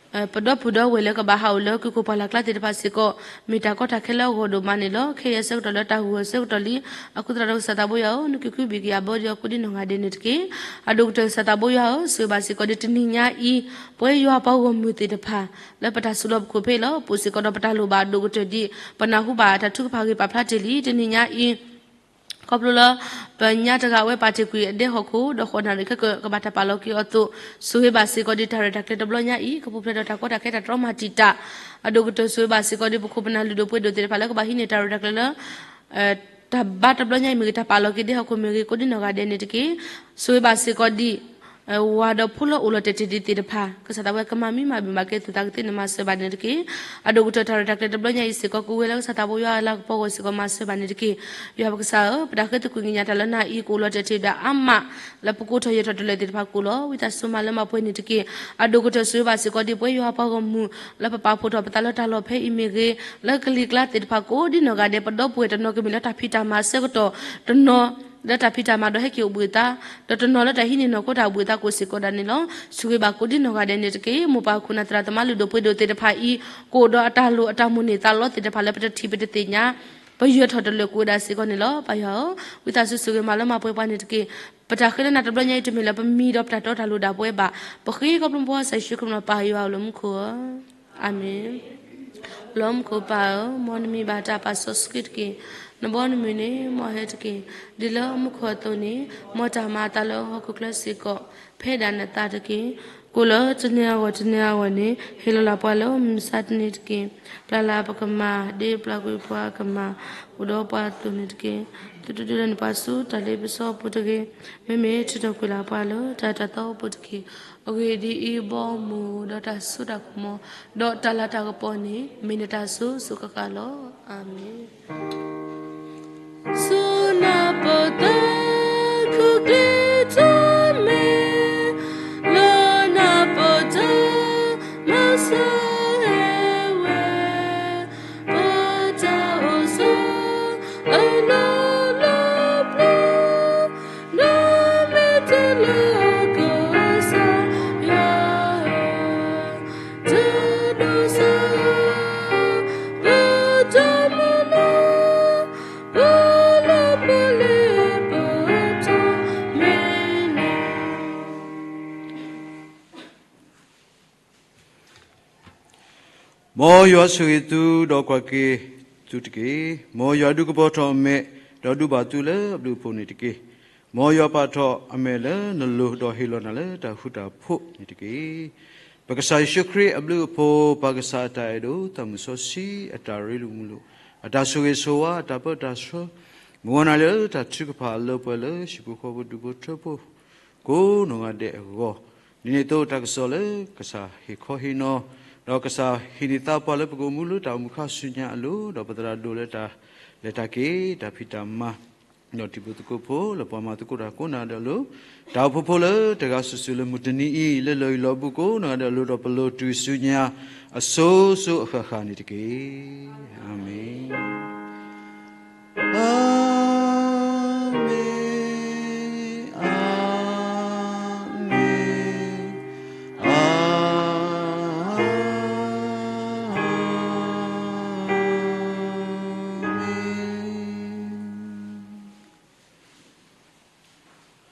ပဒီပုၢ်ဒီဝဲၢ်လၢကဘၣ်ဟးအိၣ်လၢကုၢ်ခိၣ်ပှၢ်လၢ်ကျါသ့ၣ်တဖၣ်စ့ၢ်ကီး မ့ၢ်တၢ်ကီတၢ်ခဲလၢအဂီၢ်ဒိၣ်မးန့ၣ်လီၤ. ခဲအံၤအဆၢကတီၢ်လၢတၢ်ဂီၤအဆၢကတီၢ်လံ, အဃိသတးဒီးကစၢ်သးဘိယွၤဧၢ, နကကွံဘံၣ်က့ၤအဘီဒံးအီၤကိးဒံနီၢ်ဂၤဒဲးန့ၣ်တက့ၢ်. အဒိၣ်ကတၢၢ်ကစၢ်သးဘိယွၤဧၢ, ဆိၣ်ဂ့ၤဘၣ်စ့ၢ်ကီးဒ်တနံၤညါအံၤ ပဝဲယွၤပှၤဂီၢ်မုၢ်သ့ၣ်တဖၣ် လၢပတၢ်စုလီၢ်ပခိၣ်ဖဲအံၤလီၤ. ပအိၣ်စ့ၢ်ကီးဒီးပတၢ်လိၣ်ဘၣ်အဒိၣ်ကတၢၢ်ဒ် ပနၢ်ဟူဘၣ်တၢ်ထုကဖၣ်ဂ့ၢ်ပာ်ဖျါတ့ၢ်လံ. တနံၤညါအံၤ ခီဖျိလၢ ပညါတဂၤအဝဲပာ်တ့ၢ်ကွံာ်အဒဲဟီၣ်ခိၣ် ဒီးဃိးနၣ်ရံၣ်ခဲကနံၣ် ကဘၣ်တၢ်ပာ်လီၤက့ၤအီၤအသိး, ဆိၣ်ဂ့ၤဘၣ်စ့ၢ်ကီးဒ်တၢ်ရဲၣ်တၢ်ကျဲၤတဘျီညါအံၤ ကပူၤဖျဲးဒီးတၢ်ကီတၢ်ခဲတၢ်တြီမၤတံာ်တာ်, အဒိၣ်ကတၢၢ်ဆိၣ်ဂ့ၤဘၣ်စ့ၢ်ကီးဒ်ပခိၣ်ပနၢ်လုၢ်ဒိၣ်ပှ့ၤဒိၣ်သ့ၣ်တဖၣ်လၢကဘၣ်ဟံးန့ၢ်တၢ်ရဲၣ်တၢ်ကျဲၤလၢ တၢ်ဘါတဘျီညါအံၤမ့ၢ်ဂ့ၤ တၢ်ပာ်လီၤက့ၤဒဲဟီၣ်ခိၣ်မ့ၢ်ဂ့ၤ ကိးဒံနီၢ်ဂၤဒဲးန့ၣ်တက့ၢ်. ဆိၣ်ဂ့ၤဘၣ်စ့ၢ်ကီးဒ် ဝၤဒီးဖိလၢအိၣ်လီၤတဲာ်တ့ၢ်ဒံးသ့ၣ်တဖၣ် ကစၢ်သးဝဲကမၤမံမၤဘျုးမၤကဲသုသးကသ့န့ၣ် မၤစၢၤဘၣ်န့ၣ်တက့ၢ်. အဒိၣ်ကတၢၢ်တၢ်ရဲၣ်တၢ်ကျဲၤတဘျီညါအံၤစ့ၢ်ကီး ကဝဲလၢကစၢ်သးဘိယွၤအလၤကပီၤအဂီၢ်စ့ၢ်ကီး မၤစၢၤဘၣ်န့ၣ်တက့ၢ်. ယွၤပကစၢ်ဧၢ, ပတၢ်ဃ့သကွံၢ်ကညးတၢ်လၢနၤအံၤ ကအိၣ်လီၤတဲာ်တ့ၢ်ဒၣ်အါမး လၢပကိးထီၣ်ယဲၢ်ထီၣ်တလၢာ်သ့ၣ်တဖၣ်ကိးလီၤ. ဝံသးစူၤမၤလၢမၤပှဲၤန့ၣ်တက့ၢ်. အဒိၣ်ကတၢၢ်ဆိၣ်ဂ့ၤဘၣ်စ့ၢ်ကီးဒ်ပဝဲယွၤပှၤဂီၢ်မုၢ် လၢပပာ်ဖှိၣ်ထီၣ်ပသးလၢတၢ်လီၢ်ဖဲအံၤမ့ၢ်ဂ့ၤ, လၢကလံၤကျါသ့ၣ်တဖၣ်ကိးဒံနီၢ်ဂၤဒဲး ပဒီပုၢ်ဝဲၢ်တနီၤကမ့ၢ်လၢတၢ်ဖံးတၢ်မၤဆၢကတီၢ်တနီၤ လၢတၢ်ဖံးတၢ်မၤဒီးဟဲက့ၤအိၣ်ဘှံးအသး, ဒီးတနီၤလၢတၢ်ဟံးန့ၢ်နီၢ်ခိတၢ်အိၣ်ဘှံးအသးကိးစ့ၢ်ကီးဒၣ်န့ၣ်လီၤ. ဆိၣ်ဂ့ၤဘၣ်ကိးဒံနီၢ်ဂၤဒဲးန့ၣ်တက့ၢ်. မိၢ်ပၢ်ခိၣ်နၢ်သရၣ်သမါလုၢ်ဒိၣ်ပှ့ၤဒိၣ်သ့ၣ်တဖၣ်အံၤ ကအိၣ်ဒီးအတၢ်လိၣ်အတၢ်မိၣ်န့ၢ်သးလီသ့ၣ်တဖၣ်လၢပတထံၣ်ပတသ့ၣ်ညါ ပယဲၢ်ထီၣ်တလၢာ်ကိးဝဲဒၣ်စ့ၢ်ကီးန့ၣ်လီၤ. ပၢ်ယွၤဧၢ, ဝံသးစူၤဆိၣ်ဂ့ၤမၤလၢမၤပှဲၤပှၤန့ၣ်တက့ၢ်. ပတၢ်ဃ့လၢနၤတဘျီညါအံၤ တမ့ၢ်လၢပမံၤဒီးပတၢ်တီတၢ်လိၤဒၣ်ပဝဲဘၣ်. ပဃ့ခီဖျိပှၤကစၢ်ယ့ၣ်ၡူးခရံာ်မံၤပၢ်ယွၤဧၢလၢမူခိၣ်ဧၢ, အၤမ့ၣ်. အိၣ်လၢမူခိၣ်ပၢ်ဧၢ, မ်နမံၤဘၣ်တၢ်ပာ်စီဆှံတက့ၢ်. နဘီနမုၢ်န့ၣ် မ်အဟဲတက့ၢ်. ဒ်လၢမူခိၣ်အသိးန့ၣ်, မ်တၢ်မၤအသးလၢဟီၣ်ခိၣ်ချၢစ့ၢ်ကီး ဖဲဒၣ်နသးတက့ၢ်. ကိးလၢတနံၤအဂီၢ်တနံၤအဂီၢ်န့ၣ် ဟ့ၣ်လီၤလၢ်ပှၤလၢမုၢ်မဆါတနံၤတက့ၢ်. ပျၢ်လၢ်ပကမၤ ဒ်ပျၢ်ကွံာ်ပှၤကမၤ အိၣ်ဒီးပှၤအသိးန့ၣ်တက့ၢ်. သုတဒုးလဲန့ၢ်ပှၤဆူတၢ်လ့ပစီအပူၤတဂ့ၤ. မ့မ့ၢ်ထုးထီၣ်ကွံာ်လၢ်ပှၤလၢတၢ်အၢတၢ်သီအပူၤတက့ၢ်. အဂ့ၢ်ဒ်အံၤ, ဘီမုၢ်ဒီးတၢ်စိတၢ်ကမီၤ ဒီးတၢ်လၤတၢ်ကပီၤန့ၣ် မ့ၢ်နတၢ်စိစိၤဃၣ်ဃၣ်လီၤ. အၤမ့ၣ်. ဆူနၢ်ပၢၢ်တၢ်ခူၣ်ကျ့ထီၣ်မဲာ်, လၢနၢ်ပၢၢ်တၢ်မၤစၢၤဟဲဝဲ, ပတၢ်အိၣ်ဆူၣ်အလီၢ်လီၤပျီ, နီၢ်မ့ၢ်တၢ်လၢကစၢ်ယွၤဧၢ, တၢ်ဒိးစၢ် ပတၢ်မၤလၢ ပလၢပှဲၤလၢပတၢ်မဲန့ၣ်. မ်ယွၤဆိၣ်ဂ့ၤသုဒီးကွၢ်က့ၤသုတက့ၢ်. မ်ယွၤဒုးကပီၤထီၣ်အမဲာ်, ဒီးဒုးဘၣ်သုလၢအဘျုးအဖှိၣ်န့ၣ်တက့ၢ်. မ်ယွၤပာ်ထီၣ်အမဲာ်လၢနလိၤ, ဒီးဟ့ၣ်လီၤနၤလၢတၢ်ဃူတၢ်ဖိးန့ၣ်တက့ၢ်. ပကစၢ်ယ့ၣ်ၡူးခရံာ်အဘျုးအဖှိၣ်, ပၢ်ကစၢ်အတၢ်အဲၣ်ဒိး, သးမုၢ်စီဆှံအတၢ်ရ့လိာ်မုာ်လိာ်, အတၢ်ဆိၣ်ဂ့ၤဆိၣ်ဝါ, အတၢ်ပၢတၢ်ဆှၢ, မုၢ်ဂီၤနၤလၢတၢ်ထုကဖၣ်အလၢပှဲၤလၢ ဟံၣ်ဖိဃီဖိဒူၣ်ဖိထၢဖိ ကိးနီၢ်ဂၤဒဲးအဂီၢ်, ဒ်န့ၣ်အသိးတၢ်ကစီၣ်လၢကစၢ်ဟ့ၣ်ခီဟ့ၣ်နီၤ, ဒီးကစၢ်ဟ့ၣ်န့ၢ်သါပှၤလၢပကအိၣ်မူလၢတၢ်အိၣ်မူခါဆူညါအလိၤ, ဒီးပသရၣ်ဒိၣ်လၢတၢ်လဲၤတၢ်က့ၤ တၢ်ဖံးတၢ်မၤ, ဒီးတံၤဖိသကိးဖိလၢပှၤမၤသကိးတၢ်ကိးနီၢ်ဂၤဒဲးအလိၤ, တၢ်အိၣ်ဖှိၣ်ဖိလၢတဂၤစုာ်စုာ်လၢမုၢ်တနံၤအံၤ လၢလီၢ်ဂံၢ်လီၢ်ဘူးကိးနီၢ်ဂၤဒဲးအလိၤ, ဒီးပလိၤတုၤဆူညါအစိၤစိၤအဃၣ်ဃၣ်န့ၣ်တက့ၢ်. အၤမ့ၣ်.